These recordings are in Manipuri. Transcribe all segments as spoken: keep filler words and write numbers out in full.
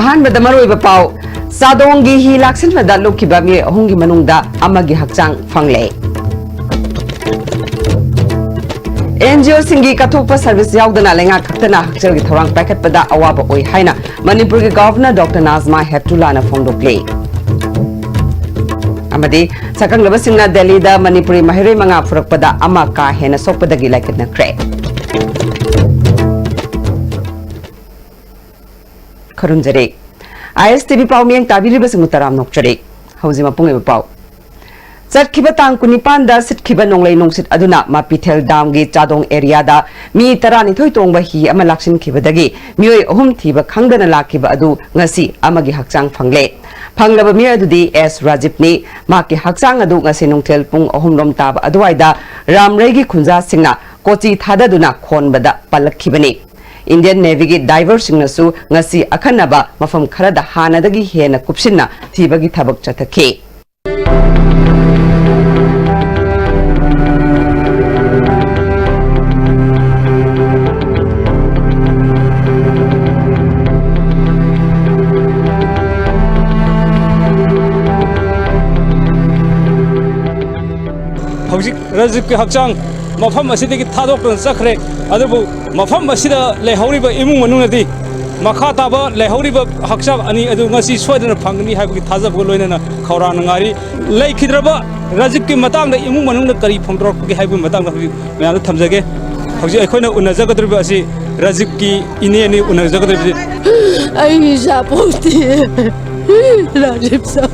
ꯑꯍꯥꯟꯕꯗ ꯃꯔꯨꯑꯣꯏꯕ ꯄꯥꯎ, ꯆꯥꯗꯣꯡꯒꯤ ꯍꯤ ꯂꯥꯛꯁꯤꯟꯕꯗ ꯂꯨꯞꯈꯤꯕ ꯃꯤꯑꯣꯏ ꯑꯍꯨꯝꯒꯤ ꯃꯅꯨꯡꯗ ꯑꯃꯒꯤ ꯍꯛꯆꯥꯡ ꯐꯪꯂꯦ꯫ NGOꯁꯤꯡꯒꯤ ꯀꯠꯊꯣꯛꯄ ꯁꯔꯚꯤꯁ ꯌꯥꯎꯗꯅ ꯂꯩꯉꯥꯛ ꯈꯛꯇꯅ ꯍꯛꯁꯦꯜꯒꯤ ꯊꯧꯔꯥꯡ ꯄꯥꯏꯈꯠꯄꯗ ꯑꯋꯥꯕ ꯑꯣꯏ ꯍꯥꯏꯅ ꯃꯅꯤꯄꯨꯔꯒꯤ ꯒꯚꯔꯅꯔ ꯗꯣꯛꯇꯔ ꯅꯥꯖꯃꯥ ꯍꯦꯞꯇꯨꯂꯥꯅ ꯐꯣꯡꯗꯣꯛꯂꯤ꯫ ꯑꯃꯗꯤ ꯁꯛꯈꯪꯂꯕꯁꯤꯡꯅ ꯗꯦꯜꯂꯤꯗ ꯃꯅꯤꯄꯨꯔꯤ ꯃꯍꯩꯔꯣꯏ ꯃꯉꯥ ꯐꯨꯔꯛꯄꯗ ꯑꯃ ꯀꯥ ꯍꯦꯟꯅ ꯁꯣꯛꯄꯗꯒꯤ ꯂꯥꯏꯀꯠꯅꯈ꯭ꯔꯦ꯫ ꯈꯨꯔꯨꯝꯖꯔꯤ꯫ ISTV ꯄꯥꯎ ꯃꯤꯌꯦꯡ ꯇꯥꯕꯤꯔꯤꯕꯁꯤꯡꯕꯨ ꯇꯔꯥꯝꯅ ꯑꯣꯛꯆꯔꯤ꯫ ꯍꯧꯖꯤꯛ ꯃꯄꯨꯡ ꯑꯣꯏꯕ ꯄꯥꯎ꯫ ꯆꯠꯈꯤꯕ ꯇꯥꯡ ꯀꯨꯟꯅꯤꯄꯥꯟꯗ ꯁꯤꯠꯈꯤꯕ ꯅꯣꯡꯂꯩ ꯅꯨꯡꯁꯤꯠ ꯑꯗꯨꯅ ꯃꯥꯄꯤꯊꯦꯜ ꯗꯥꯝꯒꯤ ꯆꯥꯗꯣꯡ ꯑꯦꯔꯤꯌꯥꯗ ꯃꯤ ꯇꯔꯥꯅꯤꯊꯣꯏ ꯇꯣꯡꯕ ꯍꯤ ꯑꯃ ꯂꯥꯛꯁꯤꯟꯈꯤꯕꯗꯒꯤ ꯃꯤꯑꯣꯏ ꯑꯍꯨꯝ ꯊꯤꯕ ꯈꯪꯗꯅ ꯂꯥꯛꯈꯤꯕ ꯑꯗꯨ ꯉꯁꯤ ꯑꯃꯒꯤ ꯍꯛꯆꯥꯡ ꯐꯪꯂꯦ꯫ ꯐꯪꯂꯕ ꯃꯤꯑꯣꯏ ꯑꯗꯨꯗꯤ ꯑꯦꯁ ꯔꯥꯖꯤꯞꯅꯤ꯫ ꯃꯍꯥꯛꯀꯤ ꯍꯛꯆꯥꯡ ꯑꯗꯨ ꯉꯁꯤ ꯅꯨꯡꯊꯤꯜ ꯄꯨꯡ ꯑꯍꯨꯝ ꯔꯣꯝ ꯇꯥꯕ ꯑꯗꯨꯋꯥꯏꯗ ꯔꯥꯝꯔꯩꯒꯤ ꯈꯨꯟꯖꯥꯁꯤꯡꯅ ꯀꯣꯆꯤ ꯊꯥꯗꯗꯨꯅ ꯈꯣꯟꯕꯗ ꯄꯜꯂꯛꯈꯤꯕꯅꯤ꯫ Indian Navyꯒꯤ diverꯁꯤꯡꯅꯁꯨ ꯉꯁꯤ ꯑꯈꯟꯅꯕ ꯃꯐꯝ ꯈꯔꯗ ꯍꯥꯟꯅꯗꯒꯤ ꯍꯦꯟꯅ ꯀꯨꯞꯁꯤꯟꯅ ꯊꯤꯕꯒꯤ ꯊꯕꯛ ꯆꯠꯊꯈꯤ꯫ ꯍꯧꯖꯤꯛ ꯔꯥꯖꯤꯕꯀꯤ ꯍꯛꯆꯥꯡ ꯃꯐꯝ ꯑꯁꯤꯗꯒꯤ ꯊꯥꯗꯣꯛꯇꯨꯅ ꯆꯠꯈ꯭ꯔꯦ꯫ ꯑꯗꯨꯕꯨ ꯃꯐꯝ ꯑꯁꯤꯗ ꯂꯩꯍꯧꯔꯤꯕ ꯏꯃꯨꯡ ꯃꯅꯨꯡꯅꯗꯤ ꯃꯈꯥ ꯇꯥꯕ ꯂꯩꯍꯧꯔꯤꯕ ꯍꯛꯆꯥꯡ ꯑꯅꯤ ꯑꯗꯨ ꯉꯁꯤ ꯁꯣꯏꯗꯅ ꯐꯪꯒꯅꯤ ꯍꯥꯏꯕꯒꯤ ꯊꯥꯖꯕꯒ ꯂꯣꯏꯅꯅ ꯈꯧꯔꯥꯡꯅ ꯉꯥꯏꯔꯤ꯫ ꯂꯩꯈꯤꯗ꯭ꯔꯕ ꯔꯥꯖꯤꯕꯀꯤ ꯃꯇꯥꯡꯗ ꯏꯃꯨꯡ ꯃꯅꯨꯡꯗ ꯀꯔꯤ ꯐꯣꯡꯗꯣꯔꯛꯄꯒꯦ ꯍꯥꯏꯕꯒꯤ ꯃꯇꯥꯡꯗ ꯍꯧꯖꯤꯛ ꯃꯌꯥꯝꯗ ꯊꯝꯖꯒꯦ꯫ ꯍꯧꯖꯤꯛ ꯑꯩꯈꯣꯏꯅ ꯎꯅꯖꯒꯗꯧꯔꯤꯕ ꯑꯁꯤ ꯔꯥꯖꯤꯕꯀꯤ ꯏꯅꯦꯅꯤ ꯎꯅꯖꯒꯗꯧꯔꯤꯕꯁꯤ꯫ ꯑꯩꯒꯤ ꯏꯆꯥ ꯄꯣꯛꯇꯦ꯫ ꯔꯥꯖꯤꯕ ꯁꯥ-,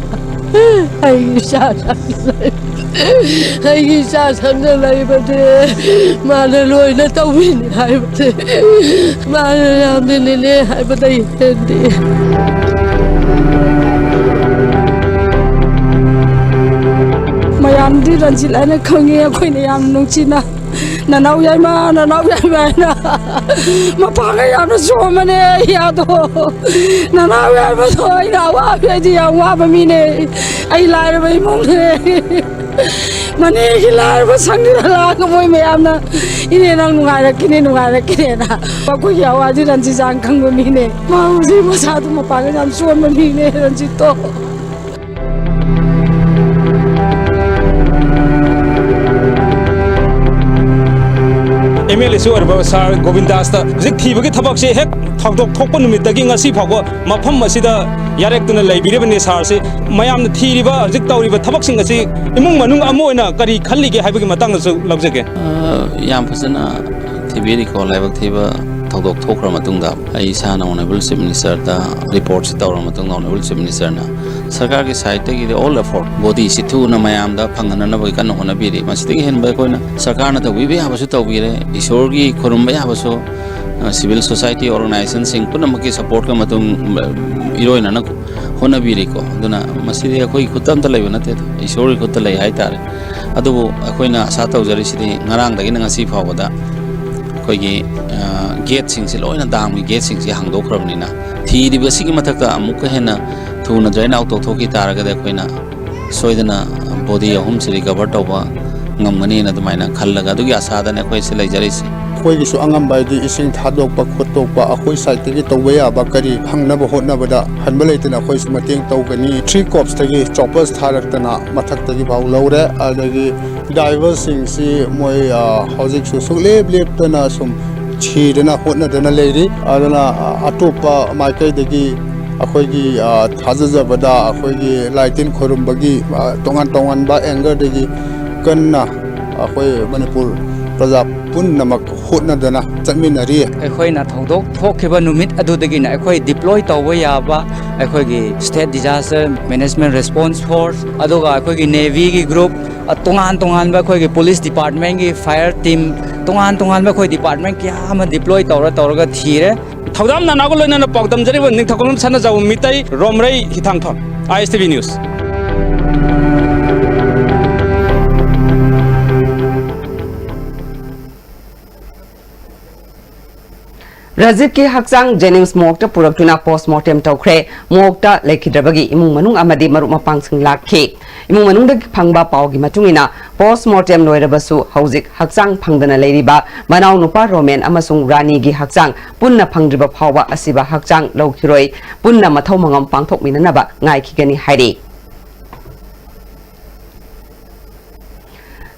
ꯑꯩꯒꯤ ꯏꯆꯥ ꯁꯪꯅ ꯂꯩ-, ꯑꯩꯒꯤ ꯏꯆꯥ ꯁꯪꯅ ꯂꯩꯕꯗꯤ ꯃꯥꯅ ꯂꯣꯏꯅ ꯇꯧꯕꯤꯅꯤ ꯍꯥꯏꯕꯗꯤ ꯃꯥꯅ ꯌꯥꯝꯅ ꯅꯦꯅꯦ ꯍꯥꯏꯕꯗ ꯍꯦꯟꯗꯦ꯫ ꯃꯌꯥꯝꯗꯤ ꯔꯟꯖꯤꯠ ꯍꯥꯏꯅ ꯈꯪꯉꯤ, ꯑꯩꯈꯣꯏꯅ ꯌꯥꯝ ꯅꯨꯡꯁꯤꯅ ꯅꯅꯥꯎ ꯌꯥꯏꯃ, ꯅꯅꯥꯎ ꯌꯥꯏꯃ ꯍꯥꯏꯅ ꯃꯄꯥꯡꯒ ꯌꯥꯝꯅ ꯆꯣꯝꯕꯅꯦ꯫ ꯏꯌꯥꯗꯣ, ꯅꯅꯥꯎ ꯌꯥꯏꯃꯗꯣ ꯑꯩꯅ ꯑꯋꯥꯕ, ꯑꯩꯗꯤ ꯌꯥꯝ ꯋꯥꯕ ꯃꯤꯅꯦ꯫ ꯑꯩ ꯂꯥꯏꯔꯕ ꯏꯃꯨꯡꯅꯦ꯫ ꯃꯅꯦꯒꯤ ꯂꯥꯏꯔꯕ ꯁꯪꯗꯨꯗ ꯂꯥꯛꯑꯒ ꯃꯣꯏ ꯃꯌꯥꯝꯅ, "ꯏꯅꯦ, ꯅꯪ ꯅꯨꯡꯉꯥꯏꯔꯛꯈꯤꯅꯦ, ꯅꯨꯡꯉꯥꯏꯔꯛꯈꯤꯅꯦꯅ"꯫ ꯑꯩꯈꯣꯏꯒꯤ ꯑꯋꯥꯁꯤ ꯔꯟꯖꯤꯖꯥꯟ ꯈꯪꯕ ꯃꯤꯅꯦ꯫ ꯃꯥ ꯍꯧꯖꯤꯛ ꯃꯁꯥꯗꯨ ꯃꯄꯥꯡꯒꯜ ꯌꯥꯝ ꯁꯣꯟꯕ ꯃꯤꯅꯦ, ꯔꯟꯖꯤꯠꯇꯣ꯫ ꯑꯦꯝ ꯑꯦꯜ ꯑꯦꯁꯨ ꯑꯣꯏꯔꯕ ꯁꯥꯔ ꯒꯣꯕꯤꯟꯗꯥꯁꯇ ꯍꯧꯖꯤꯛ ꯊꯤꯕꯒꯤ ꯊꯕꯛꯁꯦ ꯍꯦꯛ ꯊꯧꯗꯣꯛ ꯊꯣꯛꯄ ꯅꯨꯃꯤꯠꯇꯒꯤ ꯉꯁꯤ ꯐꯥꯎꯕ ꯃꯐꯝ ꯑꯁꯤꯗ ꯌꯥꯔꯦꯛꯇꯨꯅ ꯂꯩꯕꯤꯔꯤꯕꯅꯤ꯫ ꯁꯥꯔꯁꯤ ꯃꯌꯥꯝꯅ ꯊꯤꯔꯤꯕ, ꯍꯧꯖꯤꯛ ꯇꯧꯔꯤꯕ ꯊꯕꯛꯁꯤꯡ ꯑꯁꯤ ꯏꯃꯨꯡ ꯃꯅꯨꯡ ꯑꯃ ꯑꯣꯏꯅ ꯀꯔꯤ ꯈꯜꯂꯤꯒꯦ ꯍꯥꯏꯕꯒꯤ ꯃꯇꯥꯡꯗꯁꯨ ꯂꯧꯖꯒꯦ꯫ ꯑ, ꯌꯥꯝ ꯐꯖꯅ ꯊꯤꯕꯤꯔꯤꯀꯣ꯫ ꯂꯥꯏꯕꯛ ꯊꯤꯕ ꯊꯧꯗꯣꯛ ꯊꯣꯛꯈ꯭ꯔ ꯃꯇꯨꯡꯗ ꯑꯩ ꯏꯁꯥꯅ ꯑꯣꯅꯔꯦꯕꯜ ꯆꯤꯐ ꯃꯤꯅꯤꯁꯇꯔꯗ ꯔꯤꯄꯣꯔꯠꯁꯤ ꯇꯧꯔ ꯃꯇꯨꯡꯗ ꯑꯣꯅꯔꯦꯕꯜ ꯆꯤꯐ ꯃꯤꯅꯤꯁꯇꯔꯅ ꯁꯔꯀꯥꯔꯒꯤ ꯁꯥꯏꯠꯇꯒꯤꯗꯤ all effort, ꯕꯣꯗꯤꯁꯤ ꯊꯨꯅ ꯃꯌꯥꯝꯗ ꯐꯪꯍꯟꯅꯅꯕꯒꯤ ꯀꯟꯅ ꯍꯣꯠꯅꯕꯤꯔꯤ꯫ ꯃꯁꯤꯗꯒꯤ ꯍꯦꯟꯕ ꯑꯩꯈꯣꯏꯅ ꯁꯔꯀꯥꯔꯅ ꯇꯧꯕꯤꯕ ꯌꯥꯕꯁꯨ ꯇꯧꯕꯤꯔꯦ, ꯏꯁꯣꯔꯒꯤ ꯈꯨꯔꯨꯝꯕ ꯌꯥꯕꯁꯨ, ꯑ, ꯁꯤꯚꯤꯜ ꯁꯣꯁꯥꯏꯇꯤ ꯑꯣꯔꯒꯅꯥꯏꯖꯦꯁꯟꯁꯤꯡ ꯄꯨꯝꯅꯃꯛꯀꯤ ꯁꯄꯣꯔꯠꯀ ꯃꯇꯨꯡ, ꯑ, ꯏꯔꯣꯏꯅꯅ ꯍꯣꯠꯅꯕꯤꯔꯤꯀꯣ꯫ ꯑꯗꯨꯅ ꯃꯁꯤꯗꯤ ꯑꯩꯈꯣꯏꯒꯤ ꯈꯨꯠꯇ ꯑꯝꯇ ꯂꯩꯕ ꯅꯠꯇꯦꯗ, ꯏꯁꯣꯔꯒꯤ ꯈꯨꯠꯇ ꯂꯩ ꯍꯥꯏꯇꯥꯔꯦ꯫ ꯑꯗꯨꯕꯨ ꯑꯩꯈꯣꯏꯅ ꯑꯁꯥ ꯇꯧꯖꯔꯤꯁꯤꯗꯤ ꯉꯔꯥꯡꯗꯒꯤꯅ ꯉꯁꯤ ꯐꯥꯎꯕꯗ ꯑꯩꯈꯣꯏꯒꯤ, ꯑ, ꯒꯦꯠꯁꯤꯡꯁꯤ ꯂꯣꯏꯅ, ꯗꯥꯝꯒꯤ ꯒꯦꯠꯁꯤꯡꯁꯤ ꯍꯥꯡꯗꯣꯛꯈ꯭ꯔꯕꯅꯤꯅ, ꯊꯤꯔꯤꯕꯁꯤꯒꯤ ꯃꯊꯛꯇ ꯑꯃꯨꯛꯀ ꯍꯦꯟꯅ ꯊꯨꯅ ꯗ꯭ꯔꯦꯟ ꯑꯥꯎꯠ ꯇꯧꯊꯣꯛꯈꯤ ꯇꯥꯔꯒꯗꯤ ꯑꯩꯈꯣꯏꯅ ꯁꯣꯏꯗꯅ ꯕꯣꯗꯤ ꯑꯍꯨꯝꯁꯤ ꯔꯤꯀꯚꯔ ꯇꯧꯕ ꯉꯝꯒꯅꯤꯅ ꯑꯗꯨꯃꯥꯏꯅ ꯈꯜꯂꯒ, ꯑꯗꯨꯒꯤ ꯑꯁꯥꯗꯅꯦ ꯑꯩꯈꯣꯏꯁꯦ ꯂꯩꯖꯔꯤꯁꯦ꯫ ꯑꯩꯈꯣꯏꯒꯤꯁꯨ ꯑꯉꯝꯕ ꯍꯥꯏꯗꯤ ꯏꯁꯤꯡ ꯊꯥꯗꯣꯛꯄ ꯈꯣꯠꯇꯣꯛꯄ, ꯑꯩꯈꯣꯏ ꯁꯥꯏꯠꯇꯒꯤ ꯇꯧꯕ ꯌꯥꯕ ꯀꯔꯤ ꯐꯪꯅꯕ ꯍꯣꯠꯅꯕꯗ ꯍꯟꯕ ꯂꯩꯇꯅ ꯑꯩꯈꯣꯏꯁꯨ ꯃꯇꯦꯡ ꯇꯧꯒꯅꯤ꯫ ꯊ꯭ꯔꯤ ꯀꯣꯞꯁꯇꯒꯤ ꯆꯣꯄꯔꯁ ꯊꯥꯔꯛꯇꯅ ꯃꯊꯛꯇꯒꯤ ꯐꯥꯎ ꯂꯧꯔꯦ꯫ ꯑꯗꯒꯤ ꯗ꯭ꯔꯥꯏꯚꯔꯁꯤꯡꯁꯤ ꯃꯣꯏ, ꯑ, ꯍꯧꯖꯤꯛꯁꯨ ꯁꯨꯡꯂꯦꯞ ꯂꯦꯞꯇꯅ ꯁꯨꯝ ꯊꯤꯗꯅ ꯍꯣꯠꯅꯗꯅ ꯂꯩꯔꯤ꯫ ꯑꯗꯨꯅ, ꯑ, ꯑꯇꯣꯞꯄ ꯃꯥꯏꯀꯩꯗꯒꯤ ꯑꯩꯈꯣꯏꯒꯤ, ꯑ, ꯊꯥꯖꯖꯕꯗ ꯑꯩꯈꯣꯏꯒꯤ ꯂꯥꯏ ꯇꯤꯟ ꯈꯣꯏꯔꯨꯝꯕꯒꯤ, ꯑ, ꯇꯣꯉꯥꯟ ꯇꯣꯉꯥꯟꯕ ꯑꯦꯡꯒꯜꯗꯒꯤ ꯀꯟꯅ ꯑꯩꯈꯣꯏ ꯃꯅꯤꯄꯨꯔ ꯄ꯭ꯔꯖꯥ ꯄꯨꯝꯅꯃꯛ ꯍꯣꯠꯅꯗꯅ ꯆꯠꯃꯤꯟꯅꯔꯤ꯫ ꯑꯩꯈꯣꯏꯅ ꯊꯧꯗꯣꯛ ꯊꯣꯛꯈꯤꯕ ꯅꯨꯃꯤꯠ ꯑꯗꯨꯗꯒꯤꯅ ꯑꯩꯈꯣꯏ ꯗꯤꯄ꯭ꯂꯣꯏ ꯇꯧꯕ ꯌꯥꯕ ꯑꯩꯈꯣꯏꯒꯤ State Disaster Management Response Force, ꯑꯗꯨꯒ ꯑꯩꯈꯣꯏꯒꯤ ꯅꯦꯚꯤꯒꯤ ꯒ꯭ꯔꯨꯞ, ꯑ, ꯇꯣꯉꯥꯟ ꯇꯣꯉꯥꯟꯕ ꯑꯩꯈꯣꯏꯒꯤ ꯄꯨꯂꯤꯁ ꯗꯤꯄꯥꯔꯠꯃꯦꯟꯒꯤ ꯐꯥꯌꯔ ꯇꯤꯝ, ꯇꯣꯉꯥꯟ ꯇꯣꯉꯥꯟꯕ ꯑꯩꯈꯣꯏ ꯗꯤꯄꯥꯔꯠꯃꯦꯟ ꯀꯌꯥ ꯑꯃ ꯗꯤꯄ꯭ꯂꯣꯏ ꯇꯧꯔ ꯇꯧꯔꯒ ꯊꯤꯔꯦ꯫ ꯊꯧꯗꯥꯝ ꯅꯥꯅꯥꯒ ꯂꯣꯏꯅꯅ ꯄꯥꯎꯗꯝꯖꯔꯤꯕ ꯅꯤꯡꯊꯧꯈꯣꯡꯂꯝ ꯁꯅꯥꯖꯥꯎꯕ ꯃꯤꯇꯩ ꯔꯣꯝꯔꯩ ꯍꯤꯊꯥꯡꯐꯝ, I S T V News꯫ ꯔꯥꯖꯤꯕꯀꯤ ꯍꯛꯆꯥꯡ ꯖꯦꯅꯤꯝꯁ ꯃꯣꯔꯒꯇ ꯄꯨꯔꯛꯇꯨꯅ ꯄꯣꯁꯃꯣꯔꯇꯦꯝ ꯇꯧꯈ꯭ꯔꯦ꯫ ꯃꯣꯔꯒꯇ ꯂꯩꯈꯤꯗ꯭ꯔꯕꯒꯤ ꯏꯃꯨꯡ ꯃꯅꯨꯡ ꯑꯃꯗꯤ ꯃꯔꯨꯞ ꯃꯄꯥꯡꯁꯤꯡ ꯂꯥꯛꯈꯤ꯫ ꯏꯃꯨꯡ ꯃꯅꯨꯡꯗꯒꯤ ꯐꯪꯕ ꯄꯥꯎꯒꯤ ꯃꯇꯨꯡ ꯏꯟꯅ, ꯄꯣꯁꯃꯣꯔꯇꯦꯝ ꯂꯣꯏꯔꯕꯁꯨ ꯍꯧꯖꯤꯛ ꯍꯛꯆꯥꯡ ꯐꯪꯗꯅ ꯂꯩꯔꯤꯕ ꯃꯅꯥꯎꯅꯨꯄꯥ ꯔꯣꯃꯦꯟ ꯑꯃꯁꯨꯡ ꯔꯥꯅꯤꯒꯤ ꯍꯛꯆꯥꯡ ꯄꯨꯟꯅ ꯐꯪꯗ꯭ꯔꯤꯕ ꯐꯥꯎꯕ ꯑꯁꯤꯕ ꯍꯛꯆꯥꯡ ꯂꯧꯈꯤꯔꯣꯏ꯫ ꯄꯨꯟꯅ ꯃꯊꯧ ꯃꯉꯝ ꯄꯥꯡꯊꯣꯛꯃꯤꯟꯅꯅꯕ ꯉꯥꯏꯈꯤꯒꯅꯤ ꯍꯥꯏꯔꯤ꯫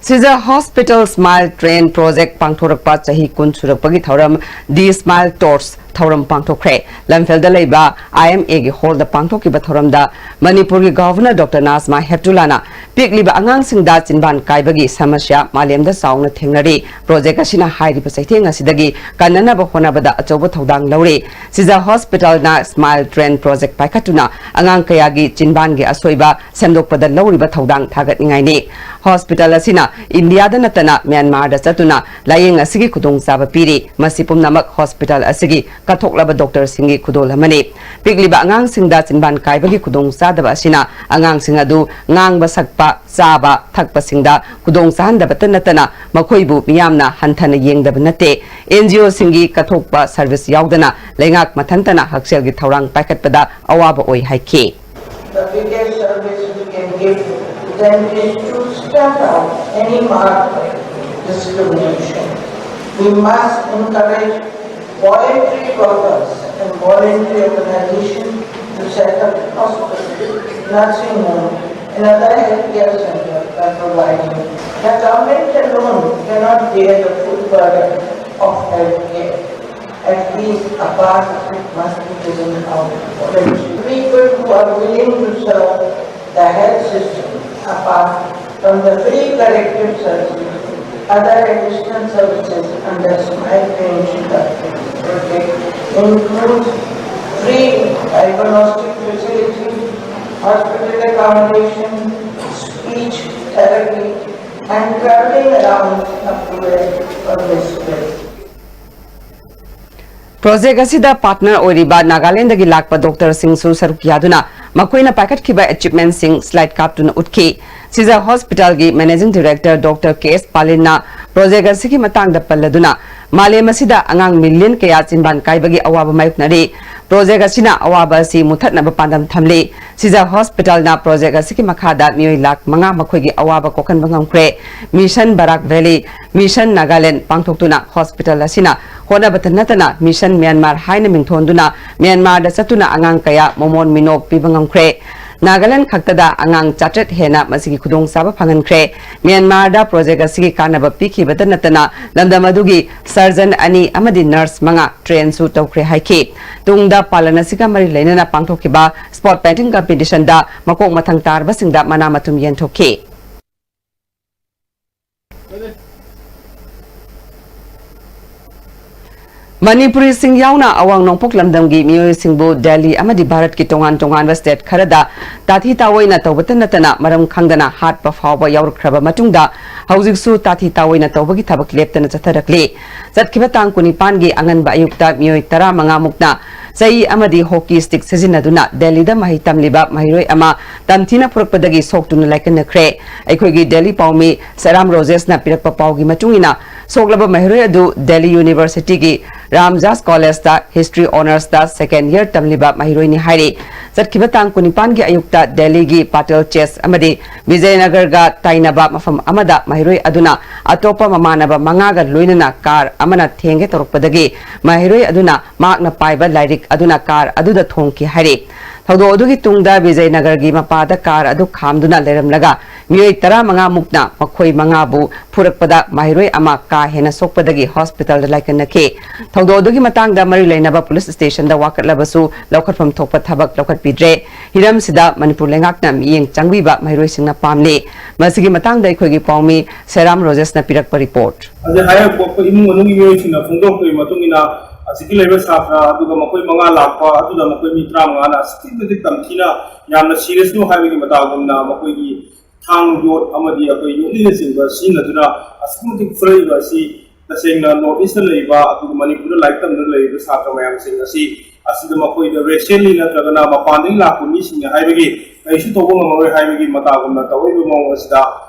ꯁꯤꯖ ꯍꯣꯁꯄꯤꯇꯥꯜ ꯁ꯭ꯃꯥꯏꯜ ꯇ꯭ꯔꯦꯟ ꯄ꯭ꯔꯣꯖꯦꯛ ꯄꯥꯡꯊꯣꯔꯛꯄ ꯆꯍꯤ ꯀꯨꯟ ꯁꯨꯔꯛꯄꯒꯤ ꯊꯧꯔꯝ ꯗꯤ ꯁ꯭ꯃꯥꯏꯜ ꯇꯣꯔꯁ ꯊꯧꯔꯝ ꯄꯥꯡꯊꯣꯛꯈ꯭ꯔꯦ꯫ ꯂꯝꯐꯦꯜꯗ ꯂꯩꯕ ꯑꯥꯏ ꯑꯦꯝ ꯑꯦꯒꯤ ꯍꯣꯜꯗ ꯄꯥꯡꯊꯣꯛꯈꯤꯕ ꯊꯧꯔꯝꯗ ꯃꯅꯤꯄꯨꯔꯒꯤ ꯒꯚꯔꯅꯔ ꯗꯣꯛꯇꯔ ꯅꯥꯖꯃꯥ ꯍꯦꯞꯇꯨꯂꯥꯅ ꯄꯤꯛꯂꯤꯕ ꯑꯉꯥꯡꯁꯤꯡꯗ ꯆꯤꯟꯕꯥꯟ ꯀꯥꯏꯕꯒꯤ ꯁꯃꯁ꯭ꯌꯥ ꯃꯥꯂꯦꯝꯗ ꯆꯥꯎꯅ ꯊꯦꯡꯅꯔꯤ꯫ ꯄ꯭ꯔꯣꯖꯦꯛ ꯑꯁꯤꯅ ꯍꯥꯏꯔꯤꯕ ꯆꯩꯊꯦꯡ ꯑꯁꯤꯗꯒꯤ ꯀꯟꯅꯅꯕ ꯍꯣꯠꯅꯕꯗ ꯑꯆꯧꯕ ꯊꯧꯗꯥꯡ ꯂꯧꯔꯤ꯫ ꯁꯤꯖ ꯍꯣꯁꯄꯤꯇꯥꯜꯅ ꯁ꯭ꯃꯥꯏꯜ ꯇ꯭ꯔꯦꯟ ꯄ꯭ꯔꯣꯖꯦꯛ ꯄꯥꯏꯈꯠꯇꯨꯅ ꯑꯉꯥꯡ ꯀꯌꯥꯒꯤ ꯆꯤꯟꯕꯥꯟꯒꯤ ꯑꯁꯣꯏꯕ ꯁꯦꯝꯗꯣꯛꯄꯗ ꯂꯧꯔꯤꯕ ꯊꯧꯗꯥꯡ ꯊꯥꯒꯠꯅꯤꯡꯉꯥꯏꯅꯤ꯫ ꯍꯣꯁꯄꯤꯇꯥꯜ ꯑꯁꯤꯅ ꯏꯟꯗꯤꯌꯥꯗ ꯅꯠꯇꯅ ꯃ꯭ꯌꯥꯟꯃꯥꯔꯗ ꯆꯠꯇꯨꯅ ꯂꯥꯌꯦꯡ ꯑꯁꯤꯒꯤ ꯈꯨꯗꯣꯡꯆꯥꯕ ꯄꯤꯔꯤ꯫ ꯃꯁꯤ ꯄꯨꯝꯅꯃꯛ ꯍꯣꯁꯄꯤꯇꯥꯜ ꯑꯁꯤꯒꯤ ꯀꯠꯊꯣꯛꯂꯕ ꯗꯣꯛꯇꯔꯁꯤꯡꯒꯤ ꯈꯨꯗꯣꯜ ꯑꯃꯅꯤ꯫ ꯄꯤꯛꯂꯤꯕ ꯑꯉꯥꯡꯁꯤꯡꯗ ꯆꯤꯟꯕꯥꯟ ꯀꯥꯏꯕꯒꯤ ꯈꯨꯗꯣꯡꯆꯥꯗꯕ ꯑꯁꯤꯅ ꯑꯉꯥꯡꯁꯤꯡ ꯑꯗꯨ ꯉꯥꯡꯕ, ꯁꯛꯄ, ꯆꯥꯕ, ꯊꯛꯄꯁꯤꯡꯗ ꯈꯨꯗꯣꯡ ꯆꯥꯍꯟꯗꯕꯇ ꯅꯠꯇꯅ ꯃꯈꯣꯏꯕꯨ ꯃꯤꯌꯥꯝꯅ ꯍꯟꯊꯅ ꯌꯦꯡꯗꯕ ꯅꯠꯇꯦ꯫ ꯑꯦꯟ ꯖꯤ ꯑꯣꯁꯤꯡꯒꯤ ꯀꯠꯊꯣꯛꯄ ꯁꯔꯚꯤꯁ ꯌꯥꯎꯗꯅ ꯂꯩꯉꯥꯛ ꯃꯊꯟꯇꯅ ꯍꯛꯁꯦꯜꯒꯤ ꯊꯧꯔꯥꯡ ꯄꯥꯏꯈꯠꯄꯗ ꯑꯋꯥꯕ ꯑꯣꯏ ꯍꯥꯏꯈꯤ꯫ The biggest service we can give them is to stamp out any mark of discrimination. We must encourage voluntary workers and voluntary organizations to set up hospitals, nursing homes, and other healthcare centers by providing. The government alone cannot bear the full burden of healthcare. At least a part of it must be given out. People who are willing to serve the health system, apart from the free corrective surgery, other additional services under Smile Pension Project includes free diagnostic facility, hospital accommodation, speech therapy, and traveling allowance up to a furnished bed. Project ꯑꯁꯤꯗ ꯄꯥꯔꯠꯅꯔ ꯑꯣꯏꯔꯤꯕ ꯅꯥꯒꯥꯂꯦꯟꯗꯒꯤ ꯂꯥꯛꯄ ꯗꯣꯛꯇꯔꯁꯤꯡꯁꯨ ꯁꯔꯨꯛ ꯌꯥꯗꯨꯅ ꯃꯈꯣꯏꯅ ꯄꯥꯏꯈꯠꯈꯤꯕ ꯑꯦꯆꯤꯞꯃꯦꯟꯁꯤꯡ ꯁ꯭ꯂꯥꯏꯗ ꯀꯥꯞꯇꯨꯅ ꯎꯠꯈꯤ꯫ ꯁꯤꯖ ꯍꯣꯁꯄꯤꯇꯥꯜꯒꯤ ꯃꯦꯅꯦꯖꯤꯡ ꯗꯤꯔꯦꯛꯇꯔ ꯗꯣꯛꯇꯔ ꯀꯦ ꯑꯦꯁ ꯄꯥꯂꯤꯟꯅ ꯄ꯭ꯔꯣꯖꯦꯛ ꯑꯁꯤꯒꯤ ꯃꯇꯥꯡꯗ ꯄꯜꯂꯗꯨꯅ, ꯃꯥꯂꯦꯝ ꯑꯁꯤꯗ ꯑꯉꯥꯡ ꯃꯤꯂꯤꯌꯟ ꯀꯌꯥ ꯆꯤꯟꯕꯥꯟ ꯀꯥꯏꯕꯒꯤ ꯑꯋꯥꯕ ꯃꯥꯌꯣꯛꯅꯔꯤ꯫ ꯄ꯭ꯔꯣꯖꯦꯛ ꯑꯁꯤꯅ ꯑꯋꯥꯕ ꯑꯁꯤ ꯃꯨꯊꯠꯅꯕ ꯄꯥꯟꯗꯝ ꯊꯝꯂꯤ꯫ ꯁꯤꯖ ꯍꯣꯁꯄꯤꯇꯥꯜꯅ ꯄ꯭ꯔꯣꯖꯦꯛ ꯑꯁꯤꯒꯤ ꯃꯈꯥꯗ ꯃꯤꯑꯣꯏ ꯂꯥꯈ ꯃꯉꯥ ꯃꯈꯣꯏꯒꯤ ꯑꯋꯥꯕ ꯀꯣꯛꯍꯟꯕ ꯉꯝꯈ꯭ꯔꯦ꯫ ꯃꯤꯁꯟ ꯕꯔꯥꯛ ꯚꯦꯂꯤ, ꯃꯤꯁꯟ ꯅꯥꯒꯥꯂꯦꯟ ꯄꯥꯡꯊꯣꯛꯇꯨꯅ ꯍꯣꯁꯄꯤꯇꯥꯜ ꯑꯁꯤꯅ ꯍꯣꯠꯅꯕꯇ ꯅꯠꯇꯅ ꯃꯤꯁꯟ ꯃ꯭ꯌꯥꯟꯃꯥꯔ ꯍꯥꯏꯅ ꯃꯤꯡꯊꯣꯟꯗꯨꯅ ꯃ꯭ꯌꯥꯟꯃꯥꯔꯗ ꯆꯠꯇꯨꯅ ꯑꯉꯥꯡ ꯀꯌꯥ ꯃꯃꯣꯟ ꯃꯤꯅꯣꯛ ꯄꯤꯕ ꯉꯝꯈ꯭ꯔꯦ꯫ ꯅꯥꯒꯥꯂꯦꯟ ꯈꯛꯇꯗ ꯑꯉꯥꯡ ꯆꯥꯇ꯭ꯔꯦꯠ ꯍꯦꯟꯅ ꯃꯁꯤꯒꯤ ꯈꯨꯗꯣꯡꯆꯥꯕ ꯐꯪꯍꯟꯈ꯭ꯔꯦ꯫ ꯃ꯭ꯌꯥꯟꯃꯥꯔꯗ ꯄ꯭ꯔꯣꯖꯦꯛ ꯑꯁꯤꯒꯤ ꯀꯥꯟꯅꯕ ꯄꯤꯈꯤꯕꯇ ꯅꯠꯇꯅ ꯂꯝꯗꯝ ꯑꯗꯨꯒꯤ ꯁꯔꯖꯟ ꯑꯅꯤ ꯑꯃꯗꯤ ꯅꯔꯁ ꯃꯉꯥ ꯇ꯭ꯔꯦꯟꯁꯨ ꯇꯧꯈ꯭ꯔꯦ ꯍꯥꯏꯈꯤ꯫ ꯇꯨꯡꯗ ꯄꯥꯂꯟ ꯑꯁꯤꯒ ꯃꯔꯤ ꯂꯩꯅꯅ ꯄꯥꯡꯊꯣꯛꯈꯤꯕ ꯁ꯭ꯄꯣꯠ ꯄꯦꯟꯇꯤꯡ ꯀꯝꯄꯤꯇꯤꯁꯟꯗ ꯃꯀꯣꯛ ꯃꯊꯪ ꯇꯥꯔꯕꯁꯤꯡꯗ ꯃꯅꯥ ꯃꯊꯨꯝ ꯌꯦꯟꯊꯣꯛꯈꯤ꯫ ꯃꯅꯤꯄꯨꯔꯤꯁꯤꯡ ꯌꯥꯎꯅ ꯑꯋꯥꯡ ꯅꯣꯡꯄꯣꯛ ꯂꯝꯗꯝꯒꯤ ꯃꯤꯑꯣꯏꯁꯤꯡꯕꯨ ꯗꯦꯜꯂꯤ ꯑꯃꯗꯤ ꯚꯥꯔꯠꯀꯤ ꯇꯣꯉꯥꯟ ꯇꯣꯉꯥꯟꯕ ꯁ꯭ꯇꯦꯠ ꯈꯔꯗ ꯇꯥꯊꯤ ꯇꯥꯑꯣꯏꯅ ꯇꯧꯕꯇ ꯅꯠꯇꯅ ꯃꯔꯝ ꯈꯪꯗꯅ ꯍꯥꯠꯄ ꯐꯥꯎꯕ ꯌꯥꯎꯔꯛꯈ꯭ꯔꯕ ꯃꯇꯨꯡꯗ ꯍꯧꯖꯤꯛꯁꯨ ꯇꯥꯊꯤ ꯇꯥꯑꯣꯏꯅ ꯇꯧꯕꯒꯤ ꯊꯕꯛ ꯂꯦꯞꯇꯅ ꯆꯠꯊꯔꯛꯂꯤ꯫ ꯆꯠꯈꯤꯕ ꯇꯥꯡ ꯀꯨꯟꯅꯤꯄꯥꯟꯒꯤ ꯑꯉꯟꯕ ꯑꯌꯨꯛꯇ ꯃꯤꯑꯣꯏ ꯇꯔꯥꯃꯉꯥ ꯃꯨꯛꯅ ꯆꯩ ꯑꯃꯗꯤ ꯍꯣꯀꯤ ꯁ꯭ꯇꯤꯛ ꯁꯤꯖꯤꯟꯅꯗꯨꯅ ꯗꯦꯜꯂꯤꯗ ꯃꯍꯩ ꯇꯝꯂꯤꯕ ꯃꯍꯩꯔꯣꯏ ꯑꯃ ꯇꯝꯊꯤꯅ ꯐꯨꯔꯛꯄꯗꯒꯤ ꯁꯣꯛꯇꯨꯅ ꯂꯥꯏꯀꯠꯅꯈ꯭ꯔꯦ꯫ ꯑꯩꯈꯣꯏꯒꯤ ꯗꯦꯜꯂꯤ ꯄꯥꯎꯃꯤ ꯁꯦꯔꯥꯝ ꯔꯣꯖꯦꯁꯅ ꯄꯤꯔꯛꯄ ꯄꯥꯎꯒꯤ ꯃꯇꯨꯡ ꯏꯟꯅ, ꯁꯣꯛꯂꯕ ꯃꯍꯩꯔꯣꯏ ꯑꯗꯨ ꯗꯦꯜꯂꯤ ꯌꯨꯅꯤꯚꯔꯁꯤꯇꯤꯒꯤ ꯔꯥꯝꯖꯥꯁ ꯀꯣꯂꯦꯖꯇ ꯍꯤꯁꯇ꯭ꯔꯤ ꯑꯣꯅꯔꯁꯇ ꯁꯦꯀꯦꯟ ꯏꯌꯔ ꯇꯝꯂꯤꯕ ꯃꯍꯩꯔꯣꯏꯅꯤ ꯍꯥꯏꯔꯤ꯫ ꯆꯠꯈꯤꯕ ꯇꯥꯡ ꯀꯨꯟꯅꯤꯄꯥꯟꯒꯤ ꯑꯌꯨꯛꯇ ꯗꯦꯜꯂꯤꯒꯤ ꯄꯥꯇꯦꯜ ꯆꯦꯁ ꯑꯃꯗꯤ ꯕꯤꯖꯌꯅꯒꯔꯒ ꯇꯥꯏꯅꯕ ꯃꯐꯝ ꯑꯃꯗ ꯃꯍꯩꯔꯣꯏ ꯑꯗꯨꯅ ꯑꯇꯣꯞꯄ ꯃꯃꯥꯟꯅꯕ ꯃꯉꯥꯒ ꯂꯣꯏꯅꯅ ꯀꯥꯔ ꯑꯃꯅ ꯊꯦꯡꯒꯦ ꯇꯧꯔꯛꯄꯗꯒꯤ ꯃꯍꯩꯔꯣꯏ ꯑꯗꯨꯅ ꯃꯍꯥꯛꯅ ꯄꯥꯏꯕ ꯂꯥꯏꯔꯤꯛ ꯑꯗꯨꯅ ꯀꯥꯔ ꯑꯗꯨꯗ ꯊꯣꯝꯈꯤ ꯍꯥꯏꯔꯤ꯫ ꯊꯧꯗꯣꯛ ꯑꯗꯨꯒꯤ ꯇꯨꯡꯗ ꯕꯤꯖꯌꯅꯒꯔꯒꯤ ꯃꯄꯥꯗ ꯀꯥꯔ ꯑꯗꯨ ꯈꯥꯝꯗꯨꯅ ꯂꯩꯔꯝꯂꯒ ꯃꯤꯑꯣꯏ ꯇꯔꯥꯃꯉꯥ ꯃꯨꯛꯅ ꯃꯈꯣꯏ ꯃꯉꯥꯕꯨ ꯐꯨꯔꯛꯄꯗ ꯃꯍꯩꯔꯣꯏ ꯑꯃ ꯀꯥ ꯍꯦꯟꯅ ꯁꯣꯛꯄꯗꯒꯤ ꯍꯣꯁꯄꯤꯇꯥꯜꯗ ꯂꯥꯏꯀꯠꯅꯈꯤ꯫ ꯊꯧꯗꯣꯛ ꯑꯗꯨꯒꯤ ꯃꯇꯥꯡꯗ ꯃꯔꯤ ꯂꯩꯅꯕ ꯄꯨꯂꯤꯁ ꯁ꯭ꯇꯦꯁꯟꯗ ꯋꯥꯀꯠꯂꯕꯁꯨ ꯂꯧꯈꯠꯐꯝ ꯊꯣꯛꯄ ꯊꯕꯛ ꯂꯧꯈꯠꯄꯤꯗ꯭ꯔꯦ꯫ ꯍꯤꯔꯝꯁꯤꯗ ꯃꯅꯤꯄꯨꯔ ꯂꯩꯉꯥꯛꯅ ꯃꯤꯠꯌꯦꯡ ꯆꯪꯕꯤꯕ ꯃꯍꯩꯔꯣꯏꯁꯤꯡꯅ ꯄꯥꯝꯂꯤ꯫ ꯃꯁꯤꯒꯤ ꯃꯇꯥꯡꯗ ꯑꯩꯈꯣꯏꯒꯤ ꯄꯥꯎꯃꯤ ꯁꯦꯔꯥꯝ ꯔꯣꯖꯦꯁꯅ ꯄꯤꯔꯛꯄ ꯔꯤꯄꯣꯔꯠ꯫ ꯑꯗꯩ ꯍꯥꯏꯔꯤꯕ ꯄꯣꯠꯇꯣ ꯏꯃꯨꯡ ꯃꯅꯨꯡꯒꯤ ꯃꯤꯑꯣꯏꯁꯤꯡꯅ ꯐꯣꯡꯗꯣꯔꯛꯄꯒꯤ ꯃꯇꯨꯡ ꯏꯟꯅ, ꯑꯁꯤꯒꯤ ꯂꯩꯕ ꯁꯥꯇ꯭ꯔ ꯑꯗꯨꯒ ꯃꯈꯣꯏ ꯃꯉꯥ ꯂꯥꯛꯄ ꯑꯗꯨꯗ ꯃꯈꯣꯏ ꯃꯤ ꯇꯔꯥꯃꯉꯥꯅ ꯑꯁꯨꯛꯀꯤ ꯃꯇꯤꯛ ꯇꯝꯊꯤꯅ, ꯌꯥꯝꯅ ꯁꯤꯔꯤꯌꯁꯅꯨ ꯍꯥꯏꯕꯒꯤ ꯃꯇꯥꯒꯨꯝꯅ ꯃꯈꯣꯏꯒꯤ ꯊꯥꯡ, ꯌꯣꯠ ꯑꯃꯗꯤ ꯑꯩꯈꯣꯏ ꯌꯣꯠꯂꯤꯅꯆꯤꯡꯕ ꯁꯤꯖꯤꯟꯅꯗꯨꯅ ꯑꯁꯨꯛꯀꯤ ꯃꯇꯤꯛ ꯐꯨꯔꯛꯏꯕ ꯑꯁꯤ ꯇꯁꯦꯡꯅ ꯅꯣꯔꯠ ꯏꯁꯇ ꯂꯩꯔꯤꯕ ꯑꯗꯨꯒ ꯃꯅꯤꯄꯨꯔꯗ ꯂꯥꯏꯔꯤꯛ ꯇꯝꯗꯨꯅ ꯂꯩꯔꯤꯕ ꯁꯥꯇ꯭ꯔ ꯃꯌꯥꯝꯁꯤꯡ ꯑꯁꯤ, ꯑꯁꯤꯗ ꯃꯈꯣꯏꯗ ꯔꯦꯁꯤꯌꯦꯜꯂꯤ ꯅꯠꯇ꯭ꯔꯒꯅ ꯃꯄꯥꯟꯗꯒꯤ ꯂꯥꯛꯄ ꯃꯤꯁꯤꯡꯅꯤ ꯍꯥꯏꯕꯒꯤ, ꯀꯔꯤꯁꯨ ꯇꯧꯕ ꯉꯝꯃꯔꯣꯏ ꯍꯥꯏꯕꯒꯤ ꯃꯇꯥꯒꯨꯝꯅ ꯇꯧꯔꯛꯏꯕ ꯃꯑꯣꯡ ꯑꯁꯤꯗ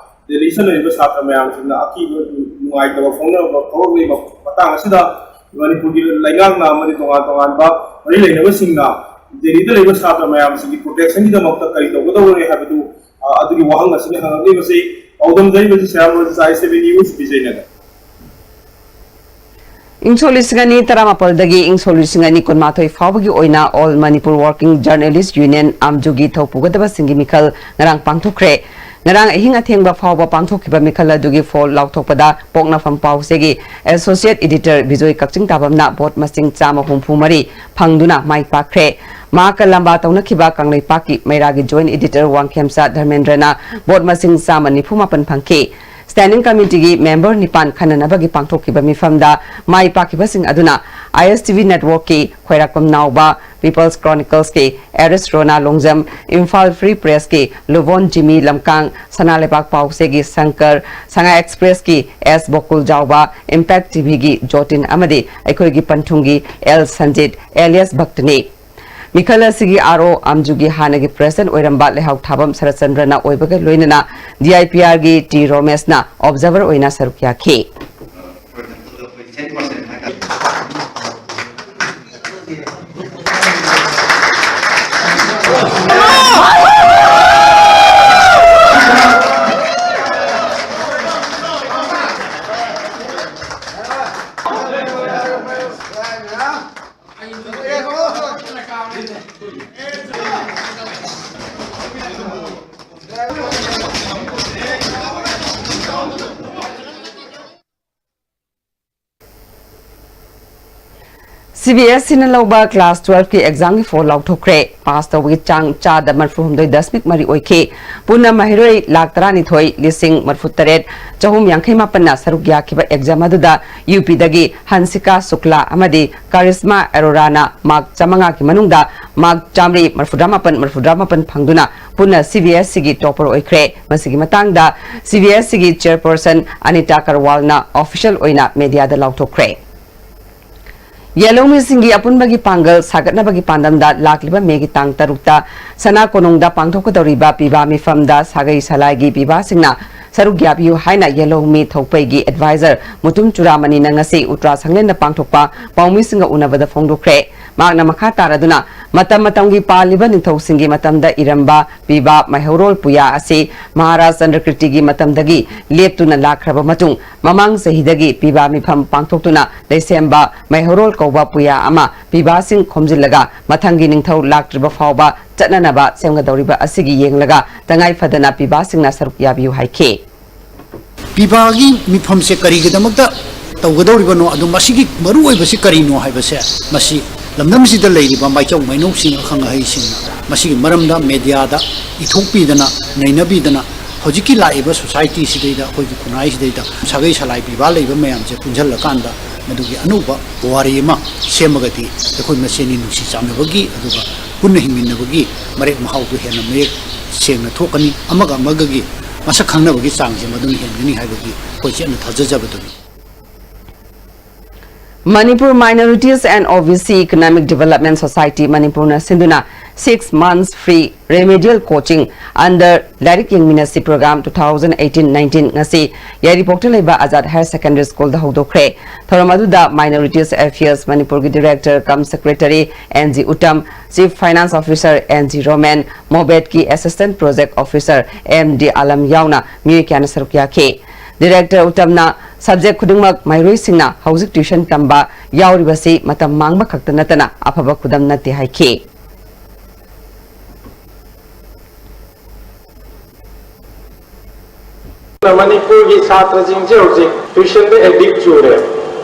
ꯗꯦꯜꯂꯤꯗ ꯂꯩꯔꯤꯕ ꯁꯥꯇ꯭ꯔ ꯃꯌꯥꯝꯁꯤꯡꯅ ꯑꯀꯤꯕ ꯅꯨꯡꯉꯥꯏꯇꯕ ꯐꯣꯡꯅꯔꯛꯄ ꯊꯣꯛꯂꯛꯂꯤꯕ ꯃꯇꯥꯡ ꯃꯇꯥꯡ ꯑꯁꯤꯗ ꯃꯅꯤꯄꯨꯔꯒꯤ ꯂꯩꯉꯥꯛꯅ ꯑꯃꯗꯤ ꯇꯣꯉꯥꯟ ꯇꯣꯉꯥꯟꯕ ꯃꯔꯤ ꯂꯩꯅꯕꯁꯤꯡꯅ ꯗꯦꯜꯂꯤꯗ ꯂꯩꯕ ꯁꯥꯇ꯭ꯔ ꯃꯌꯥꯝꯁꯤꯒꯤ ꯄ꯭ꯔꯣꯇꯦꯛꯁꯟꯒꯤꯗꯃꯛꯇ ꯀꯔꯤ ꯇꯧꯒꯗꯧꯕꯅꯣ ꯍꯥꯏꯕꯗꯨ, ꯑ, ꯑꯗꯨꯒꯤ ꯋꯥꯍꯪ ꯑꯁꯤꯅꯤ ꯍꯪꯂꯛꯂꯤꯕꯁꯤ꯫ ꯄꯥꯎꯗꯝꯖꯔꯤꯕꯁꯤ ꯁꯦꯔꯥꯝ ꯔꯣꯖꯤꯁ, ꯑꯥꯏ ꯁꯦꯚꯦꯟ ꯅ꯭ꯌꯨꯁ, ꯕꯤꯖꯌꯅꯒꯔ꯫ ꯏꯪ ꯁꯣꯛ ꯂꯤꯁꯤꯡ ꯑꯅꯤ ꯇꯔꯥꯃꯥꯄꯜꯗꯒꯤ ꯏꯪ ꯁꯣꯛ ꯂꯤꯁꯤꯡ ꯑꯅꯤ ꯀꯨꯟꯃꯥꯊꯣꯏ ꯐꯥꯎꯕꯒꯤ ꯑꯣꯏꯅ All Manipur Working Journalist Union, ꯑꯥꯝꯖꯨꯒꯤ ꯊꯧ ꯄꯨꯒꯗꯕꯁꯤꯡꯒꯤ ꯃꯤꯈꯜ ꯉꯔꯥꯡ ꯄꯥꯡꯊꯣꯛꯈ꯭ꯔꯦ꯫ ꯉꯔꯥꯡ ꯑꯍꯤꯡ ꯑꯊꯦꯡꯕ ꯐꯥꯎꯕ ꯄꯥꯡꯊꯣꯛꯈꯤꯕ ꯃꯤꯈꯜ ꯑꯗꯨꯒꯤ ꯐꯣꯜ ꯂꯥꯎꯊꯣꯛꯄꯗ ꯄꯣꯛꯅꯐꯝ ꯄꯥꯎꯆꯦꯒꯤ ꯑꯦꯁꯣꯁꯤꯌꯦꯠ ꯏꯗꯤꯇꯔ ꯕꯤꯖꯣꯏ ꯀꯛꯆꯤꯡ ꯇꯥꯕꯝꯅ ꯚꯣꯠ ꯃꯁꯤꯡ ꯆꯥꯝꯃ ꯍꯨꯝꯐꯨ ꯃꯔꯤ ꯐꯪꯗꯨꯅ ꯃꯥꯏ ꯄꯥꯛꯈ꯭ꯔꯦ꯫ ꯃꯍꯥꯛꯀ ꯂꯝꯕꯥ ꯇꯧꯅꯈꯤꯕ ꯀꯪꯂꯩꯄꯥꯛꯀꯤ ꯃꯩꯔꯥꯒꯤ ꯖꯣꯏꯟꯠ ꯏꯗꯤꯇꯔ ꯋꯥꯡꯈꯦꯝꯆꯥ ꯙꯔꯃꯦꯟꯗ꯭ꯔꯅ ꯚꯣꯠ ꯃꯁꯤꯡ ꯆꯥꯝꯃ ꯅꯤꯐꯨ ꯃꯥꯄꯟ ꯐꯪꯈꯤ꯫ ꯁ꯭ꯇꯦꯟꯗꯤꯡ ꯀꯃꯤꯇꯤꯒꯤ ꯃꯦꯝꯕꯔ ꯅꯤꯄꯥꯟ ꯈꯟꯅꯅꯕꯒꯤ ꯄꯥꯡꯊꯣꯛꯈꯤꯕ ꯃꯤꯐꯝꯗ ꯃꯥꯏ ꯄꯥꯛꯈꯤꯕꯁꯤꯡ ꯑꯗꯨꯅ ꯑꯥꯏ ꯑꯦꯁ ꯇꯤ ꯚꯤ ꯅꯦꯠꯋꯔꯛꯀꯤ ꯈ꯭ꯋꯥꯏꯔꯥꯛꯄꯝ ꯅꯥꯎꯕ, peoples ꯀ꯭ꯔꯣꯅꯤꯀꯜꯁꯀꯤ Ares ꯔꯣꯅꯥ Longjam, Imphal free ꯄ꯭ꯔꯦꯁꯀꯤ ꯂꯨꯕꯣꯟ ꯖꯤꯃꯤ ꯂꯝꯀꯥꯡ, ꯁꯅꯥ ꯂꯩꯕꯥꯛ ꯄꯥꯎꯆꯦꯒꯤ ꯁꯪꯀꯔ, ꯁꯉꯥꯏ ꯑꯦꯛꯁꯄ꯭ꯔꯦꯁꯀꯤ ꯑꯦꯁ ꯕꯣꯀꯨꯜ ꯖꯥꯎꯕ, ꯏꯝꯄꯦꯛ ꯇꯤ ꯚꯤꯒꯤ ꯖꯣꯇꯤꯟ ꯑꯃꯗꯤ ꯑꯩꯈꯣꯏꯒꯤ ꯄꯟꯊꯨꯡꯒꯤ ꯑꯦꯜ ꯁꯟꯖꯤꯠ ꯑꯦꯂꯤꯌꯥꯁ ꯚꯛꯇꯅꯤ꯫ ꯃꯤꯈꯜ ꯑꯁꯤꯒꯤ ꯑꯥꯔ ꯑꯣ ꯑꯥꯝꯖꯨꯒꯤ ꯍꯥꯟꯅꯒꯤ ꯄ꯭ꯔꯦꯁꯤꯗꯦꯟꯠ ꯑꯣꯏꯔꯝꯕ ꯂꯩꯍꯥꯎ ꯊꯥꯕꯝ ꯁꯔꯠꯆꯟꯗ꯭ꯔꯅ ꯑꯣꯏꯕꯒ ꯂꯣꯏꯅꯅ D I P ꯑꯥꯔꯒꯤ T ꯔꯣꯃꯦꯁꯅ observer ꯑꯣꯏꯅ ꯁꯔꯨꯛ ꯌꯥꯈꯤ꯫ ꯁꯤ ꯕꯤ ꯑꯦꯁ ꯏꯅ ꯂꯧꯕ ꯀ꯭ꯂꯥꯁ ꯇꯨꯋꯦꯜꯐꯀꯤ ꯑꯦꯛꯖꯥꯝꯒꯤ ꯐꯣꯜ ꯂꯥꯎꯊꯣꯛꯈ꯭ꯔꯦ꯫ ꯄꯥꯁ ꯇꯧꯕꯒꯤ ꯆꯥꯡ ꯆꯥꯗ ꯃꯔꯤꯐꯨ ꯍꯨꯝꯗꯣꯏ ꯗꯁꯃꯤꯛ ꯃꯔꯤ ꯑꯣꯏꯈꯤ꯫ ꯄꯨꯟꯅ ꯃꯍꯩꯔꯣꯏ ꯂꯥꯈ ꯇꯔꯥꯅꯤꯊꯣꯏ ꯂꯤꯁꯤꯡ ꯃꯔꯤꯐꯨ ꯇꯔꯦꯠ ꯆꯍꯨꯝ ꯌꯥꯡꯈꯩ ꯃꯥꯄꯟꯅ ꯁꯔꯨꯛ ꯌꯥꯈꯤꯕ ꯑꯦꯛꯖꯥꯝ ꯑꯗꯨꯗ ꯌꯨ ꯄꯤꯗꯒꯤ ꯍꯟꯁꯤꯀꯥ ꯁꯨꯛꯂꯥ ꯑꯃꯗꯤ ꯀꯥꯔꯤꯁꯃꯥ ꯑꯦꯔꯣꯔꯥꯅ ꯃꯥꯔꯛ ꯆꯥꯃꯉꯥꯒꯤ ꯃꯅꯨꯡꯗ ꯃꯥꯔꯛ ꯆꯥꯃꯔꯤ ꯃꯔꯤꯐꯨꯇꯔꯥꯃꯥꯄꯟ, ꯃꯔꯤꯐꯨꯇꯔꯥꯃꯥꯄꯟ ꯐꯪꯗꯨꯅ ꯄꯨꯟꯅ ꯁꯤ ꯕꯤ ꯑꯦꯁ ꯏꯒꯤ ꯇꯣꯄꯔ ꯑꯣꯏꯈ꯭ꯔꯦ꯫ ꯃꯁꯤꯒꯤ ꯃꯇꯥꯡꯗ ꯁꯤ ꯕꯤ ꯑꯦꯁ ꯏꯒꯤ ꯆꯦꯌꯔꯄꯔꯁꯟ ꯑꯅꯤꯇꯥ ꯀꯔꯋꯥꯜꯅ ꯑꯣꯐꯤꯁꯤꯌꯦꯜ ꯑꯣꯏꯅ ꯃꯦꯗꯤꯌꯥꯗ ꯂꯥꯎꯊꯣꯛꯈ꯭ꯔꯦ꯫ ꯌꯦꯜꯍꯧꯃꯤꯁꯤꯡꯒꯤ ꯑꯄꯨꯟꯕꯒꯤ ꯄꯥꯡꯒꯜ ꯁꯥꯒꯠꯅꯕꯒꯤ ꯄꯥꯟꯗꯝꯗ ꯂꯥꯛꯂꯤꯕ ꯃꯦꯒꯤ ꯇꯥꯡ ꯇꯔꯨꯛꯇ ꯁꯅꯥ ꯀꯣꯅꯨꯡꯗ ꯄꯥꯡꯊꯣꯛꯀꯗꯧꯔꯤꯕ ꯄꯤꯕꯥ ꯃꯤꯐꯝꯗ ꯁꯥꯒꯩ ꯁꯂꯥꯏꯒꯤ ꯄꯤꯕꯥꯁꯤꯡꯅ ꯁꯔꯨꯛ ꯌꯥꯕꯤꯌꯨ ꯍꯥꯏꯅ ꯌꯦꯜꯍꯧꯃꯤ ꯊꯧꯄꯩꯒꯤ ꯑꯦꯗꯚꯥꯏꯖꯔ ꯃꯨꯇꯨꯝ ꯆꯨꯔꯥꯃꯅꯤꯅ ꯉꯁꯤ ꯎꯇ꯭ꯔꯥ ꯁꯪꯂꯦꯟꯗ ꯄꯥꯡꯊꯣꯛꯄ ꯄꯥꯎꯃꯤꯁꯤꯡꯒ ꯎꯅꯕꯗ ꯐꯣꯡꯗꯣꯛꯈ꯭ꯔꯦ꯫ ꯃꯍꯥꯛꯅ ꯃꯈꯥ ꯇꯥꯔꯗꯨꯅ ꯃꯇꯝ ꯃꯇꯝꯒꯤ ꯄꯥꯜꯂꯤꯕ ꯅꯤꯡꯊꯧꯁꯤꯡꯒꯤ ꯃꯇꯝꯗ ꯏꯔꯝꯕ ꯄꯤꯕꯥ ꯃꯩꯍꯧꯔꯣꯜ ꯄꯨꯌꯥ ꯑꯁꯤ ꯃꯍꯥꯔꯥꯖ ꯆꯟꯗ꯭ꯔꯀꯤꯔꯇꯤꯒꯤ ꯃꯇꯝꯗꯒꯤ ꯂꯦꯞꯇꯨꯅ ꯂꯥꯛꯈ꯭ꯔꯕ ꯃꯇꯨꯡ, ꯃꯃꯥꯡ ꯆꯍꯤꯗꯒꯤ ꯄꯤꯕꯥ ꯃꯤꯐꯝ ꯄꯥꯡꯊꯣꯛꯇꯨꯅ ꯂꯩꯁꯦꯝꯕ ꯃꯩꯍꯧꯔꯣꯜ ꯀꯧꯕ ꯄꯨꯌꯥ ꯑꯃ ꯄꯤꯕꯥꯁꯤꯡ ꯈꯣꯝꯖꯤꯜꯂꯒ ꯃꯊꯪꯒꯤ ꯅꯤꯡꯊꯧ ꯂꯥꯛꯇ꯭ꯔꯤꯕ ꯐꯥꯎꯕ ꯆꯠꯅꯅꯕ ꯁꯦꯝꯒꯗꯧꯔꯤꯕ ꯑꯁꯤꯒꯤ ꯌꯦꯡꯂꯒ ꯇꯉꯥꯏ ꯐꯗꯅ ꯄꯤꯕꯥꯁꯤꯡꯅ ꯁꯔꯨꯛ ꯌꯥꯕꯤꯌꯨ ꯍꯥꯏꯈꯤ꯫ ꯄꯤꯕꯥꯒꯤ ꯃꯤꯐꯝꯁꯦ ꯀꯔꯤꯒꯤꯗꯃꯛꯇ ꯇꯧꯒꯗꯧꯔꯤꯕꯅꯣ, ꯑꯗꯨ ꯃꯁꯤꯒꯤ ꯃꯔꯨꯑꯣꯏꯕꯁꯤ ꯀꯔꯤꯅꯣ ꯍꯥꯏꯕꯁꯦ ꯃꯁꯤ ꯂꯝꯗꯝꯁꯤꯗ ꯂꯩꯔꯤꯕ ꯃꯥꯏꯆꯧ ꯃꯥꯏꯅꯧꯁꯤꯡ, ꯑꯈꯪ ꯑꯍꯩꯁꯤꯡꯅ ꯃꯁꯤꯒꯤ ꯃꯔꯝꯗ ꯃꯦꯗꯤꯌꯥꯗ ꯏꯊꯣꯛꯄꯤꯗꯅ, ꯅꯩꯅꯕꯤꯗꯅ, ꯍꯧꯖꯤꯛꯀꯤ ꯂꯥꯛꯏꯕ ꯁꯣꯁꯥꯏꯇꯤꯁꯤꯗꯩꯗ, ꯑꯩꯈꯣꯏꯒꯤ ꯈꯨꯟꯅꯥꯏꯁꯤꯗꯩꯗ ꯁꯥꯒꯩ ꯁꯂꯥꯏ ꯄꯤꯕꯥ ꯂꯩꯕ ꯃꯌꯥꯝꯁꯦ ꯄꯨꯟꯁꯤꯜꯂꯀꯥꯟꯗ ꯃꯗꯨꯒꯤ ꯑꯅꯧꯕ ꯄꯨꯋꯥꯔꯤ ꯑꯃ ꯁꯦꯝꯃꯒꯗꯤ ꯑꯩꯈꯣꯏ ꯃꯁꯦꯟꯒꯤ ꯅꯨꯡꯁꯤ ꯆꯥꯟꯅꯕꯒꯤ, ꯑꯗꯨꯒ ꯄꯨꯟꯅ ꯍꯤꯡꯃꯤꯟꯅꯕꯒꯤ ꯃꯔꯦꯛ ꯃꯍꯥꯎꯗꯨ ꯍꯦꯟꯅ ꯃꯌꯦꯛ ꯁꯦꯡꯅ ꯊꯣꯛꯀꯅꯤ, ꯑꯃꯒ ꯑꯃꯒꯒꯤ ꯃꯁꯛ ꯈꯪꯅꯕꯒꯤ ꯆꯥꯡꯁꯦ ꯃꯗꯨꯅ ꯍꯦꯟꯒꯅꯤ ꯍꯥꯏꯕꯒꯤ ꯑꯩꯈꯣꯏ ꯆꯦꯠꯅ ꯊꯥꯖꯖꯕꯗꯨꯅꯤ꯫ Manipur Minorities and O B C Economic Development Society ꯃꯅꯤꯄꯨꯔꯅ ꯁꯤꯟꯗꯨꯅ six months free remedial coaching under ꯂꯥꯏꯔꯤꯛ ꯌꯦꯡꯃꯤꯟꯅꯁꯤ program two thousand eighteen nineteen ꯉꯁꯤ ꯌꯥꯏꯔꯤꯄꯣꯛꯇ ꯂꯩꯕ ꯑꯖꯥꯗ Higher Secondary Schoolꯗ ꯍꯧꯗꯣꯛꯈ꯭ꯔꯦ꯫ ꯊꯧꯔꯝ ꯑꯗꯨꯗ Minorities Affairs ꯃꯅꯤꯄꯨꯔꯒꯤ Director cum Secretary N G Uttam, Chief Finance Officer N G Roman, ꯃꯣꯕꯦꯠꯀꯤ Assistant Project Officer M D Alam ꯌꯥꯎꯅ ꯃꯤꯑꯣꯏ ꯀꯌꯥꯅ ꯁꯔꯨꯛ ꯌꯥꯈꯤ꯫ Director ꯎꯇꯝꯅ subject ꯈꯨꯗꯤꯡꯃꯛ ꯃꯍꯩꯔꯣꯏꯁꯤꯡꯅ ꯍꯧꯖꯤꯛ tuition ꯇꯝꯕ ꯌꯥꯎꯔꯤꯕꯁꯤ ꯃꯇꯝ ꯃꯥꯡꯕ ꯈꯛꯇ ꯅꯠꯇꯅ ꯑꯐꯕ ꯈꯨꯗꯝ ꯅꯠꯇꯦ ꯍꯥꯏꯈꯤ꯫ ꯃꯅꯤꯄꯨꯔꯒꯤ ꯁꯥꯇ꯭ꯔꯁꯤꯡꯁꯦ ꯍꯧꯖꯤꯛ tuitionꯗ addict ꯆꯨꯔꯦ꯫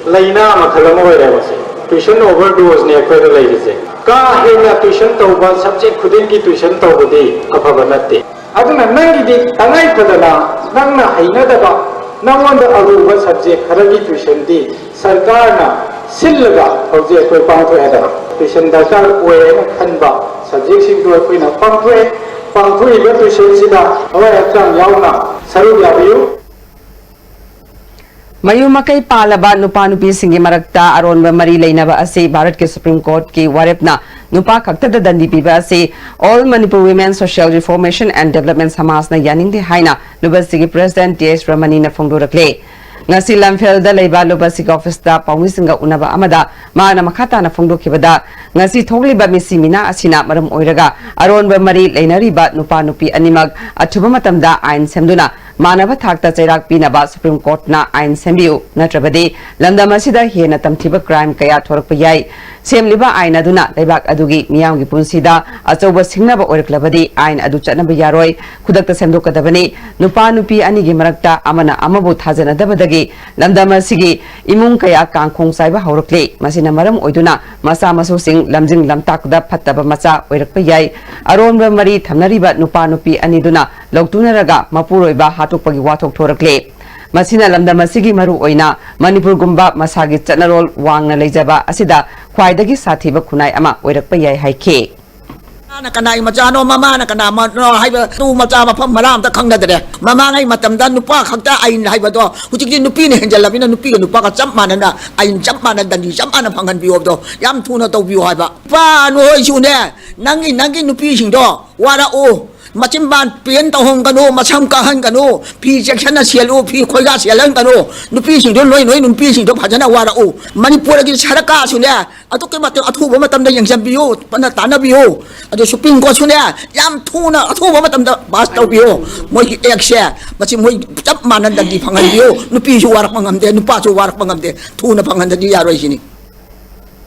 ꯂꯥꯏꯅꯥ ꯃꯈꯜ ꯑꯃ ꯑꯣꯏꯔꯦ ꯃꯁꯤ꯫ Tuition overdoseꯅꯦ ꯑꯩꯈꯣꯏꯗ ꯂꯩꯔꯤꯁꯦ꯫ ꯀꯥ ꯍꯦꯟꯅ tuition ꯇꯧꯕ, subject ꯈꯨꯗꯤꯡꯒꯤ tuition ꯇꯧꯕꯗꯤ ꯑꯐꯕ ꯅꯠꯇꯦ꯫ ꯑꯗꯨꯅ ꯅꯪꯒꯤꯗꯤ ꯇꯉꯥꯏ ꯐꯗꯅ ꯅꯪꯅ ꯍꯩꯅꯗꯕ, ꯅꯪꯉꯣꯟꯗ ꯑꯔꯨꯕ subject ꯈꯔꯒꯤ tuitionꯗꯤ ꯁꯔꯀꯥꯔꯅ ꯁꯤꯜꯂꯒ ꯍꯧꯖꯤꯛ ꯑꯩꯈꯣꯏ ꯄꯥꯡꯊꯣꯛꯑꯦꯗꯅ꯫ Tuition ꯗꯔꯀꯥꯔ ꯑꯣꯏ ꯍꯥꯏꯅ ꯈꯟꯕ subjectꯁꯤꯡꯗꯣ ꯑꯩꯈꯣꯏꯅ ꯄꯥꯡꯊꯣꯛꯑꯦ꯫ ꯄꯥꯡꯊꯣꯛꯏꯕ tuitionꯁꯤꯗ ꯊꯋꯥꯏ ꯍꯛꯆꯥꯡ ꯌꯥꯎꯅ ꯁꯔꯨꯛ ꯌꯥꯕꯤꯌꯨ꯫ ꯃꯌꯨꯝ ꯃꯀꯩ ꯄꯥꯜꯂꯕ ꯅꯨꯄꯥ ꯅꯨꯄꯤꯁꯤꯡꯒꯤ ꯃꯔꯛꯇ ꯑꯔꯣꯟꯕ ꯃꯔꯤ ꯂꯩꯅꯕ ꯑꯁꯤ ꯚꯥꯔꯠꯀꯤ ꯁꯨꯄ꯭ꯔꯤꯝ ꯀꯣꯔꯠꯀꯤ ꯋꯥꯔꯦꯞꯅ ꯅꯨꯄꯥ ꯈꯛꯇꯗ ꯗꯟꯗꯤ ꯄꯤꯕ ꯑꯁꯤ All Manipur Women Social Reformation and Development ꯁꯃꯥꯖꯅ ꯌꯥꯅꯤꯡꯗꯦ ꯍꯥꯏꯅ ꯂꯨꯕꯁꯤꯒꯤ ꯄ꯭ꯔꯦꯁꯤꯗꯦꯟꯠ ꯇꯤ ꯑꯦꯁ ꯔꯃꯅꯤꯅ ꯐꯣꯡꯗꯣꯔꯛꯂꯦ꯫ ꯉꯁꯤ ꯂꯝꯐꯦꯜꯗ ꯂꯩꯕ ꯂꯨꯕꯁꯤꯒꯤ ꯑꯣꯐꯤꯁꯇ ꯄꯥꯎꯃꯤꯁꯤꯡꯒ ꯎꯅꯕ ꯑꯃꯗ ꯃꯍꯥꯛꯅ ꯃꯈꯥ ꯇꯥꯅ ꯐꯣꯡꯗꯣꯛꯈꯤꯕꯗ, ꯉꯁꯤ ꯊꯣꯛꯂꯤꯕ ꯃꯤꯁꯤ ꯃꯤꯅꯥ ꯑꯁꯤꯅ ꯃꯔꯝ ꯑꯣꯏꯔꯒ ꯑꯔꯣꯟꯕ ꯃꯔꯤ ꯂꯩꯅꯔꯤꯕ ꯅꯨꯄꯥ ꯅꯨꯄꯤ ꯑꯅꯤꯃꯛ ꯑꯊꯨꯕ ꯃꯇꯝꯗ ꯑꯥꯏꯟ ꯁꯦꯝꯗꯨꯅ ꯃꯥꯟꯅꯕ ꯊꯥꯛꯇ ꯆꯩꯔꯥꯛ ꯄꯤꯅꯕ ꯁꯨꯄ꯭ꯔꯤꯝ ꯀꯣꯔꯠꯅ ꯑꯥꯏꯟ ꯁꯦꯝꯕꯤꯌꯨ, ꯅꯠꯇ꯭ꯔꯕꯗꯤ ꯂꯝꯗꯝ ꯑꯁꯤꯗ ꯍꯦꯟꯅ ꯇꯝꯊꯤꯕ ꯀ꯭ꯔꯥꯏꯝ ꯀꯌꯥ ꯊꯣꯔꯛꯄ ꯌꯥꯏ꯫ ꯁꯦꯝꯂꯤꯕ ꯑꯥꯏꯟ ꯑꯗꯨꯅ ꯂꯩꯕꯥꯛ ꯑꯗꯨꯒꯤ ꯃꯤꯌꯥꯝꯒꯤ ꯄꯨꯟꯁꯤꯗ ꯑꯆꯧꯕ ꯁꯤꯡꯅꯕ ꯑꯣꯏꯔꯛꯂꯕꯗꯤ ꯑꯥꯏꯟ ꯑꯗꯨ ꯆꯠꯅꯕ ꯌꯥꯔꯣꯏ, ꯈꯨꯗꯛꯇ ꯁꯦꯝꯗꯣꯛꯀꯗꯕꯅꯤ꯫ ꯅꯨꯄꯥ ꯅꯨꯄꯤ ꯑꯅꯤꯒꯤ ꯃꯔꯛꯇ ꯑꯃꯅ ꯑꯃꯕꯨ ꯊꯥꯖꯅꯗꯕꯗꯒꯤ ꯂꯝꯗꯝ ꯑꯁꯤꯒꯤ ꯏꯃꯨꯡ ꯀꯌꯥ ꯀꯥꯡꯈꯣꯡ ꯆꯥꯏꯕ ꯍꯧꯔꯛꯂꯤ꯫ ꯃꯁꯤꯅ ꯃꯔꯝ ꯑꯣꯏꯗꯨꯅ ꯃꯆꯥ ꯃꯁꯨꯁꯤꯡ ꯂꯝꯖꯤꯡ ꯂꯝꯇꯥꯛꯄꯗ ꯐꯠꯇꯕ ꯃꯆꯥ ꯑꯣꯏꯔꯛꯄ ꯌꯥꯏ꯫ ꯑꯔꯣꯟꯕ ꯃꯔꯤ ꯊꯝꯅꯔꯤꯕ ꯅꯨꯄꯥ ꯅꯨꯄꯤ ꯑꯅꯤꯗꯨꯅ ꯂꯧꯇꯨꯅꯔꯒ ꯃꯄꯨꯔꯣꯏꯕ ꯍꯥꯠꯇꯣꯛꯄꯒꯤ ꯋꯥꯊꯣꯛ ꯊꯣꯔꯛꯂꯦ꯫ ꯃꯁꯤꯅ ꯂꯝꯗꯝ ꯑꯁꯤꯒꯤ ꯃꯔꯨ ꯑꯣꯏꯅ ꯃꯅꯤꯄꯨꯔꯒꯨꯝꯕ ꯃꯁꯥꯒꯤ ꯆꯠꯅꯔꯣꯜ ꯋꯥꯡꯅ ꯂꯩꯖꯕ ꯑꯁꯤꯗ ꯈ꯭ꯋꯥꯏꯗꯒꯤ ꯁꯥꯊꯤꯕ ꯈꯨꯟꯅꯥꯏ ꯑꯃ ꯑꯣꯏꯔꯛꯄ ꯌꯥꯏ ꯍꯥꯏꯈꯤ꯫ ꯃꯃꯥꯅ ꯀꯅꯥꯒꯤ ꯃꯆꯥꯅꯣ, ꯃꯃꯥꯅ ꯀꯅꯥꯅꯣ ꯍꯥꯏꯕ ꯇꯨ ꯃꯆꯥ ꯃꯐꯝ ꯃꯔꯥ ꯑꯝꯇ ꯈꯪꯅꯗ꯭ꯔꯦ꯫ ꯃꯃꯥꯡꯉꯩ ꯃꯇꯝꯗ ꯅꯨꯄꯥ ꯈꯛꯇ ꯑꯥꯏꯟ ꯍꯥꯏꯕꯗꯣ ꯍꯧꯖꯤꯛꯇꯤ ꯅꯨꯄꯤꯅ ꯍꯦꯟꯖꯜꯂꯕꯅꯤꯅ ꯅꯨꯄꯤꯒ ꯅꯨꯄꯥꯒ ꯆꯞ ꯃꯥꯟꯅꯅ ꯑꯥꯏꯟ ꯆꯞ ꯃꯥꯟꯅ ꯗꯟꯗꯤ ꯆꯞ ꯃꯥꯟꯅ ꯐꯪꯍꯟꯕꯤꯌꯣ ꯍꯥꯏꯕꯗꯣ ꯌꯥꯝ ꯊꯨꯅ ꯇꯧꯕꯤꯌꯣ ꯍꯥꯏꯕ꯫ ꯅꯨꯄꯥ ꯅꯣꯏꯁꯨꯅꯦ, ꯅꯪꯒꯤ, ꯅꯪꯒꯤ ꯅꯨꯄꯤꯁꯤꯡꯗꯣ ꯋꯥꯔꯛꯎ꯫ ꯃꯆꯤꯟꯕꯥꯟ ꯄꯦꯟ ꯇꯧꯍꯟꯒꯅꯨ, ꯃꯁꯝ ꯀꯛꯍꯟꯒꯅꯨ, ꯐꯤ ꯆꯦꯛꯁꯟꯅ ꯁꯦꯠꯂꯨ, ꯐꯤ ꯈꯣꯏꯒꯥ ꯁꯦꯠꯍꯟꯒꯅꯨ꯫ ꯅꯨꯄꯤꯁꯤꯡꯗꯣ, ꯅꯣꯏ, ꯅꯣꯏ ꯅꯨꯄꯤꯁꯤꯡꯗꯣ ꯐꯖꯅ ꯋꯥꯔꯛꯎ꯫ ꯃꯅꯤꯄꯨꯔꯒꯤ ꯁꯔꯀꯥꯔꯁꯨꯅꯦ, ꯑꯗꯨꯛꯀꯤ ꯃꯇꯤꯛ ꯑꯊꯨꯕ ꯃꯇꯝꯗ ꯌꯦꯡꯁꯤꯟꯕꯤꯌꯨ, ꯐꯅ ꯇꯥꯟꯅꯕꯤꯌꯨ꯫ ꯑꯗꯨ ꯁꯨꯄ꯭ꯔꯤꯝ ꯀꯣꯔꯠꯁꯨꯅꯦ, ꯌꯥꯝ ꯊꯨꯅ ꯑꯊꯨꯕ ꯃꯇꯝꯗ ꯄꯥꯁ ꯇꯧꯕꯤꯌꯨ꯫ ꯃꯣꯏꯒꯤ ꯑꯦꯛꯁꯦ, ꯃꯁꯤ ꯃꯣꯏ ꯆꯞ ꯃꯥꯟꯅ ꯗꯟꯗꯤ ꯐꯪꯍꯟꯕꯤꯌꯨ꯫ ꯅꯨꯄꯤꯁꯨ ꯋꯥꯔꯛꯄ ꯉꯝꯗꯦ, ꯅꯨꯄꯥꯁꯨ ꯋꯥꯔꯛꯄ ꯉꯝꯗꯦ, ꯊꯨꯅ ꯐꯪꯍꯟꯗꯗꯤ ꯌꯥꯔꯣꯏ ꯁꯤꯅꯤ꯫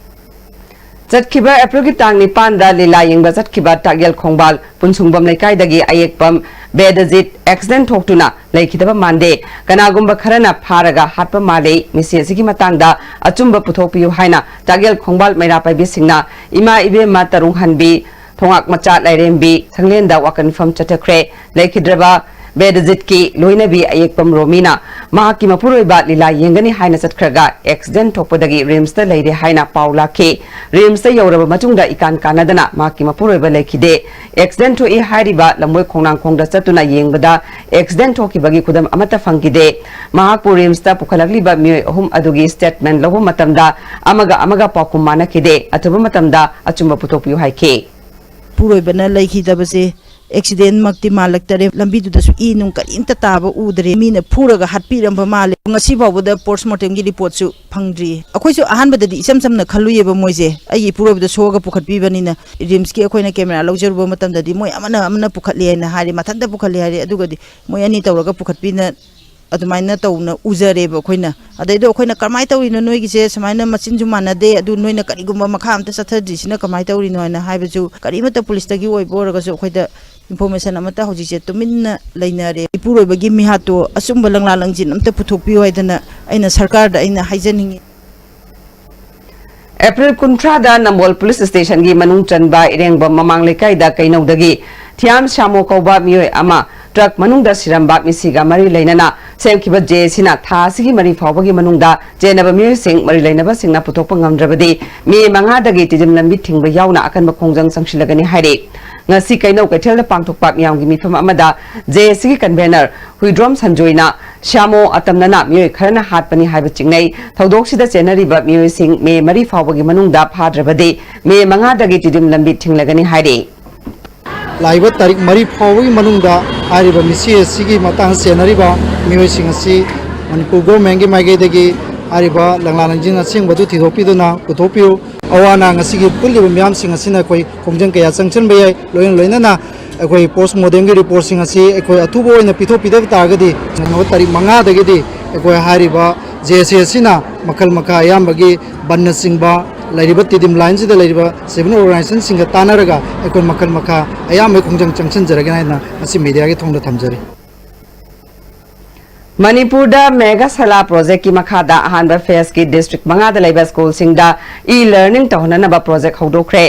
ꯆꯠꯈꯤꯕ ꯑꯦꯄ꯭ꯔꯤꯜꯒꯤ ꯇꯥꯡ ꯅꯤꯄꯥꯟꯗ ꯂꯤꯂꯥ ꯌꯦꯡꯕ ꯆꯠꯈꯤꯕ ꯇꯥꯛꯌꯦꯜ ꯈꯣꯡꯕꯥꯜ ꯄꯨꯟꯁꯨꯡꯕꯝ ꯂꯩꯀꯥꯏꯗꯒꯤ ꯑꯌꯦꯛꯄꯝ ꯕꯦꯗꯖꯤꯠ ꯑꯦꯛꯁꯤꯗꯦꯟ ꯊꯣꯛꯇꯨꯅ ꯂꯩꯈꯤꯗꯕ ꯃꯥꯟꯗꯦ꯫ ꯀꯅꯥꯒꯨꯝꯕ ꯈꯔꯅ ꯐꯥꯔꯒ ꯍꯥꯠꯄ ꯃꯥꯜꯂꯤ꯫ ꯃꯤꯁꯤ ꯑꯁꯤꯒꯤ ꯃꯇꯥꯡꯗ ꯑꯆꯨꯝꯕ ꯄꯨꯊꯣꯛꯄꯤꯌꯨ ꯍꯥꯏꯅ ꯇꯥꯛꯌꯦꯜ ꯈꯣꯡꯕꯥꯜ ꯃꯩꯔꯥ ꯄꯥꯏꯕꯤꯁꯤꯡꯅ ꯏꯃꯥ ꯏꯕꯦꯝꯃ ꯇꯔꯨꯡꯍꯟꯕꯤ ꯊꯣꯉꯥꯛ ꯃꯆꯥ ꯂꯥꯏꯔꯦꯝꯕꯤ ꯁꯪꯂꯦꯟꯗ ꯋꯥꯀꯠ ꯃꯤꯐꯝ ꯆꯠꯊꯈ꯭ꯔꯦ꯫ ꯂꯩꯈꯤꯗ꯭ꯔꯕ ꯕꯦꯗꯖꯤꯠꯀꯤ ꯂꯣꯏꯅꯕꯤ ꯑꯌꯦꯛꯄꯝ ꯔꯣꯃꯤꯅ ꯃꯍꯥꯛꯀꯤ ꯃꯄꯨꯔꯣꯏꯕ ꯂꯤꯂꯥ ꯌꯦꯡꯒꯅꯤ ꯍꯥꯏꯅ ꯆꯠꯈ꯭ꯔꯒ ꯑꯦꯛꯁꯤꯗꯦꯟ ꯊꯣꯛꯄꯗꯒꯤ ꯔꯤꯝꯁꯇ ꯂꯩꯔꯦ ꯍꯥꯏꯅ ꯄꯥꯎ ꯂꯥꯛꯈꯤ꯫ ꯔꯤꯝꯁꯇ ꯌꯧꯔꯕ ꯃꯇꯨꯡꯗ ꯏꯀꯥꯟ ꯀꯥꯟꯅꯗꯅ ꯃꯍꯥꯛꯀꯤ ꯃꯄꯨꯔꯣꯏꯕ ꯂꯩꯈꯤꯗꯦ꯫ ꯑꯦꯛꯁꯤꯗꯦꯟ ꯊꯣꯛꯏ ꯍꯥꯏꯔꯤꯕ ꯂꯝꯕꯣꯏ ꯈꯣꯡꯅꯥꯡꯈꯣꯡꯗ ꯆꯠꯇꯨꯅ ꯌꯦꯡꯕꯗ ꯑꯦꯛꯁꯤꯗꯦꯟ ꯊꯣꯛꯈꯤꯕꯒꯤ ꯈꯨꯗꯝ ꯑꯃꯠꯇ ꯐꯪꯈꯤꯗꯦ꯫ ꯃꯍꯥꯛꯄꯨ ꯔꯤꯝꯁꯇ ꯄꯨꯈꯠꯂꯛꯂꯤꯕ ꯃꯤꯑꯣꯏ ꯑꯍꯨꯝ ꯑꯗꯨꯒꯤ ꯁ꯭ꯇꯦꯠꯃꯦꯟ ꯂꯧꯕ ꯃꯇꯝꯗ ꯑꯃꯒ ꯑꯃꯒ ꯄꯥꯎꯈꯨꯝ ꯃꯥꯟꯅꯈꯤꯗꯦ꯫ ꯑꯊꯨꯕ ꯃꯇꯝꯗ ꯑꯆꯨꯝꯕ ꯄꯨꯊꯣꯛꯄꯤꯌꯨ ꯍꯥꯏꯈꯤ꯫ ꯄꯨꯔꯣꯏꯕꯅ ꯂꯩꯈꯤꯗꯕꯁꯦ ꯑꯦꯛꯁꯤꯗꯦꯟꯃꯛꯇꯤ ꯃꯥꯜꯂꯛꯇꯔꯦ꯫ ꯂꯝꯕꯤꯗꯨꯗꯁꯨ ꯏ ꯅꯨꯡ ꯀꯔꯤꯝꯇ ꯇꯥꯕ ꯎꯗ꯭ꯔꯦ꯫ ꯃꯤꯅ ꯐꯨꯔꯒ ꯍꯥꯠꯄꯤꯔꯝꯕ ꯃꯥꯜꯂꯦ꯫ ꯉꯁꯤ ꯐꯥꯎꯕꯗ ꯄꯣꯁꯃꯣꯔꯇꯦꯝꯒꯤ ꯔꯤꯄꯣꯔꯠꯁꯨ ꯐꯪꯗ꯭ꯔꯤ꯫ ꯑꯩꯈꯣꯏꯁꯨ ꯑꯍꯥꯟꯕꯗꯗꯤ ꯏꯆꯝ ꯆꯝꯅ ꯈꯜꯂꯨꯏꯌꯦꯕ, ꯃꯣꯏꯁꯦ ꯑꯩꯒꯤ ꯏꯄꯨꯔꯣꯏꯕꯗ ꯁꯣꯛꯑꯒ ꯄꯨꯈꯠꯄꯤꯕꯅꯤꯅ꯫ ꯔꯤꯝꯁꯀꯤ ꯑꯩꯈꯣꯏꯅ ꯀꯦꯃꯦꯔꯥ ꯂꯧꯖꯔꯨꯕ ꯃꯇꯝꯗꯗꯤ ꯃꯣꯏ ꯑꯃꯅ ꯑꯃꯅ ꯄꯨꯈꯠꯂꯤ ꯍꯥꯏꯅ ꯍꯥꯏꯔꯦ, ꯃꯊꯟꯇ ꯄꯨꯈꯠꯂꯤ ꯍꯥꯏꯔꯦ꯫ ꯑꯗꯨꯒꯗꯤ ꯃꯣꯏ ꯑꯅꯤ ꯇꯧꯔꯒ ꯄꯨꯈꯠꯄꯤꯅ ꯑꯗꯨꯃꯥꯏꯅ ꯇꯧꯅ ꯎꯖꯔꯦꯕ ꯑꯩꯈꯣꯏꯅ꯫ ꯑꯗꯩꯗ ꯑꯩꯈꯣꯏꯅ "ꯀꯔꯝꯍꯥꯏꯅ ꯇꯧꯔꯤꯅꯣ ꯅꯣꯏꯒꯤꯁꯦ, ꯁꯨꯃꯥꯏꯅ ꯃꯆꯤꯟꯁꯨ ꯃꯥꯟꯅꯗꯦ, ꯑꯗꯨ ꯅꯣꯏꯅ ꯀꯔꯤꯒꯨꯝꯕ ꯃꯈꯥ ꯑꯝꯇ ꯆꯠꯊꯗ꯭ꯔꯤꯁꯤꯅ ꯀꯃꯥꯏꯅ ꯇꯧꯔꯤꯅꯣ?" ꯍꯥꯏꯅ ꯍꯥꯏꯕꯁꯨ ꯀꯔꯤꯃꯠꯇ ꯄꯨꯂꯤꯁꯇꯒꯤ ꯑꯣꯏꯕ ꯑꯣꯏꯔꯒꯁꯨ ꯑꯩꯈꯣꯏꯗ ꯏꯟꯐꯣꯔꯃꯦꯁꯟ ꯑꯃꯠꯇ ꯍꯧꯖꯤꯛꯁꯦ ꯇꯨꯃꯤꯟꯅ ꯂꯩꯅꯔꯦ꯫ ꯏꯄꯨꯔꯣꯏꯕꯒꯤ ꯃꯤꯍꯥꯠꯇꯣ ꯑꯆꯨꯝꯕ ꯂꯪꯂꯥ ꯂꯪꯖꯤꯟ ꯑꯝꯇ ꯄꯨꯊꯣꯛꯄꯤꯌꯨ ꯍꯥꯏꯗꯅ ꯑꯩꯅ ꯁꯔꯀꯥꯔꯗ ꯑꯩꯅ ꯍꯥꯏꯖꯅꯤꯡꯉꯤ꯫ ꯑꯦꯄ꯭ꯔꯤꯜ ꯀꯨꯟꯊ꯭ꯔꯥꯗ ꯅꯝꯕꯣꯜ ꯄꯨꯂꯤꯁ ꯁ꯭ꯇꯦꯁꯟꯒꯤ ꯃꯅꯨꯡ ꯆꯟꯕ ꯏꯔꯦꯡꯕꯝ ꯃꯃꯥꯡ ꯂꯩꯀꯥꯏꯗ ꯀꯩꯅꯧꯗꯒꯤ ꯊꯤꯌꯥꯝ ꯁ꯭ꯌꯥꯃꯣ ꯀꯧꯕ ꯃꯤꯑꯣꯏ ꯑꯃ ꯇ꯭ꯔꯛ ꯃꯅꯨꯡꯗ ꯁꯤꯔꯝꯕ ꯃꯤꯁꯤꯒ ꯃꯔꯤ ꯂꯩꯅꯅ ꯁꯦꯝꯈꯤꯕ ꯖꯦ ꯑꯦ ꯁꯤꯅ ꯊꯥ ꯑꯁꯤꯒꯤ ꯃꯔꯤ ꯐꯥꯎꯕꯒꯤ ꯃꯅꯨꯡꯗ ꯆꯦꯟꯅꯕ ꯃꯤꯑꯣꯏꯁꯤꯡ ꯃꯔꯤ ꯂꯩꯅꯕꯁꯤꯡꯅ ꯄꯨꯊꯣꯛꯄ ꯉꯝꯗ꯭ꯔꯕꯗꯤ ꯃꯦ ꯃꯉꯥꯗꯒꯤ ꯇꯤꯗꯤꯝ ꯂꯝꯕꯤ ꯊꯤꯡꯕ ꯌꯥꯎꯅ ꯑꯀꯟꯕ ꯈꯣꯡꯖꯪ ꯆꯪꯁꯤꯜꯂꯒꯅꯤ ꯍꯥꯏꯔꯤ꯫ ꯉꯁꯤ ꯀꯩꯅꯧ ꯀꯩꯊꯦꯜꯗ ꯄꯥꯡꯊꯣꯛꯄ ꯃꯤꯌꯥꯝꯒꯤ ꯃꯤꯐꯝ ꯑꯃꯗ ꯖꯦ ꯑꯦ ꯁꯤꯒꯤ ꯀꯟꯚꯦꯅꯔ ꯍꯨꯏꯗ꯭ꯔꯣꯝ ꯁꯟꯖꯣꯏꯅ ꯁ꯭ꯌꯥꯃꯣ ꯑꯇꯝꯅꯅ ꯃꯤꯑꯣꯏ ꯈꯔꯅ ꯍꯥꯠꯄꯅꯤ ꯍꯥꯏꯕ ꯆꯤꯡꯅꯩ꯫ ꯊꯧꯗꯣꯛꯁꯤꯗ ꯆꯦꯟꯅꯔꯤꯕ ꯃꯤꯑꯣꯏꯁꯤꯡ ꯃꯦ ꯃꯔꯤ ꯐꯥꯎꯕꯒꯤ ꯃꯅꯨꯡꯗ ꯐꯥꯗ꯭ꯔꯕꯗꯤ ꯃꯦ ꯃꯉꯥꯗꯒꯤ ꯇꯤꯗꯤꯝ ꯂꯝꯕꯤ ꯊꯤꯡꯂꯒꯅꯤ ꯍꯥꯏꯔꯤ꯫ ꯂꯥꯛꯏꯕ ꯇꯥꯔꯤꯛ ꯃꯔꯤ ꯐꯥꯎꯕꯒꯤ ꯃꯅꯨꯡꯗ ꯍꯥꯏꯔꯤꯕ ꯃꯤꯁꯤ ꯑꯁꯤꯒꯤ ꯃꯇꯥꯡꯗ ꯆꯦꯟꯅꯔꯤꯕ ꯃꯤꯑꯣꯏꯁꯤꯡ ꯑꯁꯤ ꯃꯅꯤꯄꯨꯔ ꯒꯣꯔꯃꯦꯟꯒꯤ ꯃꯥꯏꯀꯩꯗꯒꯤ ꯍꯥꯏꯔꯤꯕ ꯂꯪꯂꯥ ꯂꯪꯖꯤꯟ ꯑꯁꯦꯡꯕꯗꯨ ꯊꯤꯗꯣꯛꯄꯤꯗꯨꯅ ꯄꯨꯊꯣꯛꯄꯤꯌꯨ꯫ ꯑꯋꯥ ꯑꯅꯥ ꯉꯁꯤꯒꯤ ꯄꯨꯜꯂꯤꯕ ꯃꯤꯌꯥꯝꯁꯤꯡ ꯑꯁꯤꯅ ꯑꯩꯈꯣꯏ ꯈꯣꯡꯖꯪ ꯀꯌꯥ ꯆꯪꯁꯤꯟꯕ ꯌꯥꯏ꯫ ꯂꯣꯏꯅ ꯂꯣꯏꯅꯅ ꯑꯩꯈꯣꯏ ꯄꯣꯁꯃꯣꯔꯇꯦꯝꯒꯤ ꯔꯤꯄꯣꯔꯠꯁꯤꯡ ꯑꯁꯤ ꯑꯩꯈꯣꯏ ꯑꯊꯨꯕ ꯑꯣꯏꯅ ꯄꯤꯊꯣꯛꯄꯤꯗꯕ ꯇꯥꯔꯒꯗꯤ ꯇꯥꯔꯤꯛ ꯃꯉꯥꯗꯒꯤꯗꯤ ꯑꯩꯈꯣꯏ ꯍꯥꯏꯔꯤꯕ ꯖꯦ ꯑꯦ ꯁꯤ ꯑꯁꯤꯅ ꯃꯈꯜ ꯃꯈꯥ ꯑꯌꯥꯝꯕꯒꯤ ꯕꯟꯅꯆꯤꯡꯕ ꯂꯩꯔꯤꯕ ꯇꯤꯗꯤꯝ ꯂꯥꯏꯟꯁꯤꯗ ꯂꯩꯔꯤꯕ ꯁꯤꯚꯤꯜ ꯑꯣꯔꯒꯅꯥꯏꯖꯦꯁꯟꯁꯤꯡꯒ ꯇꯥꯟꯅꯔꯒ ꯑꯩꯈꯣꯏ ꯃꯈꯜ ꯃꯈꯥ ꯑꯌꯥꯝꯕ ꯈꯣꯡꯖꯪ ꯆꯪꯁꯤꯟꯖꯔꯒꯦ ꯍꯥꯏꯅ ꯉꯁꯤ ꯃꯦꯗꯤꯌꯥꯒꯤ ꯊꯣꯡꯗ ꯊꯝꯖꯔꯤ꯫ ꯃꯅꯤꯄꯨꯔꯗ ꯃꯦꯒꯥꯁꯂꯥ ꯄ꯭ꯔꯣꯖꯦꯛꯀꯤ ꯃꯈꯥꯗ ꯑꯍꯥꯟꯕ ꯐꯦꯖꯀꯤ ꯗꯤꯁꯇ꯭ꯔꯤꯛ ꯃꯉꯥꯗ ꯂꯩꯕ ꯁ꯭ꯀꯨꯜꯁꯤꯡꯗ ꯏ ꯂꯔꯅꯤꯡ ꯇꯧꯍꯟꯅꯅꯕ ꯄ꯭ꯔꯣꯖꯦꯛ ꯍꯧꯗꯣꯛꯈ꯭ꯔꯦ꯫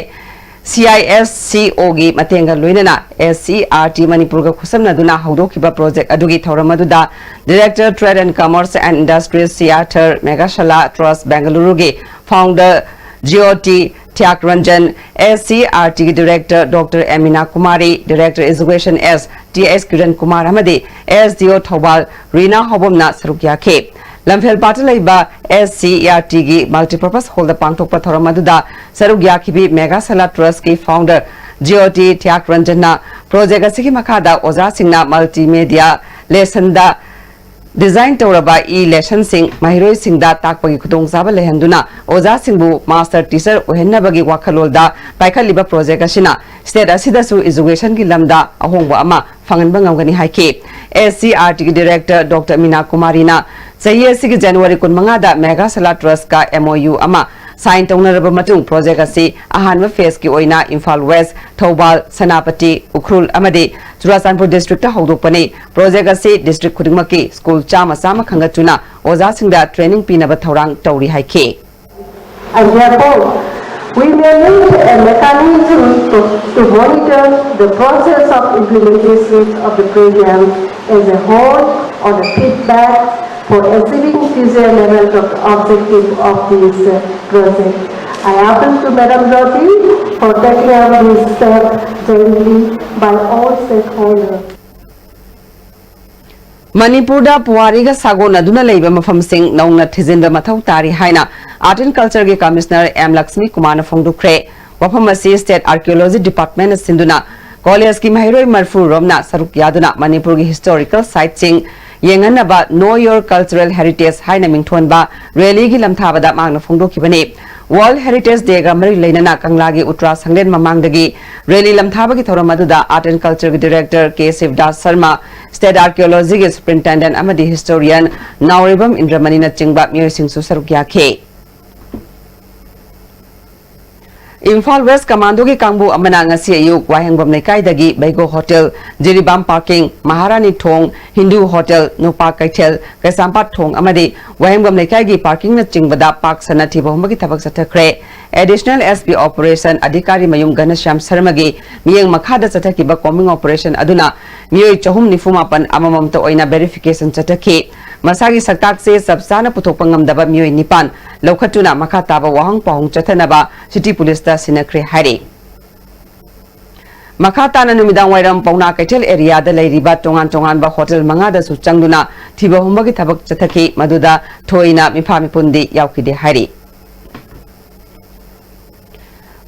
CISCOꯒꯤ ꯃꯇꯦꯡꯒ ꯂꯣꯏꯅꯅ SCERT ꯃꯅꯤꯄꯨꯔꯒ ꯈꯨꯠꯁꯝꯅꯗꯨꯅ ꯍꯧꯗꯣꯛꯈꯤꯕ ꯄ꯭ꯔꯣꯖꯦꯛ ꯑꯗꯨꯒꯤ ꯊꯧꯔꯝ ꯑꯗꯨꯗ Director Trade and Commerce and Industries Seattle Meghalaya Trust Bengaluruꯒꯤ founder Jyoti Tyagranjan, SCERTꯒꯤ Director Dr. Amina Kumari, Director Education S. T.S. Kiran Kumar ꯑꯃꯗꯤ SDO ꯊꯧꯕꯥꯜ ꯔꯤꯅꯥ ꯍꯥꯎꯕꯝꯅ ꯁꯔꯨꯛ ꯌꯥꯈꯤ꯫ ꯂꯝꯐꯦꯜ ꯄꯥꯠꯇ ꯂꯩꯕ SCERTꯒꯤ Multipurpose Hallꯗ ꯄꯥꯡꯊꯣꯛꯄ ꯊꯧꯔꯝ ꯑꯗꯨꯗ ꯁꯔꯨꯛ ꯌꯥꯈꯤꯕꯤ Meghalaya Trustꯀꯤ founder Jyoti Tyagranjanꯅ project ꯑꯁꯤꯒꯤ ꯃꯈꯥꯗ ꯑꯣꯖꯥꯁꯤꯡꯅ multimedia lessonꯗ design ꯇꯧꯔꯕ e-lessonꯁꯤꯡ ꯃꯍꯩꯔꯣꯏꯁꯤꯡꯗ ꯇꯥꯛꯄꯒꯤ ꯈꯨꯗꯣꯡꯆꯥꯕ ꯂꯩꯍꯟꯗꯨꯅ ꯑꯣꯖꯥꯁꯤꯡꯕꯨ master teacher ꯑꯣꯏꯍꯟꯅꯕꯒꯤ ꯋꯥꯈꯜꯂꯣꯟꯗ ꯄꯥꯏꯈꯠꯂꯤꯕ project ꯑꯁꯤꯅ state ꯑꯁꯤꯗꯁꯨ educationꯒꯤ ꯂꯝꯗ ꯑꯍꯣꯡꯕ ꯑꯃ ꯐꯪꯍꯟꯕ ꯉꯝꯒꯅꯤ ꯍꯥꯏꯈꯤ꯫ SCERTꯒꯤ Director Dr. ꯃꯤꯅꯥ ꯀꯨꯃꯥꯔꯤꯅ ꯆꯍꯤ ꯑꯁꯤꯒꯤ January ꯀꯨꯟꯃꯉꯥꯗ Meghalaya Trustꯀ MOU ꯑꯃ sign ꯇꯧꯅꯔꯕ ꯃꯇꯨꯡ project ꯑꯁꯤ ꯑꯍꯥꯟꯕ phaseꯀꯤ ꯑꯣꯏꯅ ꯏꯝꯐꯥꯜ West, ꯊꯧꯕꯥꯜ, ꯁꯦꯅꯥꯄꯇꯤ, ꯎꯈ꯭ꯔꯨꯜ ꯑꯃꯗꯤ ꯆꯨꯔꯥꯆꯥꯟꯄꯨꯔ districtꯇ ꯍꯧꯗꯣꯛꯄꯅꯤ꯫ Project ꯑꯁꯤ district ꯈꯨꯗꯤꯡꯃꯛꯀꯤ school ꯆꯥꯝꯃ ꯆꯥꯝꯃ ꯈꯟꯒꯠꯇꯨꯅ ꯑꯣꯖꯥꯁꯤꯡꯗ training ꯄꯤꯅꯕ ꯊꯧꯔꯥꯡ ꯇꯧꯔꯤ ꯍꯥꯏꯈꯤ꯫ And therefore, we may need a mechanism to, to monitor the process of implementation of the program as a whole on the feedback for achieving desired level of the objective of this uh, project. I appeal to Madam Jyoti for taking up this step jointly by all stakeholders. ꯃꯅꯤꯄꯨꯔꯗ ꯄꯨꯋꯥꯔꯤꯒ ꯁꯥꯒꯣꯟꯅꯗꯨꯅ ꯂꯩꯕ ꯃꯐꯝꯁꯤꯡ ꯅꯧꯅ ꯊꯤꯖꯤꯟꯕ ꯃꯊꯧ ꯇꯥꯔꯤ ꯍꯥꯏꯅ Art and Cultureꯒꯤ Commissioner M Lakshmi ꯀꯨꯃꯥꯔꯅ ꯐꯣꯡꯗꯣꯛꯈ꯭ꯔꯦ꯫ ꯋꯥꯐꯝ ꯑꯁꯤ State Archaeology Departmentꯅ ꯁꯤꯟꯗꯨꯅ collegeꯀꯤ ꯃꯍꯩꯔꯣꯏ ꯃꯔꯤꯐꯨ ꯔꯣꯝꯅ ꯁꯔꯨꯛ ꯌꯥꯗꯨꯅ ꯃꯅꯤꯄꯨꯔꯒꯤ historical siteꯁꯤꯡ ꯌꯦꯡꯍꯟꯅꯕ Know Your Cultural Heritage ꯍꯥꯏꯅ ꯃꯤꯡꯊꯣꯟꯕ rallyꯒꯤ ꯂꯝꯊꯥꯕꯗ ꯃꯍꯥꯛꯅ ꯐꯣꯡꯗꯣꯛꯈꯤꯕꯅꯤ꯫ World Heritage Dayꯒ ꯃꯔꯤ ꯂꯩꯅꯅ ꯀꯪꯂꯥꯒꯤ ꯎꯇ꯭ꯔꯥ ꯁꯪꯂꯦꯟ ꯃꯃꯥꯡꯗꯒꯤ rally ꯂꯝꯊꯥꯕꯒꯤ ꯊꯧꯔꯝ ꯑꯗꯨꯗ Art and Cultureꯒꯤ Director K ꯁꯤꯕꯗꯥꯁ Sharma, State Archaeologyꯒꯤ Superintendent ꯑꯃꯗꯤ historian ꯅꯥꯎꯔꯩꯕꯝ ꯏꯟꯗ꯭ꯔꯃꯅꯤꯅꯆꯤꯡꯕ ꯃꯤꯑꯣꯏꯁꯤꯡꯁꯨ ꯁꯔꯨꯛ ꯌꯥꯈꯤ꯫ ꯏꯝꯐꯥꯜ West Commandoꯒꯤ ꯀꯥꯡꯕꯨ ꯑꯃꯅ ꯉꯁꯤ ꯑꯌꯨꯛ ꯋꯥꯍꯦꯡꯕꯝ ꯂꯩꯀꯥꯏꯗꯒꯤ ꯕꯩꯒꯣ Hotel, ꯖꯤꯔꯤꯕꯥꯝ Parking, ꯃꯍꯥꯔꯥꯅꯤ ꯊꯣꯡ, ꯍꯤꯟꯗꯨ Hotel, ꯅꯨꯄꯥ ꯀꯩꯊꯦꯜ, ꯀꯩꯁꯥꯝꯄꯥꯠ ꯊꯣꯡ ꯑꯃꯗꯤ ꯋꯥꯍꯦꯡꯕꯝ ꯂꯩꯀꯥꯏꯒꯤ parkingꯅꯆꯤꯡꯕꯗ ꯄꯥꯛ ꯁꯟꯅ ꯊꯤꯕ ꯍꯨꯝꯕꯒꯤ ꯊꯕꯛ ꯆꯠꯊꯈ꯭ꯔꯦ꯫ Additional S P Operation ꯑꯙꯤꯀꯥꯔꯤ ꯃꯌꯨꯝ ꯘꯅꯁ꯭ꯌꯥꯝ ꯁꯔꯃꯒꯤ ꯃꯤꯠꯌꯦꯡ ꯃꯈꯥꯗ ꯆꯠꯊꯈꯤꯕ combing operation ꯑꯗꯨꯅ ꯃꯤꯑꯣꯏ ꯆꯍꯨꯝ ꯅꯤꯐꯨ ꯃꯥꯄꯟ ꯑꯃꯃꯝꯇ ꯑꯣꯏꯅ verification ꯆꯠꯊꯈꯤ꯫ ꯃꯁꯥꯒꯤ ꯁꯛꯇꯥꯛꯁꯦ ꯆꯞ ꯆꯥꯅ ꯄꯨꯊꯣꯛꯄ ꯉꯝꯗꯕ ꯃꯤꯑꯣꯏ ꯅꯤꯄꯥꯟ ꯂꯧꯈꯠꯇꯨꯅ ꯃꯈꯥ ꯇꯥꯕ ꯋꯥꯍꯪ ꯄꯥꯎꯍꯪ ꯆꯠꯊꯅꯕ city police ꯇ ꯁꯤꯟꯅꯈ꯭ꯔꯦ ꯍꯥꯏꯔꯤ꯫ ꯃꯈꯥ ꯇꯥꯅ ꯅꯨꯃꯤꯗꯥꯡ ꯋꯥꯏꯔꯝ ꯄꯥꯎꯅꯥ ꯀꯩꯊꯦꯜ area ꯗ ꯂꯩꯔꯤꯕ ꯇꯣꯉꯥꯟ ꯇꯣꯉꯥꯟꯕ hotel ꯃꯉꯥꯗꯁꯨ ꯆꯪꯗꯨꯅ ꯊꯤꯕ ꯍꯨꯝꯕꯒꯤ ꯊꯕꯛ ꯆꯠꯊꯈꯤ, ꯃꯗꯨꯗ ꯊꯣꯏꯅ ꯃꯤꯐꯥ ꯃꯤꯄꯨꯟꯗꯤ ꯌꯥꯎꯈꯤꯗꯦ ꯍꯥꯏꯔꯤ꯫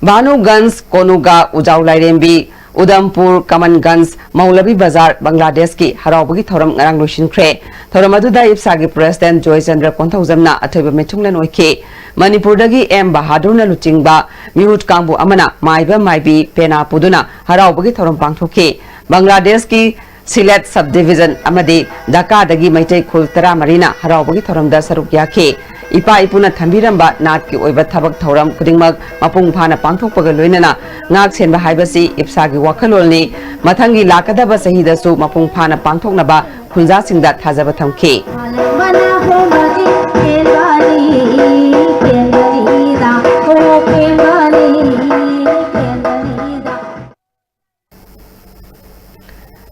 ꯚꯥꯅꯨꯒꯟꯖ, ꯀꯣꯅꯨꯒꯥ, ꯎꯖꯥꯎ ꯂꯥꯏꯔꯦꯝꯕꯤ, ꯎꯗꯝꯄꯨꯔ, ꯀꯃꯟꯒꯟꯖ, ꯃꯧꯂꯚꯤ ꯕꯖꯥꯔ, ꯕꯪꯒ꯭ꯂꯥꯗꯦꯁꯀꯤ ꯍꯔꯥꯎꯕꯒꯤ ꯊꯧꯔꯝ ꯉꯔꯥꯡ ꯂꯣꯏꯁꯤꯟꯈ꯭ꯔꯦ꯫ ꯊꯧꯔꯝ ꯑꯗꯨꯗ ꯏꯞꯁꯥꯒꯤ president ꯖꯣꯏꯆꯟꯗ꯭ꯔ ꯀꯣꯟꯊꯧꯖꯝꯅ ꯑꯊꯣꯏꯕ ꯃꯤꯊꯨꯡꯂꯦꯟ ꯑꯣꯏꯈꯤ꯫ ꯃꯅꯤꯄꯨꯔꯗꯒꯤ ꯑꯦꯝ ꯕꯍꯥꯗꯨꯔꯅ ꯂꯨꯆꯤꯡꯕ ꯃꯤꯍꯨꯠ ꯀꯥꯡꯕꯨ ꯑꯃꯅ ꯃꯥꯏꯕ ꯃꯥꯏꯕꯤ ꯄꯦꯅꯥ ꯄꯨꯗꯨꯅ ꯍꯔꯥꯎꯕꯒꯤ ꯊꯧꯔꯝ ꯄꯥꯡꯊꯣꯛꯈꯤ꯫ ꯕꯪꯒ꯭ꯂꯥꯗꯦꯁꯀꯤ ꯁꯤꯂꯦꯠ sub division ꯑꯃꯗꯤ ꯙꯥꯀꯥꯗꯒꯤ ꯃꯩꯇꯩ ꯈꯨꯜ ꯇꯔꯥꯃꯔꯤꯅ ꯍꯔꯥꯎꯕꯒꯤ ꯊꯧꯔꯝꯗ ꯁꯔꯨꯛ ꯌꯥꯈꯤ꯫ ꯏꯄꯥ ꯏꯄꯨꯅ ꯊꯝꯕꯤꯔꯝꯕ ꯅꯥꯠꯀꯤ ꯑꯣꯏꯕ ꯊꯕꯛ ꯊꯧꯔꯝ ꯈꯨꯗꯤꯡꯃꯛ ꯃꯄꯨꯡ ꯐꯥꯅ ꯄꯥꯡꯊꯣꯛꯄꯒ ꯂꯣꯏꯅꯅ ꯉꯥꯛ ꯁꯦꯟꯕ ꯍꯥꯏꯕꯁꯤ ꯏꯞꯁꯥꯒꯤ ꯋꯥꯈꯜꯂꯣꯟꯅꯤ꯫ ꯃꯊꯪꯒꯤ ꯂꯥꯛꯀꯗꯕ ꯆꯍꯤꯗꯁꯨ ꯃꯄꯨꯡ ꯐꯥꯅ ꯄꯥꯡꯊꯣꯛꯅꯕ ꯈꯨꯟꯖꯥꯁꯤꯡꯗ ꯊꯥꯖꯕ ꯊꯝꯈꯤ꯫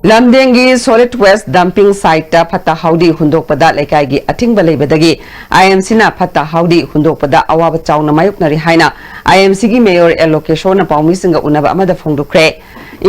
ꯂꯝꯗꯦꯡꯒꯤ solid waste dumping site ꯇ ꯐꯠꯇ ꯍꯥꯎꯗꯤ ꯍꯨꯟꯗꯣꯛꯄꯗ ꯂꯩꯀꯥꯏꯒꯤ ꯑꯊꯤꯡꯕ ꯂꯩꯕꯗꯒꯤ I M C ꯅ ꯐꯠꯇ ꯍꯥꯎꯗꯤ ꯍꯨꯟꯗꯣꯛꯄꯗ ꯑꯋꯥꯕ ꯆꯥꯎꯅ ꯃꯥꯌꯣꯛꯅꯔꯤ ꯍꯥꯏꯅ I M C ꯒꯤ mayor ꯑꯦꯜ ꯂꯣꯀꯦꯁꯣꯔꯅ ꯄꯥꯎꯃꯤꯁꯤꯡꯒ ꯎꯅꯕ ꯑꯃꯗ ꯐꯣꯡꯗꯣꯛꯈ꯭ꯔꯦ꯫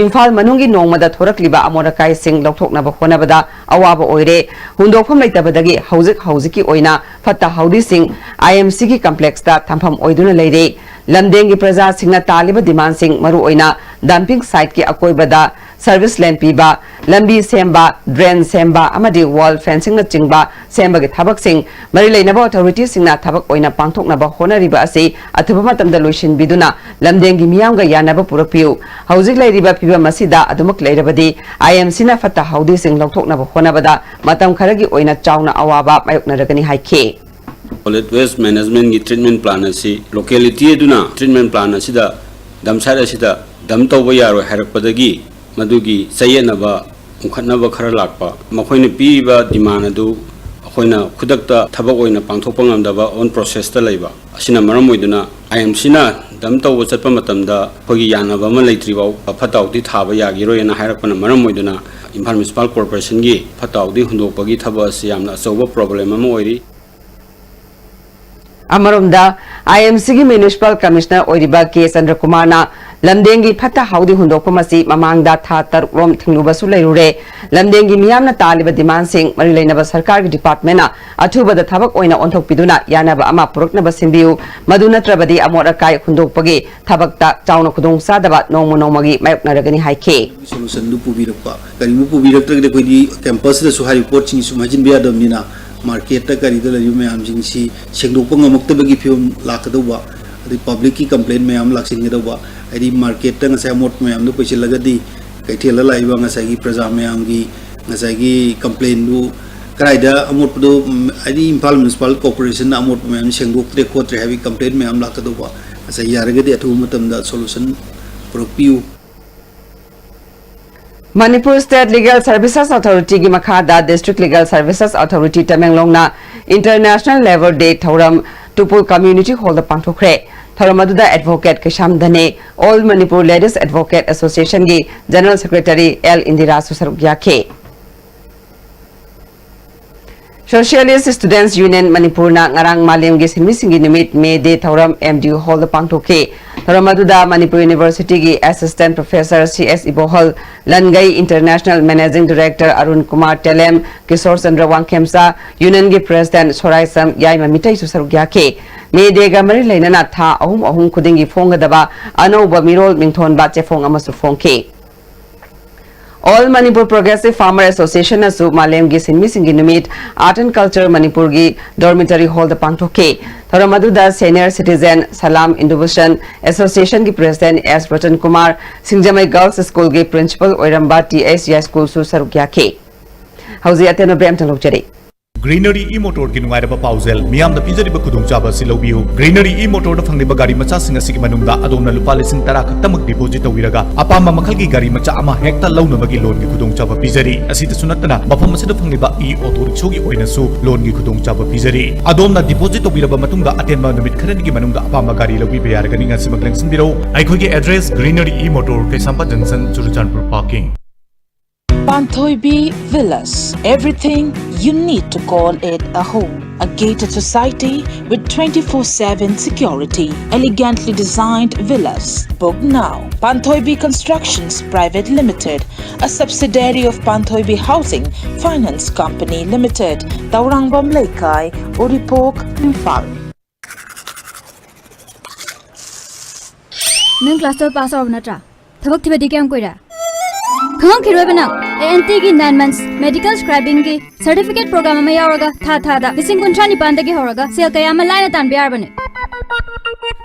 ꯏꯝꯐꯥꯜ ꯃꯅꯨꯡꯒꯤ ꯅꯣꯡꯃꯗ ꯊꯣꯔꯛꯂꯤꯕ ꯑꯃꯣꯠ ꯑꯀꯥꯏꯁꯤꯡ ꯂꯧꯊꯣꯛꯅꯕ ꯍꯣꯠꯅꯕꯗ ꯑꯋꯥꯕ ꯑꯣꯏꯔꯦ꯫ ꯍꯨꯟꯗꯣꯛꯐꯝ ꯂꯩꯇꯕꯗꯒꯤ ꯍꯧꯖꯤꯛ ꯍꯧꯖꯤꯛꯀꯤ ꯑꯣꯏꯅ ꯐꯠꯇ ꯍꯥꯎꯗꯤꯁꯤꯡ I M C ꯒꯤ complex ꯇ ꯊꯝꯐꯝ ꯑꯣꯏꯗꯨꯅ ꯂꯩꯔꯦ꯫ ꯂꯝꯗꯦꯡꯒꯤ ꯄ꯭ꯔꯖꯥꯁꯤꯡꯅ ꯇꯥꯜꯂꯤꯕ demand ꯁꯤꯡ ꯃꯔꯨꯑꯣꯏꯅ dumping site ꯀꯤ ꯑꯀꯣꯏꯕꯗ service lane ꯄꯤꯕ, ꯂꯝꯕꯤ ꯁꯦꯝꯕ, drain ꯁꯦꯝꯕ ꯑꯃꯗꯤ wall fencing ꯅꯆꯤꯡꯕ ꯁꯦꯝꯕꯒꯤ ꯊꯕꯛꯁꯤꯡ ꯃꯔꯤ ꯂꯩꯅꯕ authority ꯁꯤꯡꯅ ꯊꯕꯛ ꯑꯣꯏꯅ ꯄꯥꯡꯊꯣꯛꯅꯕ ꯍꯣꯠꯅꯔꯤꯕ ꯑꯁꯤ ꯑꯊꯨꯕ ꯃꯇꯝꯗ ꯂꯣꯏꯁꯤꯟꯕꯤꯗꯨꯅ ꯂꯝꯗꯦꯡꯒꯤ ꯃꯤꯌꯥꯝꯒ ꯌꯥꯅꯕ ꯄꯨꯔꯛꯄꯤꯌꯨ꯫ ꯍꯧꯖꯤꯛ ꯂꯩꯔꯤꯕ ꯐꯤꯕꯝ ꯑꯁꯤꯗ ꯑꯗꯨꯃꯛ ꯂꯩꯔꯕꯗꯤ I M C ꯅ ꯐꯠꯇ ꯍꯥꯎꯗꯤꯁꯤꯡ ꯂꯧꯊꯣꯛꯅꯕ ꯍꯣꯠꯅꯕꯗ ꯃꯇꯝ ꯈꯔꯒꯤ ꯑꯣꯏꯅ ꯆꯥꯎꯅ ꯑꯋꯥꯕ ꯃꯥꯌꯣꯛꯅꯔꯒꯅꯤ ꯍꯥꯏꯈꯤ꯫ Solid waste management ꯀꯤ treatment plant ꯑꯁꯤ locality ꯑꯗꯨꯅ treatment plant ꯑꯁꯤꯗ, dump site ꯑꯁꯤꯗ dump ꯇꯧꯕ ꯌꯥꯔꯣꯏ ꯍꯥꯏꯔꯛꯄꯗꯒꯤ ꯃꯗꯨꯒꯤ ꯆꯌꯦꯠꯅꯕ ꯎꯪꯈꯠꯅꯕ ꯈꯔ ꯂꯥꯛꯄ꯫ ꯃꯈꯣꯏꯅ ꯄꯤꯔꯤꯕ demand ꯑꯗꯨ ꯑꯩꯈꯣꯏꯅ ꯈꯨꯗꯛꯇ ꯊꯕꯛ ꯑꯣꯏꯅ ꯄꯥꯡꯊꯣꯛꯄ ꯉꯝꯗꯕ ꯑꯣꯟ ꯄ꯭ꯔꯣꯁꯦꯁꯇ ꯂꯩꯕ ꯑꯁꯤꯅ ꯃꯔꯝ ꯑꯣꯏꯗꯨꯅ, ꯑꯥꯏ ꯑꯦꯝ ꯁꯤꯅ ꯗꯝ ꯇꯧꯕ ꯆꯠꯄ ꯃꯇꯝꯗ ꯑꯩꯈꯣꯏꯒꯤ ꯌꯥꯅꯕ ꯑꯃ ꯂꯩꯇ꯭ꯔꯤꯐꯥꯎ ꯐꯠꯇ ꯍꯥꯎꯊꯤ ꯊꯥꯕ ꯌꯥꯈꯤꯔꯣꯏꯅ ꯍꯥꯏꯔꯛꯄꯅ ꯃꯔꯝ ꯑꯣꯏꯗꯨꯅ, ꯏꯝꯐꯥꯜ ꯃ꯭ꯌꯨꯅꯤꯁꯤꯄꯥꯜ ꯀꯣꯔꯄꯣꯔꯦꯁꯟꯒꯤ ꯐꯠꯇ ꯍꯥꯎꯊꯤ ꯍꯨꯟꯗꯣꯛꯄꯒꯤ ꯊꯕꯛ ꯑꯁꯤ ꯌꯥꯝꯅ ꯑꯆꯧꯕ ꯄ꯭ꯔꯣꯕ꯭ꯂꯦꯝ ꯑꯃ ꯑꯣꯏꯔꯤ꯫ ꯑꯃꯔꯣꯝꯗ, ꯑꯥꯏ ꯑꯦꯝ ꯁꯤꯒꯤ ꯃ꯭ꯌꯨꯅꯤꯁꯤꯄꯥꯜ ꯀꯃꯤꯁꯅꯔ ꯑꯣꯏꯔꯤꯕ ꯀꯦ ꯆꯟꯗ꯭ꯔꯀꯨꯃꯥꯔꯅ ꯂꯝꯗꯦꯡꯒꯤ ꯐꯠꯇ ꯍꯥꯎꯗꯤ ꯍꯨꯟꯗꯣꯛꯐꯝ ꯑꯁꯤ ꯃꯃꯥꯡꯗ ꯊꯥ ꯇꯔꯨꯛ ꯔꯣꯝ ꯊꯤꯡꯂꯨꯕꯁꯨ ꯂꯩꯔꯨꯔꯦ꯫ ꯂꯝꯗꯦꯡꯒꯤ ꯃꯤꯌꯥꯝꯅ ꯇꯥꯜꯂꯤꯕ ꯗꯤꯃꯥꯟꯁꯤꯡ ꯃꯔꯤ ꯂꯩꯅꯕ ꯁꯔꯀꯥꯔꯒꯤ ꯗꯤꯄꯥꯔꯠꯃꯦꯟꯅ ꯑꯊꯨꯕꯗ ꯊꯕꯛ ꯑꯣꯏꯅ ꯑꯣꯟꯊꯣꯛꯄꯤꯗꯨꯅ ꯌꯥꯅꯕ ꯑꯃ ꯄꯨꯔꯛꯅꯕ ꯁꯤꯟꯕꯤꯌꯨ, ꯃꯗꯨ ꯅꯠꯇ꯭ꯔꯕꯗꯤ ꯑꯃꯣꯠ ꯑꯀꯥꯏ ꯍꯨꯟꯗꯣꯛꯄꯒꯤ ꯊꯕꯛꯇ ꯆꯥꯎꯅ ꯈꯨꯗꯣꯡꯆꯥꯗꯕ ꯅꯣꯡꯃ ꯅꯣꯡꯃꯒꯤ ꯃꯥꯌꯣꯛꯅꯔꯒꯅꯤ ꯍꯥꯏꯈꯤ꯫ ꯁꯣꯂꯨꯁꯟꯗꯨ ꯄꯨꯕꯤꯔꯛꯄ, ꯀꯔꯤꯒꯨꯝꯕ ꯄꯨꯕꯤꯔꯛꯇ꯭ꯔꯒꯗꯤ ꯑꯩꯈꯣꯏꯗꯤ ꯀꯦꯝꯄꯁꯇꯁꯨ ꯍꯥꯏꯔꯤꯕ ꯄꯣꯠꯁꯤꯡꯁꯤ ꯁꯨꯝ ꯍꯥꯏꯖꯤꯟꯕ ꯌꯥꯗꯕꯅꯤꯅ, ꯃꯥꯔꯀꯦꯠꯇ ꯀꯔꯤꯗ ꯂꯩꯔꯤꯕ ꯃꯌꯥꯝꯁꯤꯡꯁꯤ ꯁꯦꯡꯗꯣꯛꯄ ꯉꯝꯃꯛꯇꯕꯒꯤ ꯐꯤꯕꯝ ꯂꯥꯛꯀꯗꯧꯕ, ꯑꯗꯩ ꯄꯕ꯭ꯂꯤꯛꯀꯤ ꯀꯝꯄ꯭ꯂꯦꯟ ꯃꯌꯥꯝ ꯂꯥꯛꯁꯤꯟꯒꯗꯧꯕ, ꯍꯥꯏꯗꯤ ꯃꯥꯔꯀꯦꯠꯇ ꯉꯁꯥꯏ ꯑꯃꯣꯠꯄ ꯃꯌꯥꯝꯗꯣ ꯄꯩꯁꯤꯜꯂꯒꯗꯤ ꯀꯩꯊꯦꯜꯗ ꯂꯥꯛꯏꯕ ꯉꯁꯥꯏꯒꯤ ꯄ꯭ꯔꯖꯥ ꯃꯌꯥꯝꯒꯤ ꯉꯁꯥꯏꯒꯤ ꯀꯝꯄ꯭ꯂꯦꯟꯗꯨ ꯀꯗꯥꯏꯗ ꯑꯃꯣꯠꯄꯗꯣ, ꯎꯝ, ꯍꯥꯏꯗꯤ ꯏꯝꯐꯥꯜ ꯃ꯭ꯌꯨꯅꯤꯁꯤꯄꯥꯜ ꯀꯣꯔꯄꯣꯔꯦꯁꯟꯅ ꯑꯃꯣꯠꯄ ꯃꯌꯥꯝ ꯁꯦꯡꯗꯣꯛꯇ꯭ꯔꯦ ꯈꯣꯠꯇ꯭ꯔꯦ ꯍꯥꯏꯕꯒꯤ ꯀꯝꯄ꯭ꯂꯦꯟ ꯃꯌꯥꯝ ꯂꯥꯛꯀꯗꯧꯕ, ꯉꯁꯥꯏ ꯌꯥꯔꯒꯗꯤ ꯑꯊꯨꯕ ꯃꯇꯝꯗ ꯁꯣꯂꯨꯁꯟ ꯄꯨꯔꯛꯄꯤꯌꯨ꯫ ꯃꯅꯤꯄꯨꯔ ꯁ꯭ꯇꯦꯠ ꯂꯤꯒꯦꯜ ꯁꯔꯚꯤꯁꯦꯁ ꯑꯣꯊꯣꯔꯤꯇꯤꯒꯤ ꯃꯈꯥꯗ ꯗꯤꯁꯇ꯭ꯔꯤꯛ ꯂꯤꯒꯦꯜ ꯁꯔꯚꯤꯁꯦꯁ ꯑꯣꯊꯣꯔꯤꯇꯤ ꯇꯃꯦꯡꯂꯣꯡꯅ ꯏꯟꯇꯔꯅꯦꯁꯅꯦꯜ ꯂꯦꯕꯔ ꯗꯦ ꯊꯧꯔꯝ ꯇꯨꯄꯨꯜ ꯀꯝꯃ꯭ꯌꯨꯅꯤꯇꯤ ꯍꯣꯜꯗ ꯄꯥꯡꯊꯣꯛꯈ꯭ꯔꯦ꯫ ꯊꯧꯔꯝ ꯑꯗꯨꯗ advocate Keisham Dhane, all Manipur ladies advocate ꯑꯦꯁꯣꯁꯤꯌꯦꯁꯟꯒꯤ ꯖꯦꯅꯔꯦꯜ ꯁꯦꯀ꯭ꯔꯦꯇꯔꯤ ꯑꯦꯜ ꯏꯟꯗꯤꯔꯥꯁꯨ ꯁꯔꯨꯛ ꯌꯥꯈꯤ꯫ ꯁꯣꯁꯤꯌꯦꯂꯤꯁ ꯁ꯭ꯇꯨꯗꯦꯟꯠꯁ ꯌꯨꯅꯤꯌꯟ ꯃꯅꯤꯄꯨꯔꯅ ꯉꯔꯥꯡ ꯃꯥꯂꯦꯝꯒꯤ ꯁꯤꯟꯃꯤꯁꯤꯡꯒꯤ ꯅꯨꯃꯤꯠ, ꯃꯦ ꯗꯦ ꯊꯧꯔꯝ ꯑꯦꯝ ꯗꯤ ꯌꯨ ꯍꯣꯜꯗ ꯄꯥꯡꯊꯣꯛꯈꯤ꯫ ꯊꯧꯔꯝ ꯑꯗꯨꯗ ꯃꯅꯤꯄꯨꯔ ꯌꯨꯅꯤꯚꯔꯁꯤꯇꯤꯒꯤ assistant professor C S Ibohal, Langei international managing director Arun Kumar Telem, Kishore Chandra Wangkhemcha, ꯌꯨꯅꯤꯌꯟꯒꯤ ꯄ꯭ꯔꯦꯁꯤꯗꯦꯟꯠ ꯁꯣꯔꯥꯏꯁꯝ ꯌꯥꯏꯃ ꯃꯤꯇꯩꯁꯨ ꯁꯔꯨꯛ ꯌꯥꯈꯤ꯫ ꯃꯦ ꯗꯦꯒ ꯃꯔꯤ ꯂꯩꯅꯅ ꯊꯥ ꯑꯍꯨꯝ ꯑꯍꯨꯝ ꯈꯨꯗꯤꯡꯒꯤ ꯐꯣꯡꯒꯗꯕ ꯑꯅꯧꯕ ꯃꯤꯔꯣꯜ ꯃꯤꯡꯊꯣꯟꯕ ꯆꯦꯐꯣꯡ ꯑꯃꯁꯨ ꯐꯣꯡꯈꯤ꯫ ꯑꯣꯜ ꯃꯅꯤꯄꯨꯔ ꯄ꯭ꯔꯣꯒ꯭ꯔꯦꯁꯤꯚ ꯐꯥꯔꯃꯔ ꯑꯦꯁꯣꯁꯤꯌꯦꯁꯟꯅꯁꯨ ꯃꯥꯂꯦꯝꯒꯤ ꯁꯤꯟꯃꯤꯁꯤꯡꯒꯤ ꯅꯨꯃꯤꯠ, ꯑꯥꯔꯠ ꯑꯦꯟ ꯀꯜꯆꯔ ꯃꯅꯤꯄꯨꯔꯒꯤ ꯗꯣꯔꯃꯤꯇꯔꯤ ꯍꯣꯜꯗ ꯄꯥꯡꯊꯣꯛꯈꯤ꯫ ꯊꯧꯔꯝ ꯑꯗꯨꯗ ꯁꯦꯅꯤꯌꯔ ꯁꯤꯇꯤꯖꯦꯟ ꯁꯂꯥꯝ ꯏꯟꯗꯨꯚꯨꯁꯟ ꯑꯦꯁꯣꯁꯤꯌꯦꯁꯟꯒꯤ ꯄ꯭ꯔꯦꯁꯤꯗꯦꯟꯠ ꯑꯦꯁ ꯔꯇꯟ ꯀꯨꯃꯥꯔ, ꯁꯤꯡꯖꯃꯩ ꯒꯔꯜꯁ ꯁ꯭ꯀꯨꯜꯒꯤ ꯄ꯭ꯔꯤꯟꯁꯤꯄꯜ ꯑꯣꯏꯔꯝꯕ ꯇꯤ ꯑꯩꯆ ꯌꯥꯏꯁ꯭ꯀꯨꯜꯁꯨ ꯁꯔꯨꯛ ꯌꯥꯈꯤ꯫ ꯍꯧꯖꯤꯛ ꯑꯇꯦꯟꯕ ꯕ꯭ꯔꯦꯛ ꯑꯃꯇꯪ ꯂꯧꯖꯔꯤ꯫ Greenery E-Motorꯒꯤ ꯅꯨꯡꯉꯥꯏꯔꯕ ꯄꯥꯎꯖꯦꯜ, ꯃꯤꯌꯥꯝꯗ ꯄꯤꯖꯔꯤꯕ ꯈꯨꯗꯣꯡꯆꯥꯕ ꯑꯁꯤ ꯂꯧꯕꯤꯌꯨ꯫ Greenery E-Motorꯗ ꯐꯪꯂꯤꯕ ꯒꯥꯔꯤ ꯃꯆꯥꯁꯤꯡ ꯑꯁꯤꯒꯤ ꯃꯅꯨꯡꯗ ꯑꯗꯣꯝꯅ ꯂꯨꯄꯥ ꯂꯤꯁꯤꯡ ꯇꯔꯥ ꯈꯛꯇꯃꯛ deposit ꯇꯧꯕꯤꯔꯒ ꯑꯄꯥꯝꯕ ꯃꯈꯜꯒꯤ ꯒꯥꯔꯤ ꯃꯆꯥ ꯑꯃ ꯍꯦꯛꯇ ꯂꯧꯅꯕꯒꯤ loanꯒꯤ ꯈꯨꯗꯣꯡꯆꯥꯕ ꯄꯤꯖꯔꯤ꯫ ꯑꯁꯤꯗꯁꯨ ꯅꯠꯇꯅ ꯃꯐꯝ ꯑꯁꯤꯗ ꯐꯪꯂꯤꯕ E-Auto Rickshawꯒꯤ ꯑꯣꯏꯅꯁꯨ loanꯒꯤ ꯈꯨꯗꯣꯡꯆꯥꯕ ꯄꯤꯖꯔꯤ꯫ ꯑꯗꯣꯝꯅ deposit ꯇꯧꯕꯤꯔꯕ ꯃꯇꯨꯡꯗ ꯑꯇꯦꯟꯕ ꯅꯨꯃꯤꯠ ꯈꯔꯅꯤꯒꯤ ꯃꯅꯨꯡꯗ ꯑꯄꯥꯝꯕ ꯒꯥꯔꯤ ꯂꯧꯕꯤꯕ ꯌꯥꯔꯒꯅꯤ꯫ ꯉꯁꯤꯃꯛ ꯂꯦꯡꯁꯤꯟꯕꯤꯔꯛꯎ꯫ ꯑꯩꯈꯣꯏꯒꯤ address Greenery E-Motor, Keishampat junction, Churachandpur parking꯫ Panthoibi Villas, everything you need to call it a home. A gated society with twenty-four seven security. Elegantly designed villas. Book now. Panthoibi Constructions Private Limited, a subsidiary of Panthoibi Housing Finance Company Limited, Taurangvam Leikai, Uripok, Imphal. ꯅꯪ class twelve pass ꯇꯧꯔꯕ ꯅꯠꯇ꯭ꯔꯥ? ꯊꯕꯛ ꯊꯤꯕꯗꯤ ꯀꯌꯥꯝ ꯀꯨꯏꯔꯦ? ꯈꯪꯉꯛꯈꯤꯔꯣꯏꯕ ꯅꯪ꯫ ꯑꯦ ꯑꯦꯟ ꯇꯤꯒꯤ nine months medical scribingꯒꯤ certificate program ꯑꯃ ꯌꯥꯎꯔꯒ ꯊꯥ ꯊꯥꯗ ꯂꯤꯁꯤꯡ ꯀꯨꯟꯊ꯭ꯔꯥ ꯅꯤꯄꯥꯟꯗꯒꯤ ꯍꯧꯔꯒ ꯁꯦꯜ ꯀꯌꯥ ꯑꯃ ꯂꯥꯏꯅ ꯇꯥꯟꯕ ꯌꯥꯔꯕꯅꯦ꯫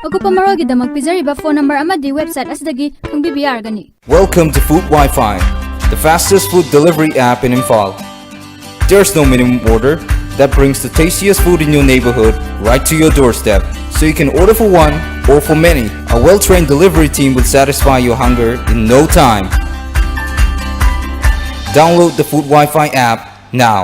ꯑꯀꯨꯞꯄ ꯃꯔꯣꯜꯒꯤꯗꯃꯛ ꯄꯤꯖꯔꯤꯕ phone number ꯑꯃꯗꯤ website ꯑꯁꯤꯗꯒꯤ ꯈꯪꯕꯤꯕ ꯌꯥꯔꯒꯅꯤ꯫ Welcome to Food Wi-Fi, the fastest food delivery app in Imphal. There's no minimum order that brings the tastiest food in your neighborhood right to your doorstep. So you can order for one or for many. A well-trained delivery team will satisfy your hunger in no time. Download the Food Wi-Fi app now.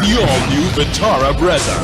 The all-new Vitara Brezza.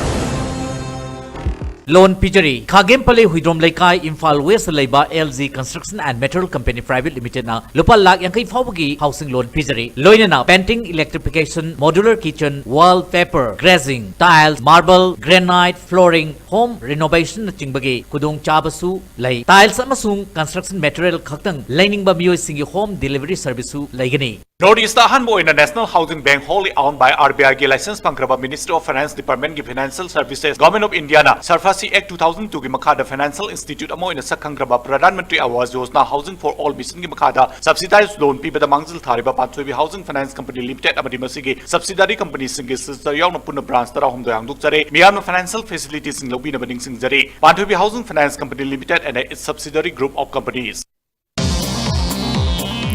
Loan ꯄꯤꯖꯔꯤ꯫ ꯈꯥꯒꯦꯝ ꯄꯂꯦ, Huidrom ꯂꯩꯀꯥꯏ, ꯏꯝꯐꯥꯜ West ꯂꯩꯕ L G Construction and Material Company Private Limited ꯅ ꯂꯨꯄꯥ ꯂꯥꯈ ꯌꯥꯡꯈꯩ ꯐꯥꯎꯕꯒꯤ housing loan ꯄꯤꯖꯔꯤ꯫ ꯂꯣꯏꯅꯅ painting, electrification, modular kitchen, wall, paper, glazing, tiles, marble, granite, flooring, home renovation ꯅꯆꯤꯡꯕꯒꯤ ꯈꯨꯗꯣꯡꯆꯥꯕꯁꯨ ꯂꯩ꯫ Tiles ꯑꯃꯁꯨꯡ construction material ꯈꯛꯇꯪ ꯂꯩꯅꯤꯡꯕ ꯃꯤꯑꯣꯏꯁꯤꯡꯒꯤ home delivery service ꯁꯨ ꯂꯩꯒꯅꯤ꯫ North East ꯑꯍꯥꯟꯕ ꯑꯣꯏꯅ National Housing Bank, wholly owned by R B I ꯒꯤ license ꯐꯪꯈ꯭ꯔꯕ Ministry of Finance Department ꯒꯤ Financial Services, Government of India ꯅ certified ꯑꯁꯤ ꯑꯦꯛ ꯇꯨ ꯊꯥꯎꯖꯟ ꯇꯨꯒꯤ ꯃꯈꯥꯗ ꯐꯥꯏꯅꯥꯟꯁꯤꯌꯦꯜ ꯏꯟꯁꯇꯤꯇ꯭ꯌꯨꯠ ꯑꯃ ꯑꯣꯏꯅ ꯁꯛꯈꯪꯈ꯭ꯔꯕ Pradhan Mantri Awas Yojana housing four all ꯃꯤꯁꯟꯒꯤ ꯃꯈꯥꯗ ꯁꯕꯁꯤꯗꯥꯏꯖ ꯂꯣꯟ ꯄꯤꯕꯗ ꯃꯥꯡꯖꯤꯜ ꯊꯥꯔꯤꯕ ꯄꯥꯟꯊꯣꯏꯕꯤ ꯍꯥꯎꯁꯤꯡ ꯐꯥꯏꯅꯥꯟꯁ ꯀꯝꯄꯅꯤ ꯂꯤꯃꯤꯇꯦꯗ ꯑꯃꯗꯤ ꯃꯁꯤꯒꯤ ꯁꯕꯁꯤꯗꯥꯔꯤ ꯀꯝꯄꯅꯤꯁꯤꯡꯒꯤ ꯁꯤꯁꯇꯔ ꯌꯥꯎꯅ ꯄꯨꯟꯅ ꯕ꯭ꯔꯥꯟꯆ ꯇꯔꯥꯍꯨꯝꯗꯣꯏ ꯍꯥꯡꯗꯣꯛꯆꯔꯦ꯫ ꯃꯤꯌꯥꯝꯅ ꯐꯥꯏꯅꯥꯟꯁꯤꯌꯦꯜ ꯐꯦꯁꯤꯂꯤꯇꯤꯁꯤꯡ ꯂꯧꯕꯤꯅꯕ ꯅꯤꯡꯁꯤꯡꯖꯔꯤ꯫ Panthoibi Housing Finance Company Limited and its subsidiary group of companies.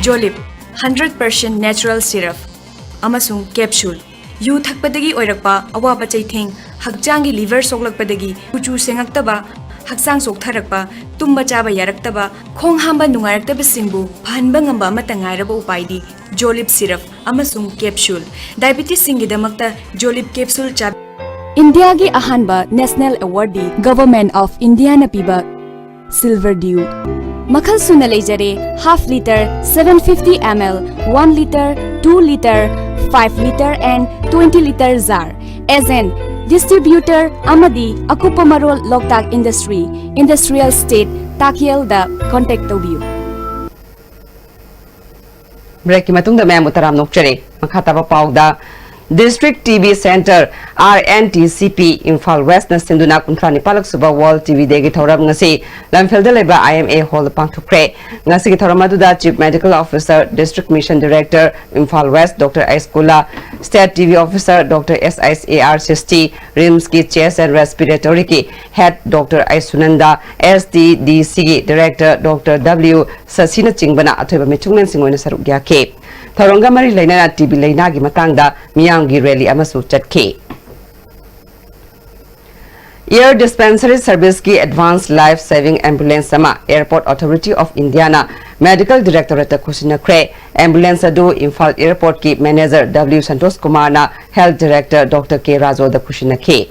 Jolib, hundred percent natural syrup ꯑꯃꯁꯨꯡ capsule꯫ ꯌꯨ ꯊꯛꯄꯗꯒꯤ ꯑꯣꯏꯔꯛꯄ ꯑꯋꯥꯕ ꯆꯩꯊꯦꯡ, ꯍꯛꯆꯥꯡꯒꯤ ꯂꯤꯚꯔ ꯁꯣꯛꯂꯛꯄꯗꯒꯤ ꯀꯨꯆꯨ ꯁꯦꯡꯉꯛꯇꯕ, ꯍꯛꯆꯥꯡ ꯆꯣꯛꯊꯔꯛꯄ, ꯇꯨꯝꯕ ꯆꯥꯕ ꯌꯥꯔꯛꯇꯕ, ꯈꯣꯡ ꯍꯥꯝꯕ ꯅꯨꯡꯉꯥꯏꯔꯛꯇꯕꯁꯤꯡꯕꯨ ꯐꯍꯟꯕ ꯉꯝꯕ ꯑꯃꯠꯇ ꯉꯥꯏꯔꯕ ꯎꯄꯥꯏꯗꯤ Jolib syrup ꯑꯃꯁꯨꯡ capsule꯫ ꯗꯥꯏꯕꯤꯇꯤꯁꯁꯤꯡꯒꯤꯗꯃꯛꯇ Jolib capsule ꯆꯥ ꯏꯟꯗꯤꯌꯥꯒꯤ ꯑꯍꯥꯟꯕ ꯅꯦꯁꯅꯦꯜ ꯑꯦꯋꯥꯔꯗꯤ ꯒꯚꯔꯟꯃꯦꯟꯠ ꯑꯣꯐ ꯏꯟꯗꯤꯌꯥꯅ ꯄꯤꯕ Silver Dew꯫ ꯃꯈꯜ ꯁꯨꯅ ꯂꯩꯖꯔꯦ: half litre, seven fifty ml, one litre, two litre, five litre and twenty litre jar꯫ Agent, distributor ꯑꯃꯗꯤ ꯑꯀꯨꯞꯄ ꯃꯔꯣꯜ ꯂꯣꯛꯇꯥꯛ ꯏꯟꯗꯁꯇ꯭ꯔꯤ, ꯏꯟꯗꯁꯇ꯭ꯔꯤꯌꯦꯜ ꯏꯁꯇꯦꯠ, ꯇꯥꯛꯌꯦꯜꯗ contact ꯇꯧꯕꯤꯌꯨ꯫ ꯕ꯭ꯔꯦꯛꯀꯤ ꯃꯇꯨꯡꯗ ꯃꯌꯥꯝꯕꯨ ꯇꯔꯥꯝꯅ ꯑꯣꯛꯆꯔꯤ꯫ ꯃꯈꯥ ꯇꯥꯕ ꯄꯥꯎꯗ, District T B Centre, R N T C P, Imphal ꯋꯦꯁꯅ ꯁꯤꯟꯗꯨꯅ ꯀꯨꯟꯊ꯭ꯔꯥ ꯅꯤꯄꯥꯜꯂꯛ ꯁꯨꯕ World T B Dayꯒꯤ ꯊꯧꯔꯝ ꯉꯁꯤ ꯂꯝꯐꯦꯜꯗ ꯂꯩꯕ I M A Hallꯗ ꯄꯥꯡꯊꯣꯛꯈ꯭ꯔꯦ꯫ ꯉꯁꯤꯒꯤ ꯊꯧꯔꯝ ꯑꯗꯨꯗ Chief Medical Officer, District Mission Director, Imphal west, Doctor S Kula, State T B Officer, Doctor S I A R Srishti, RIMSꯀꯤ Chest and Respiratoryꯒꯤ Head Doctor I Sunanda, S T D Cꯒꯤ Director Doctor W ꯁꯁꯤꯅꯆꯤꯡꯕꯅ ꯑꯊꯣꯏꯕ ꯃꯤꯊꯨꯡꯂꯦꯟꯁꯤꯡ ꯑꯣꯏꯅ ꯁꯔꯨꯛ ꯌꯥꯈꯤ꯫ ꯊꯧꯔꯝꯒ ꯃꯔꯤ ꯂꯩꯅꯅ T B ꯂꯥꯏꯅꯥꯒꯤ ꯃꯇꯥꯡꯗ ꯃꯤꯌꯥꯝꯒꯤ ꯔꯦꯂꯤ ꯑꯃꯁꯨ ꯆꯠꯈꯤ꯫ Air Dispensary Serviceꯀꯤ Advanced Life Saving Ambulance ꯑꯃ Airport Authority of Indiaꯅ Medical Directorateꯇ ꯈꯨꯠꯁꯤꯟꯅꯈ꯭ꯔꯦ꯫ Ambulance ꯑꯗꯨ ꯏꯝꯐꯥꯜ Airportꯀꯤ Manager W ꯁꯟꯇꯣꯁ ꯀꯨꯃꯥꯔꯅ Health Director Doctor K ꯔꯥꯖꯣꯗ ꯈꯨꯠꯁꯤꯟꯅꯈꯤ꯫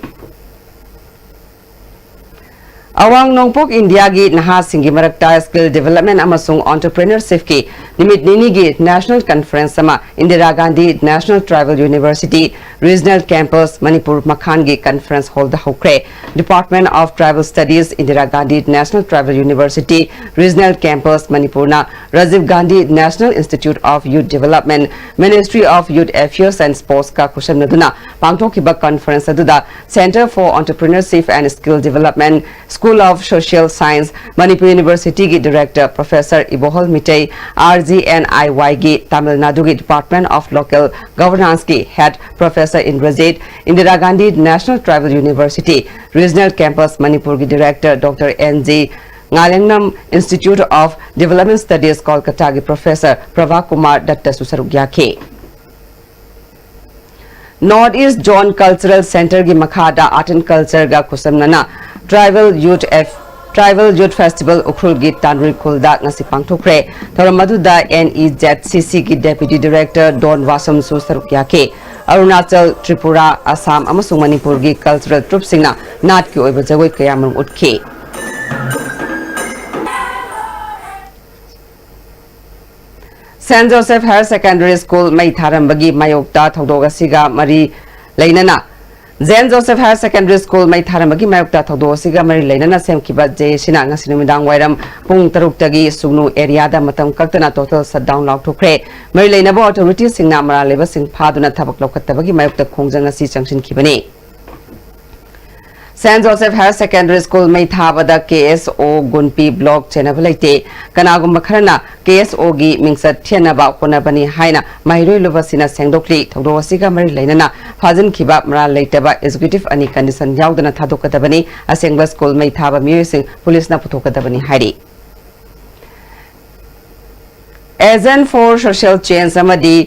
ꯑꯋꯥꯡ ꯅꯣꯡꯄꯣꯛ ꯏꯟꯗꯤꯌꯥꯒꯤ ꯅꯍꯥꯁꯤꯡꯒꯤ ꯃꯔꯛꯇ skill development ꯑꯃꯁꯨꯡ entrepreneurshipꯀꯤ ꯅꯨꯃꯤꯠ ꯅꯤꯅꯤꯒꯤ national conference ꯑꯃ Indira Gandhi National Tribal University Regional Campus Manipur ꯃꯈꯥꯟꯒꯤ conference hallꯗ ꯍꯧꯈ꯭ꯔꯦ꯫ Department of Tribal Studies, Indira Gandhi National Tribal University Regional Campus ꯃꯅꯤꯄꯨꯔꯅ Rajiv Gandhi National Institute of Youth Development, Ministry of Youth Affairs and Sportsꯀ ꯈꯨꯠꯁꯝꯅꯗꯨꯅ ꯄꯥꯡꯊꯣꯛꯈꯤꯕ conference ꯑꯗꯨꯗ Centre for Entrepreneurship and Skill Development, School of Social Science, Manipur Universityꯒꯤ director Professor ꯏꯕꯣꯍꯜ Meitei, RGNIYꯒꯤ Tamil ꯅꯥꯗꯨꯒꯤ Department of Local Governanceꯀꯤ head Professor Indrajit, Indira Gandhi National Tribal University Regional Campus ꯃꯅꯤꯄꯨꯔꯒꯤ director Doctor N G ꯉꯥꯂꯦꯡꯅꯝ, Institute of Development Studies ꯀꯣꯜꯀꯇꯥꯒꯤ Professor Prabha Kumar ꯗꯠꯇꯁꯨ ꯁꯔꯨꯛ ꯌꯥꯈꯤ꯫ North East Zone Cultural Centreꯒꯤ ꯃꯈꯥꯗ Art and Cultureꯒ ꯈꯨꯠꯁꯝꯅꯅ Tribal Youth F Tribal Youth Festival ꯎꯈ꯭ꯔꯨꯜꯒꯤ ꯇꯥꯟꯔꯨꯏ ꯈꯨꯜꯗ ꯉꯁꯤ ꯄꯥꯡꯊꯣꯛꯈ꯭ꯔꯦ꯫ ꯊꯧꯔꯝ ꯑꯗꯨꯗ NEZCCꯒꯤ Deputy Director ꯗꯣꯟ ꯋꯥꯁꯝꯁꯨ ꯁꯔꯨꯛ ꯌꯥꯈꯤ꯫ ꯑꯔꯨꯅꯥꯆꯜ, ꯇ꯭ꯔꯤꯄꯨꯔꯥ, ꯑꯁꯥꯝ ꯑꯃꯁꯨꯡ ꯃꯅꯤꯄꯨꯔꯒꯤ cultural troupeꯁꯤꯡꯅ ꯅꯥꯠꯀꯤ ꯑꯣꯏꯕ ꯖꯒꯣꯏ ꯀꯌꯥꯃꯔꯨꯝ ꯎꯠꯈꯤ꯫ Saint Joseph Higher Secondary School ꯃꯩ ꯊꯥꯔꯝꯕꯒꯤ ꯃꯥꯌꯣꯛꯇ ꯊꯧꯗꯣꯛ ꯑꯁꯤꯒ ꯃꯔꯤ ꯂꯩꯅꯅ Saint Joseph Higher Secondary School ꯃꯩ ꯊꯥꯔꯝꯕꯒꯤ ꯃꯥꯌꯣꯛꯇ ꯊꯧꯗꯣꯛ ꯑꯁꯤꯒ ꯃꯔꯤ ꯂꯩꯅꯅ ꯁꯦꯝꯈꯤꯕ JACꯅ ꯉꯁꯤ ꯅꯨꯃꯤꯗꯥꯡ ꯋꯥꯏꯔꯝ ꯄꯨꯡ ꯇꯔꯨꯛꯇꯒꯤ ꯁꯨꯒꯅꯨ areaꯗ ꯃꯇꯝ ꯀꯛꯇꯅ total shutdown ꯂꯥꯎꯊꯣꯛꯈ꯭ꯔꯦ꯫ ꯃꯔꯤ ꯂꯩꯅꯕ authorityꯁꯤꯡꯅ ꯃꯔꯥꯜ ꯂꯩꯕꯁꯤꯡ ꯐꯥꯗꯨꯅ ꯊꯕꯛ ꯂꯧꯈꯠꯇꯕꯒꯤ ꯃꯥꯌꯣꯛꯇ ꯈꯣꯡꯖꯪ ꯑꯁꯤ ꯆꯪꯁꯤꯟꯈꯤꯕꯅꯤ꯫ Saint Joseph Higher Secondary School ꯃꯩ ꯊꯥꯕꯗ KSO ꯒꯨꯟꯄꯤ block ꯆꯦꯟꯅꯕ ꯂꯩꯇꯦ꯫ ꯀꯅꯥꯒꯨꯝꯕ ꯈꯔꯅ KSOꯒꯤ ꯃꯤꯡꯆꯠ ꯊꯤꯍꯟꯅꯕ ꯍꯣꯠꯅꯕꯅꯤ ꯍꯥꯏꯅ ꯃꯍꯩꯔꯣꯏ ꯂꯨꯕꯁꯤꯅ ꯁꯦꯡꯗꯣꯛꯂꯤ꯫ ꯊꯧꯗꯣꯛ ꯑꯁꯤꯒ ꯃꯔꯤ ꯂꯩꯅꯅ ꯐꯥꯖꯤꯟꯈꯤꯕ ꯃꯔꯥꯜ ꯂꯩꯇꯕ executive ꯑꯅꯤ condition ꯌꯥꯎꯗꯅ ꯊꯥꯗꯣꯛꯀꯗꯕꯅꯤ꯫ ꯑꯁꯦꯡꯕ school ꯃꯩ ꯊꯥꯕ ꯃꯤꯑꯣꯏꯁꯤꯡ policeꯅ ꯄꯨꯊꯣꯛꯀꯗꯕꯅꯤ ꯍꯥꯏꯔꯤ꯫ Agent for Social Change ꯑꯃꯗꯤ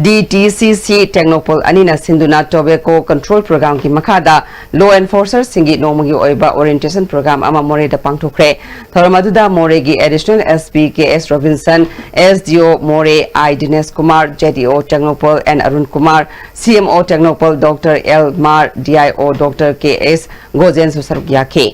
DTCC ꯇꯦꯡꯅꯧꯄꯜ ꯑꯅꯤꯅ ꯁꯤꯟꯗꯨꯅ Tobacco Control Programꯒꯤ ꯃꯈꯥꯗ law enforcerꯁꯤꯡꯒꯤ ꯅꯣꯡꯃꯒꯤ ꯑꯣꯏꯕ orientation program ꯑꯃ ꯃꯣꯔꯦꯗ ꯄꯥꯡꯊꯣꯛꯈ꯭ꯔꯦ꯫ ꯊꯧꯔꯝ ꯑꯗꯨꯗ ꯃꯣꯔꯦꯒꯤ Additional SP K S Robinson, SDO Moreh I Dinesh Kumar, ZEO Tengnoupal N Arun Kumar, CMO Tengnoupal doctor L Mar, DIO doctor K S ꯒꯣꯖꯦꯟꯁꯨ ꯁꯔꯨꯛ ꯌꯥꯈꯤ꯫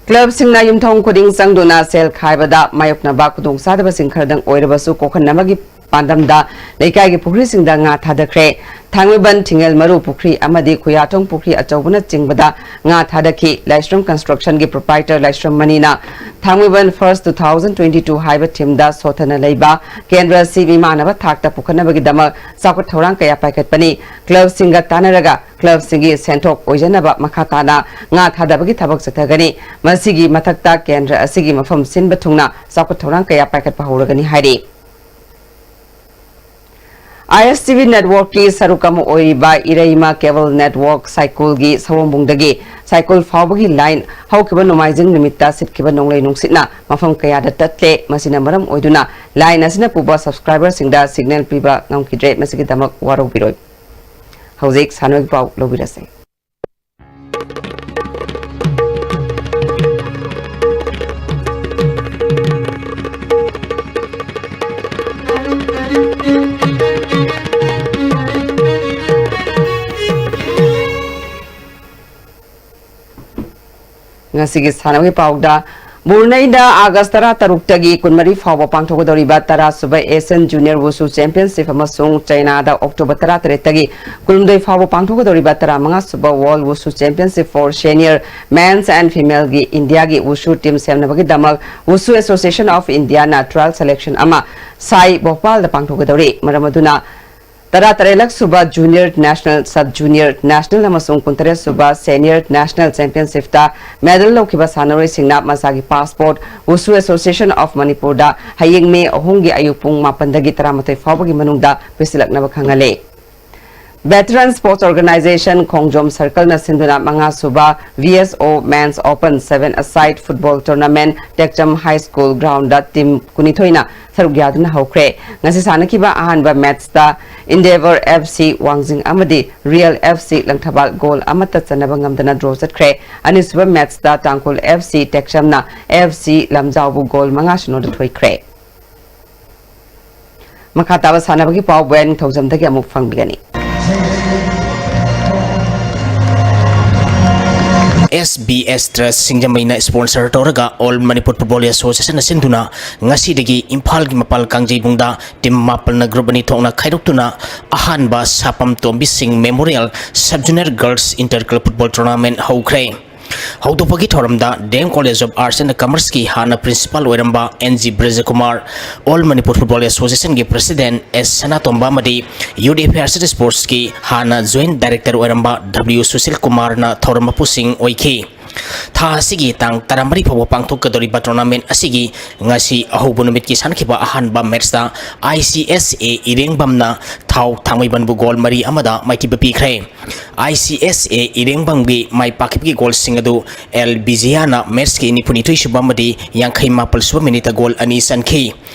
ꯀ꯭ꯂꯕꯁꯤꯡꯅ ꯌꯨꯝꯊꯣꯡ ꯈꯨꯗꯤꯡ ꯆꯪꯗꯨꯅ ꯁꯦꯜ ꯈꯥꯏꯕꯗ ꯃꯥꯌꯣꯛꯅꯕ ꯈꯨꯗꯣꯡꯆꯥꯗꯕꯁꯤꯡ ꯈꯔꯗꯪ ꯑꯣꯏꯔꯕꯁꯨ ꯀꯣꯛꯍꯟꯅꯕꯒꯤ ꯄꯥꯟꯗꯝꯗ ꯂꯩꯀꯥꯏꯒꯤ ꯄꯨꯈ꯭ꯔꯤꯁꯤꯡꯗ ꯉꯥ ꯊꯥꯗꯈ꯭ꯔꯦ꯫ ꯊꯥꯡꯃꯩꯕꯟ ꯊꯤꯡꯉꯦꯜ ꯃꯔꯨ ꯄꯨꯈ꯭ꯔꯤ ꯑꯃꯗꯤ ꯈꯨꯌꯥꯊꯣꯡ ꯄꯨꯈ꯭ꯔꯤ ꯑꯆꯧꯕꯅꯆꯤꯡꯕꯗ ꯉꯥ ꯊꯥꯗꯈꯤ꯫ ꯂꯥꯏꯁ꯭ꯔꯝ construction ꯒꯤ proprietor ꯂꯥꯏꯁ꯭ꯔꯝ ꯃꯅꯤꯅ ꯊꯥꯡꯃꯩꯕꯟ first two thousand twenty two ꯍꯥꯏꯕ theme ꯗ ꯁꯣꯠꯊꯅ ꯂꯩꯕ ꯀꯦꯟꯗ꯭ꯔ ꯑꯁꯤ ꯃꯤꯃꯥꯟꯅꯕ ꯊꯥꯛꯇ ꯄꯨꯈꯠꯅꯕꯒꯤꯗꯃꯛ ꯆꯥꯎꯈꯠ ꯊꯧꯔꯥꯡ ꯀꯌꯥ ꯄꯥꯏꯈꯠꯄꯅꯤ꯫ ꯀ꯭ꯂꯕꯁꯤꯡꯒ ꯇꯥꯟꯅꯔꯒ ꯀ꯭ꯂꯕꯁꯤꯡꯒꯤ ꯁꯦꯟꯊꯣꯛ ꯑꯣꯏꯖꯅꯕ ꯃꯈꯥ ꯇꯥꯅ ꯉꯥ ꯊꯥꯗꯕꯒꯤ ꯊꯕꯛ ꯆꯠꯊꯒꯅꯤ꯫ ꯃꯁꯤꯒꯤ ꯃꯊꯛꯇ ꯀꯦꯟꯗ꯭ꯔ ꯑꯁꯤꯒꯤ ꯃꯐꯝ ꯁꯤꯟꯕ ꯊꯨꯡꯅ ꯆꯥꯎꯈꯠ ꯊꯧꯔꯥꯡ ꯀꯌꯥ ꯄꯥꯏꯈꯠꯄ ꯍꯧꯔꯒꯅꯤ ꯍꯥꯏꯔꯤ꯫ ISTV network ꯀꯤ ꯁꯔꯨꯛ ꯑꯃ ꯑꯣꯏꯔꯤꯕ ꯏꯔꯩꯃ cable network ꯁꯥꯏꯀꯨꯜꯒꯤ ꯁꯑꯣꯝꯕꯨꯡꯗꯒꯤ ꯁꯥꯏꯀꯨꯜ ꯐꯥꯎꯕꯒꯤ line ꯍꯧꯈꯤꯕ ꯅꯣꯡꯃꯥꯏꯖꯤꯡ ꯅꯨꯃꯤꯠꯇ ꯁꯤꯠꯈꯤꯕ ꯅꯣꯡꯂꯩ ꯅꯨꯡꯁꯤꯠꯅ ꯃꯐꯝ ꯀꯌꯥꯗ ꯇꯠꯂꯦ꯫ ꯃꯁꯤꯅ ꯃꯔꯝ ꯑꯣꯏꯗꯨꯅ line ꯑꯁꯤꯅ ꯄꯨꯕ subscriber ꯁꯤꯡꯗ signal ꯄꯤꯕ ꯉꯝꯈꯤꯗ꯭ꯔꯦ꯫ ꯃꯁꯤꯒꯤꯗꯃꯛ ꯋꯥꯔꯧꯕꯤꯔꯣꯏ꯫ ꯍꯧꯖꯤꯛ ꯁꯥꯟꯅꯕꯒꯤ ꯄꯥꯎ ꯂꯧꯕꯤꯔꯁꯤ꯫ ꯉꯁꯤꯒꯤ ꯁꯥꯟꯅꯕꯒꯤ ꯄꯥꯎꯗ, ꯕ꯭ꯔꯨꯅꯩꯗ ꯑꯥꯒꯁ ꯇꯔꯥꯇꯔꯨꯛꯇꯒꯤ ꯀꯨꯟꯃꯔꯤ ꯐꯥꯎꯕ ꯄꯥꯡꯊꯣꯛꯀꯗꯧꯔꯤꯕ ꯇꯔꯥ ꯁꯨꯕ Asian Junior Wushu Championship ꯑꯃꯁꯨꯡ ꯆꯥꯏꯅꯥꯗ ꯑꯣꯛꯇꯣꯕꯔ ꯇꯔꯥꯇꯔꯦꯠꯇꯒꯤ ꯀꯨꯟꯍꯨꯝꯗꯣꯏ ꯐꯥꯎꯕ ꯄꯥꯡꯊꯣꯛꯀꯗꯧꯔꯤꯕ ꯇꯔꯥꯃꯉꯥ ꯁꯨꯕ World Wushu Championship for Senior Men's and Female ꯒꯤ ꯏꯟꯗꯤꯌꯥꯒꯤ Wushu team ꯁꯦꯝꯅꯕꯒꯤꯗꯃꯛ Wushu Association of India ꯅ trial selection ꯑꯃ ꯁꯥꯏ ꯚꯣꯄꯥꯜꯗ ꯄꯥꯡꯊꯣꯛꯀꯗꯧꯔꯤ꯫ ꯃꯔꯝ ꯑꯗꯨꯅ, ꯇꯔꯥꯇꯔꯦꯠꯂꯛ ꯁꯨꯕ Junior National, Sub Junior National ꯑꯃꯁꯨꯡ ꯀꯨꯟꯇꯔꯦꯠ ꯁꯨꯕ Senior National Championship ꯇ medal ꯂꯧꯈꯤꯕ ꯁꯥꯟꯅꯔꯣꯏꯁꯤꯡꯅ ꯃꯁꯥꯒꯤ passport Wushu Association of Manipur ꯗ ꯍꯌꯦꯡ ꯃꯦ ꯑꯍꯨꯝꯒꯤ ꯑꯌꯨꯛ ꯄꯨꯡ ꯃꯥꯄꯟꯗꯒꯤ ꯇꯔꯥꯃꯥꯊꯣꯏ ꯐꯥꯎꯕꯒꯤ ꯃꯅꯨꯡꯗ ꯄꯤꯁꯤꯜꯂꯛꯅꯕ ꯈꯪꯍꯜꯂꯤ꯫ Veteran Sports Organisation ꯈꯣꯡꯖꯣꯝ circle ꯅ ꯁꯤꯟꯗꯨꯅ ꯃꯉꯥ ꯁꯨꯕ V S O Men's Open seven a side football tournament ꯇꯦꯛꯆꯝ High School ground the team ꯀꯨꯟꯅꯤꯊꯣꯏꯅ ꯁꯔꯨꯛ ꯌꯥꯗꯨꯅ ꯍꯧꯈ꯭ꯔꯦ꯫ ꯉꯁꯤ ꯁꯥꯟꯅꯈꯤꯕ ꯑꯍꯥꯟꯕ match ꯇ Endeavour F C ꯋꯥꯡꯖꯤꯡ ꯑꯃꯗꯤ Real F C Langthabal goal ꯑꯃꯠꯇ ꯆꯟꯅꯕ ꯉꯝꯗꯅ draw ꯆꯠꯈ꯭ꯔꯦ꯫ ꯑꯅꯤꯁꯨꯕ match ꯇ ꯇꯥꯡꯈꯨꯜ F C ꯇꯦꯛꯆꯝꯅ F C ꯂꯝꯖꯥꯎꯕꯨ goal ꯃꯉꯥ ꯁꯤꯅꯣꯗ ꯊꯣꯏꯈ꯭ꯔꯦ꯫ ꯃꯈꯥ ꯇꯥꯕ ꯁꯥꯟꯅꯕꯒꯤ ꯄꯥꯎ ꯕꯣꯌꯥ ꯅꯤꯡꯊꯧꯖꯝꯗꯒꯤ ꯑꯃꯨꯛ ꯐꯪꯕꯤꯒꯅꯤ꯫ ꯑꯦꯁ ꯕꯤ ꯑꯦꯁ ꯇ꯭ꯔꯁ ꯁꯤꯡꯖꯃꯩꯅ ꯁ꯭ꯄꯣꯟꯁꯔ ꯇꯧꯔꯒ ꯑꯣꯜ ꯃꯅꯤꯄꯨꯔ ꯐꯨꯠꯕꯣꯜ ꯑꯦꯁꯣꯁꯤꯌꯦꯁꯟꯅ ꯁꯤꯟꯗꯨꯅ ꯉꯁꯤꯗꯒꯤ ꯏꯝꯐꯥꯜꯒꯤ ꯃꯄꯥꯜ ꯀꯥꯡꯖꯩꯕꯨꯡꯗ ꯇꯤꯝ ꯃꯥꯄꯜꯅ ꯒ꯭ꯔꯨꯞ ꯑꯅꯤ ꯊꯣꯛꯅ ꯈꯥꯏꯗꯣꯛꯇꯨꯅ ꯑꯍꯥꯟꯕ ꯁꯥꯄꯝ Tombi Singh memorial sub junior girls inter club football tournament ꯍꯧꯈ꯭ꯔꯦ꯫ ꯍꯧꯗꯣꯛꯄꯒꯤ ꯊꯧꯔꯝꯗ D M college of arts and ꯀꯃꯔꯁꯀꯤ ꯍꯥꯟꯅ ꯄ꯭ꯔꯤꯟꯁꯤꯄꯥꯜ ꯑꯣꯏꯔꯝꯕ N G Brajakumar, all Manipur football ꯑꯦꯁꯣꯁꯤꯌꯦꯁꯟꯒꯤ ꯄ꯭ꯔꯁꯤꯗꯦꯟ ꯑꯦꯁ ꯁꯅꯥꯇꯣꯝꯕ ꯑꯃꯗꯤ ꯌꯨꯠ ꯑꯦꯐꯤꯌꯔꯁ ꯑꯦꯟ ꯁ꯭ꯄꯣꯔꯠꯁꯀꯤ ꯍꯥꯟꯅ ꯖꯣꯏꯟꯠ ꯗꯥꯏꯔꯦꯛꯇꯔ ꯑꯣꯏꯔꯝꯕ ꯗꯕ꯭ꯂꯤꯎ ꯁꯨꯁꯤꯜ ꯀꯨꯃꯥꯔꯅ ꯊꯧꯔꯝ ꯃꯄꯨꯁꯤꯡ ꯑꯣꯏꯈꯤ꯫ ꯊꯥ ꯑꯁꯤꯒꯤ ꯇꯥꯡ ꯇꯔꯥꯃꯔꯤ ꯐꯥꯎꯕ ꯄꯥꯡꯊꯣꯛꯀꯗꯧꯔꯤꯕ ꯇꯣꯔꯅꯥꯃꯦꯟ ꯑꯁꯤꯒꯤ ꯉꯁꯤ ꯑꯍꯧꯕ ꯅꯨꯃꯤꯠꯀꯤ ꯁꯥꯟꯅꯈꯤꯕ ꯑꯍꯥꯟꯕ ꯃꯦꯠꯁꯇ ꯑꯥꯏ ꯁꯤ ꯑꯦꯁ ꯑꯦ ꯏꯔꯦꯡꯕꯝꯅ ꯊꯥꯎ ꯊꯥꯡꯃꯩꯕꯟꯕꯨ ꯒꯣꯜ ꯃꯔꯤ ꯑꯃꯗ ꯃꯥꯏꯊꯤꯕ ꯄꯤꯈ꯭ꯔꯦ꯫ ꯑꯥꯏ ꯁꯤ ꯑꯦꯁ ꯑꯦ ꯏꯔꯦꯡꯕꯝꯒꯤ ꯃꯥꯏ ꯄꯥꯛꯈꯤꯕꯒꯤ ꯒꯣꯜꯁꯤꯡ ꯑꯗꯨ ꯑꯦꯜ ꯕꯤꯖꯤꯌꯥꯅ ꯃꯦꯠꯁꯀꯤ ꯅꯤꯐꯨꯅꯤꯊꯣꯏ ꯁꯨꯕ ꯑꯃꯗꯤ ꯌꯥꯡꯈꯩ ꯃꯥꯄꯜ ꯁꯨꯕ ꯃꯤꯅꯤꯠꯇ ꯒꯣꯜ ꯑꯅꯤ ꯆꯟꯈꯤ꯫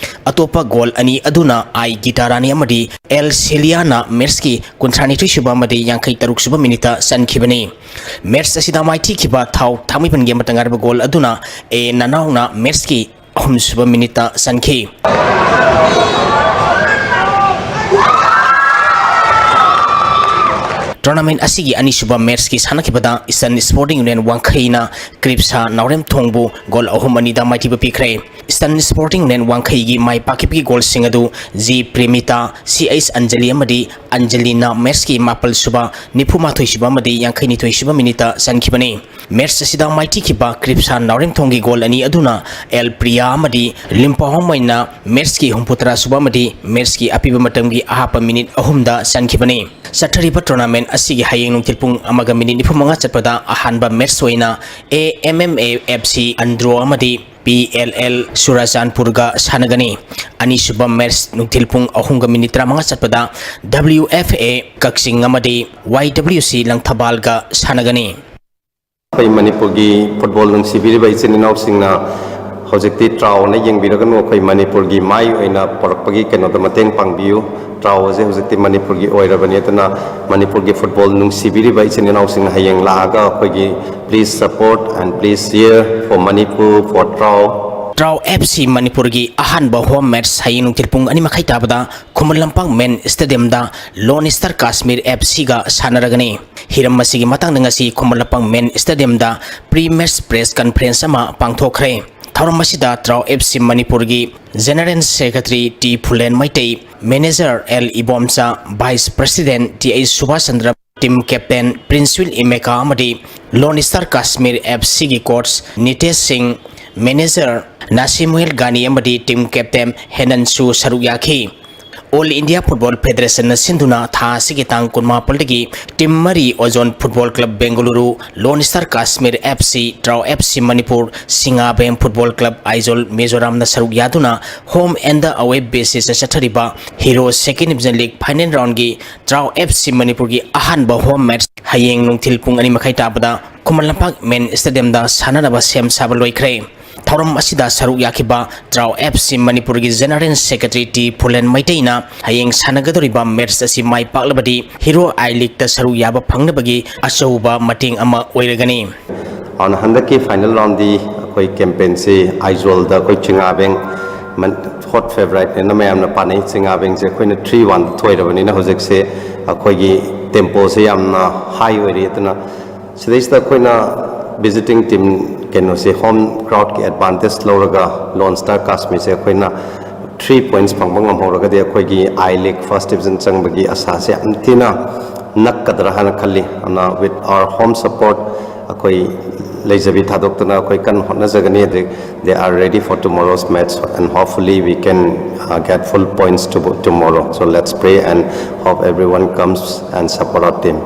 ꯑꯇꯣꯞꯄ ꯒꯣꯜ ꯑꯅꯤ ꯑꯗꯨꯅ ꯑꯥꯏ ꯒꯤꯇꯥꯔꯥꯅꯤ ꯑꯃꯗꯤ ꯑꯦꯜ ꯁꯦꯂꯤꯌꯥꯅ ꯃꯦꯠꯁꯀꯤ ꯀꯨꯟꯊ꯭ꯔꯥꯅꯤꯊꯣꯏ ꯁꯨꯕ ꯑꯃꯗꯤ ꯌꯥꯡꯈꯩ ꯇꯔꯨꯛ ꯁꯨꯕ ꯃꯤꯅꯤꯠꯇ ꯆꯟꯈꯤꯕꯅꯤ꯫ ꯃꯦꯠꯁ ꯑꯁꯤꯗ ꯃꯥꯏꯊꯤꯈꯤꯕ ꯊꯥꯎ ꯊꯥꯡꯃꯩꯕꯟꯒꯤ ꯑꯃꯠꯇ ꯉꯥꯏꯔꯕ ꯒꯣꯜ ꯑꯗꯨꯅ ꯑꯦ ꯅꯅꯥꯎꯅ ꯃꯦꯠꯁꯀꯤ ꯑꯍꯨꯝꯁꯨꯕ ꯃꯤꯅꯤꯠꯇ ꯆꯟꯈꯤ꯫ ꯇꯣꯔꯅꯥꯃꯦꯟ ꯑꯁꯤꯒꯤ ꯑꯅꯤꯁꯨꯕ ꯃꯦꯠꯁꯀꯤ ꯁꯥꯟꯅꯈꯤꯕꯗ ꯏꯁꯇꯔꯟ ꯁ꯭ꯄꯣꯔꯇꯤꯡ ꯌꯨꯅꯤꯌꯟ ꯋꯥꯡꯈꯩꯅ ꯀ꯭ꯔꯤꯞꯁꯥ ꯅꯥꯎꯔꯦꯝꯊꯣꯡꯕꯨ ꯒꯣꯜ ꯑꯍꯨꯝ ꯑꯅꯤꯗ ꯃꯥꯏꯊꯤꯕ ꯄꯤꯈ꯭ꯔꯦ꯫ ꯏꯁꯇꯔꯟ ꯁ꯭ꯄꯣꯔꯇꯤꯡ ꯌꯨꯅꯤꯌꯟ ꯋꯥꯡꯈꯩꯒꯤ ꯃꯥꯏ ꯄꯥꯛꯈꯤꯕꯒꯤ ꯒꯣꯜꯁꯤꯡ ꯑꯗꯨ ꯖꯤ ꯄ꯭ꯔꯦꯃꯤꯇꯥ, ꯁꯤ ꯑꯩꯆ ꯑꯟꯖꯂꯤ ꯑꯃꯗꯤ ꯑꯟꯖꯂꯤꯅ ꯃꯦꯠꯁꯀꯤ ꯃꯥꯄꯜ ꯁꯨꯕ, ꯅꯤꯐꯨ ꯃꯥꯊꯣꯏ ꯁꯨꯕ ꯑꯃꯗꯤ ꯌꯥꯡꯈꯩ ꯅꯤꯊꯣꯏ ꯁꯨꯕ ꯃꯤꯅꯤꯠꯇ ꯆꯟꯈꯤꯕꯅꯤ꯫ ꯃꯦꯠꯁ ꯑꯁꯤꯗ ꯃꯥꯏꯊꯤꯈꯤꯕ ꯀ꯭ꯔꯤꯞꯁꯥ ꯅꯥꯎꯔꯦꯝꯊꯣꯡꯒꯤ ꯒꯣꯜ ꯑꯅꯤ ꯑꯗꯨꯅ ꯑꯦꯜ ꯄ꯭ꯔꯤꯌꯥ ꯑꯃꯗꯤ ꯂꯤꯝꯄꯥꯍꯣꯡꯃꯩꯅ ꯃꯦꯠꯁꯀꯤ ꯍꯨꯝꯐꯨꯇꯔꯥ ꯁꯨꯕ ꯑꯃꯗꯤ ꯃꯦꯠꯁꯀꯤ ꯑꯄꯤꯕ ꯃꯇꯝꯒꯤ ꯑꯍꯥꯞꯄ ꯃꯤꯅꯤꯠ ꯑꯍꯨꯝꯗ ꯆꯟꯈꯤꯕꯅꯤ꯫ ꯆꯠꯊꯔꯤꯕ ꯇꯣꯔꯅꯥꯃꯦꯟ ꯑꯁꯤꯒꯤ ꯍꯌꯦꯡ ꯅꯨꯡꯊꯤꯜ ꯄꯨꯡ ꯑꯃꯒ ꯃꯤꯅꯤꯠ ꯅꯤꯐꯨ ꯃꯉꯥ ꯆꯠꯄꯗ ꯑꯍꯥꯟꯕ ꯃꯦꯠꯁ ꯑꯣꯏꯅ A M M A F C Andro ꯑꯃꯗꯤ ꯄꯤ ꯑꯦꯜ ꯑꯦꯜ ꯁꯨꯔꯥꯆꯥꯟꯄꯨꯔꯒ ꯁꯥꯟꯅꯒꯅꯤ꯫ ꯑꯅꯤꯁꯨꯕ ꯃꯦꯠꯁ ꯅꯨꯡꯊꯤꯜ ꯄꯨꯡ ꯑꯍꯨꯝꯒ ꯃꯤꯅꯤꯠ ꯇꯔꯥꯃꯉꯥ ꯆꯠꯄꯗ ꯗꯕ꯭ꯂꯤꯎ ꯑꯦꯐ ꯑꯦ ꯀꯛꯆꯤꯡ ꯑꯃꯗꯤ ꯋꯥꯏ ꯗꯕ꯭ꯂꯤꯎ ꯁꯤ ꯂꯪꯊꯕꯥꯜꯒ ꯁꯥꯟꯅꯒꯅꯤ꯫ ꯑꯩꯈꯣꯏ ꯃꯅꯤꯄꯨꯔꯒꯤ ꯐꯨꯠꯕꯣꯜ ꯅꯨꯡꯁꯤꯕꯤꯔꯤꯕ ꯏꯆꯤꯟ ꯏꯅꯥꯎꯁꯤꯡꯅ ꯍꯧꯖꯤꯛꯇꯤ ꯇ꯭ꯔꯥꯎꯅ ꯌꯦꯡꯕꯤꯔꯒꯅꯨ, ꯑꯩꯈꯣꯏ ꯃꯅꯤꯄꯨꯔꯒꯤ ꯃꯥꯏ ꯑꯣꯏꯅ ꯄꯣꯔꯛꯄꯒꯤ ꯀꯩꯅꯣꯗ ꯃꯇꯦꯡ ꯄꯥꯡꯕꯤꯌꯨ꯫ ꯇ꯭ꯔꯥꯎ ꯑꯁꯦ ꯍꯧꯖꯤꯛꯇꯤ ꯃꯅꯤꯄꯨꯔꯒꯤ ꯑꯣꯏꯔꯕꯅꯤ꯫ ꯑꯗꯨꯅ ꯃꯅꯤꯄꯨꯔꯒꯤ ꯐꯨꯠꯕꯣꯜ ꯅꯨꯡꯁꯤꯕꯤꯔꯤꯕ ꯏꯆꯤꯟ ꯏꯅꯥꯎꯁꯤꯡꯅ ꯍꯌꯦꯡ ꯂꯥꯛꯑꯒ ꯑꯩꯈꯣꯏꯒꯤ please support and please cheer for Manipur, for TRAU. TRAU F C ꯃꯅꯤꯄꯨꯔꯒꯤ ꯑꯍꯥꯟꯕ ꯍꯣꯝ ꯃꯦꯠꯆ ꯍꯌꯦꯡ ꯅꯨꯡꯊꯤꯜ ꯄꯨꯡ ꯑꯅꯤ ꯃꯈꯥꯏ ꯇꯥꯕꯗ ꯈꯨꯃꯟ ꯂꯝꯄꯥꯛ ꯃꯦꯟ ꯁ꯭ꯇꯦꯗꯤꯌꯝꯗ ꯂꯣꯟ ꯁ꯭ꯇꯥꯔ ꯀꯥꯁꯃꯤꯔ ꯑꯦꯐ ꯁꯤꯒ ꯁꯥꯟꯅꯔꯒꯅꯤ꯫ ꯍꯤꯔꯝ ꯑꯁꯤꯒꯤ ꯃꯇꯥꯡꯗ ꯉꯁꯤ ꯈꯨꯃꯟ ꯂꯝꯄꯥꯛ ꯃꯦꯟ ꯁ꯭ꯇꯦꯗꯤꯌꯝꯗ ꯄ꯭ꯔꯤ ꯃꯦꯠꯆ ꯄ꯭ꯔꯦꯁ ꯀꯟꯐꯔꯦꯟꯁ ꯑꯃ ꯄꯥꯡꯊꯣꯛꯈ꯭ꯔꯦ꯫ ꯊꯧꯔꯝ ꯑꯁꯤꯗ ꯇ꯭ꯔꯥꯎ ꯑꯦꯐ ꯁꯤ ꯃꯅꯤꯄꯨꯔꯒꯤ general secretary T Phulen Meitei, manager L Ibomcha, vice president T H Subash Chandra, team captain Princewill Emeka ꯑꯃꯗꯤ ꯂꯣꯟ ꯁ꯭ꯇꯥꯔ ꯀꯥꯁꯃꯤꯔ ꯑꯦꯐ ꯁꯤꯒꯤ ꯀꯣꯆ ꯅꯤꯇꯦꯁ ꯁꯤꯡ, ꯃꯦꯅꯦꯖꯔ ꯅꯥꯁꯤꯃꯨꯌꯦꯜ ꯒꯥꯅꯤ ꯑꯃꯗꯤ ꯇꯤꯝ ꯀꯦꯞꯇꯦꯟ ꯍꯦꯅꯟꯁꯨ ꯁꯔꯨꯛ ꯌꯥꯈꯤ꯫ ꯑꯣꯜ ꯏꯟꯗꯤꯌꯥ ꯐꯨꯠꯕꯣꯜ ꯐꯦꯗꯔꯦꯁꯟꯅ ꯁꯤꯟꯗꯨꯅ ꯊꯥ ꯑꯁꯤꯒꯤ ꯇꯥꯡ ꯀꯨꯟꯃꯥꯄꯜꯗꯒꯤ ꯇꯤꯝ ꯃꯔꯤ Ozone football club Bengaluru, lone star Kashmir F C, TRAU F C Manipur, ꯁꯤꯡꯉꯥꯕꯦꯝ ꯐꯨꯠꯕꯣꯜ ꯀ꯭ꯂꯕ ꯑꯥꯏꯖꯣꯜ ꯃꯤꯖꯣꯔꯥꯝꯅ ꯁꯔꯨꯛ ꯌꯥꯗꯨꯅ ꯍꯣꯝ ꯑꯦꯟ ꯗ ꯑꯋꯦ ꯕꯦꯁꯤꯁꯇ ꯆꯠꯊꯔꯤꯕ hero second division league final ꯔꯥꯎꯟꯒꯤ ꯇ꯭ꯔꯥꯎ ꯑꯦꯐ ꯁꯤ ꯃꯅꯤꯄꯨꯔꯒꯤ ꯑꯍꯥꯟꯕ ꯍꯣꯝ ꯃꯦꯠꯆ ꯍꯌꯦꯡ ꯅꯨꯡꯊꯤꯜ ꯄꯨꯡ ꯑꯅꯤ ꯃꯈꯥꯏ ꯇꯥꯕꯗ ꯈꯨꯃꯟ ꯂꯝꯄꯥꯛ ꯃꯦꯟ ꯁ꯭ꯇꯦꯗꯤꯌꯝꯗ ꯁꯥꯟꯅꯅꯕ ꯁꯦꯝ ꯁꯥꯕ ꯂꯣꯏꯈ꯭ꯔꯦ꯫ ꯊꯧꯔꯝ ꯑꯁꯤꯗ ꯁꯔꯨꯛ ꯌꯥꯈꯤꯕ ꯇ꯭ꯔꯥꯎ ꯑꯦꯐ ꯁꯤ ꯃꯅꯤꯄꯨꯔꯒꯤ ꯖꯦꯅꯔꯦꯜ ꯁꯦꯀ꯭ꯔꯦꯇꯔꯤ ꯇꯤ ꯐꯨꯂꯦꯟ ꯃꯩꯇꯩꯅ ꯍꯌꯦꯡ ꯁꯥꯟꯅꯒꯗꯧꯔꯤꯕ ꯃꯦꯠꯆ ꯑꯁꯤ ꯃꯥꯏ ꯄꯥꯛꯂꯕꯗꯤ ꯍꯤꯔꯣ ꯑꯥꯏ ꯂꯤꯒꯇ ꯁꯔꯨꯛ ꯌꯥꯕ ꯐꯪꯅꯕꯒꯤ ꯑꯆꯧꯕ ꯃꯇꯦꯡ ꯑꯃ ꯑꯣꯏꯔꯒꯅꯤ꯫ ꯑꯗꯨꯅ ꯍꯟꯗꯛꯀꯤ ꯐꯥꯏꯅꯦꯜ ꯔꯥꯎꯟꯗꯤ ꯑꯩꯈꯣꯏ ꯀꯦꯝꯄꯦꯟꯁꯤ ꯑꯥꯏꯖꯣꯜꯗ ꯑꯩꯈꯣꯏ ꯆꯤꯡꯉꯥꯕꯦꯡ ꯃꯟ-, ꯍꯣꯠ ꯐꯦꯚꯔꯥꯏꯠꯅꯦꯅ ꯃꯌꯥꯝꯅ ꯄꯥꯅꯩ꯫ ꯆꯤꯡꯉꯥꯕꯦꯡꯁꯦ ꯑꯩꯈꯣꯏꯅ ꯊ꯭ꯔꯤ ꯋꯥꯟ ꯊꯣꯏꯔꯕꯅꯤꯅ ꯍꯧꯖꯤꯛꯁꯦ ꯑꯩꯈꯣꯏꯒꯤ ꯇꯦꯝꯄꯣꯁꯦ ꯌꯥꯝꯅ ꯍꯥꯏ ꯑꯣꯏꯔꯤ꯫ ꯑꯗꯨꯅ ꯁꯤꯗꯩꯁꯤꯗ ꯑꯩꯈꯣꯏꯅ ꯚꯤꯖꯤꯇꯤꯡ ꯇꯤꯝ ꯀꯩꯅꯣꯁꯦ ꯍꯣꯝ ꯀ꯭ꯔꯥꯎꯗꯀꯤ ꯑꯦꯗꯚꯥꯟꯇꯦꯖ ꯂꯧꯔꯒ ꯂꯣꯟ ꯁ꯭ꯇꯥꯔ ꯀꯥꯁꯃꯤꯔꯁꯦ ꯑꯩꯈꯣꯏꯅ ꯊ꯭ꯔꯤ ꯄꯣꯏꯟꯠꯁ ꯐꯪꯕ ꯉꯝꯍꯧꯔꯒꯗꯤ ꯑꯩꯈꯣꯏꯒꯤ ꯑꯥꯏ ꯂꯤꯒ ꯐꯥꯔꯁ ꯗꯤꯕꯤꯖꯟ ꯆꯪꯕꯒꯤ ꯑꯁꯥꯁꯦ ꯌꯥꯝ ꯊꯤꯅ ꯅꯛꯀꯗ꯭ꯔꯥ ꯍꯥꯏꯅ ꯈꯜꯂꯤ꯫ ꯑꯗꯨꯅ with our home support ꯑꯩꯈꯣꯏ ꯂꯩꯖꯕꯤ ꯊꯥꯗꯣꯛꯇꯅ ꯑꯩꯈꯣꯏ ꯀꯟꯅ ꯍꯣꯠꯅꯖꯒꯅꯤ꯫ ꯑꯗꯩ they are ready for tomorrow's match and hopefully we can, uh, get full points to tomorrow. So let's pray and hope everyone comes and support our team.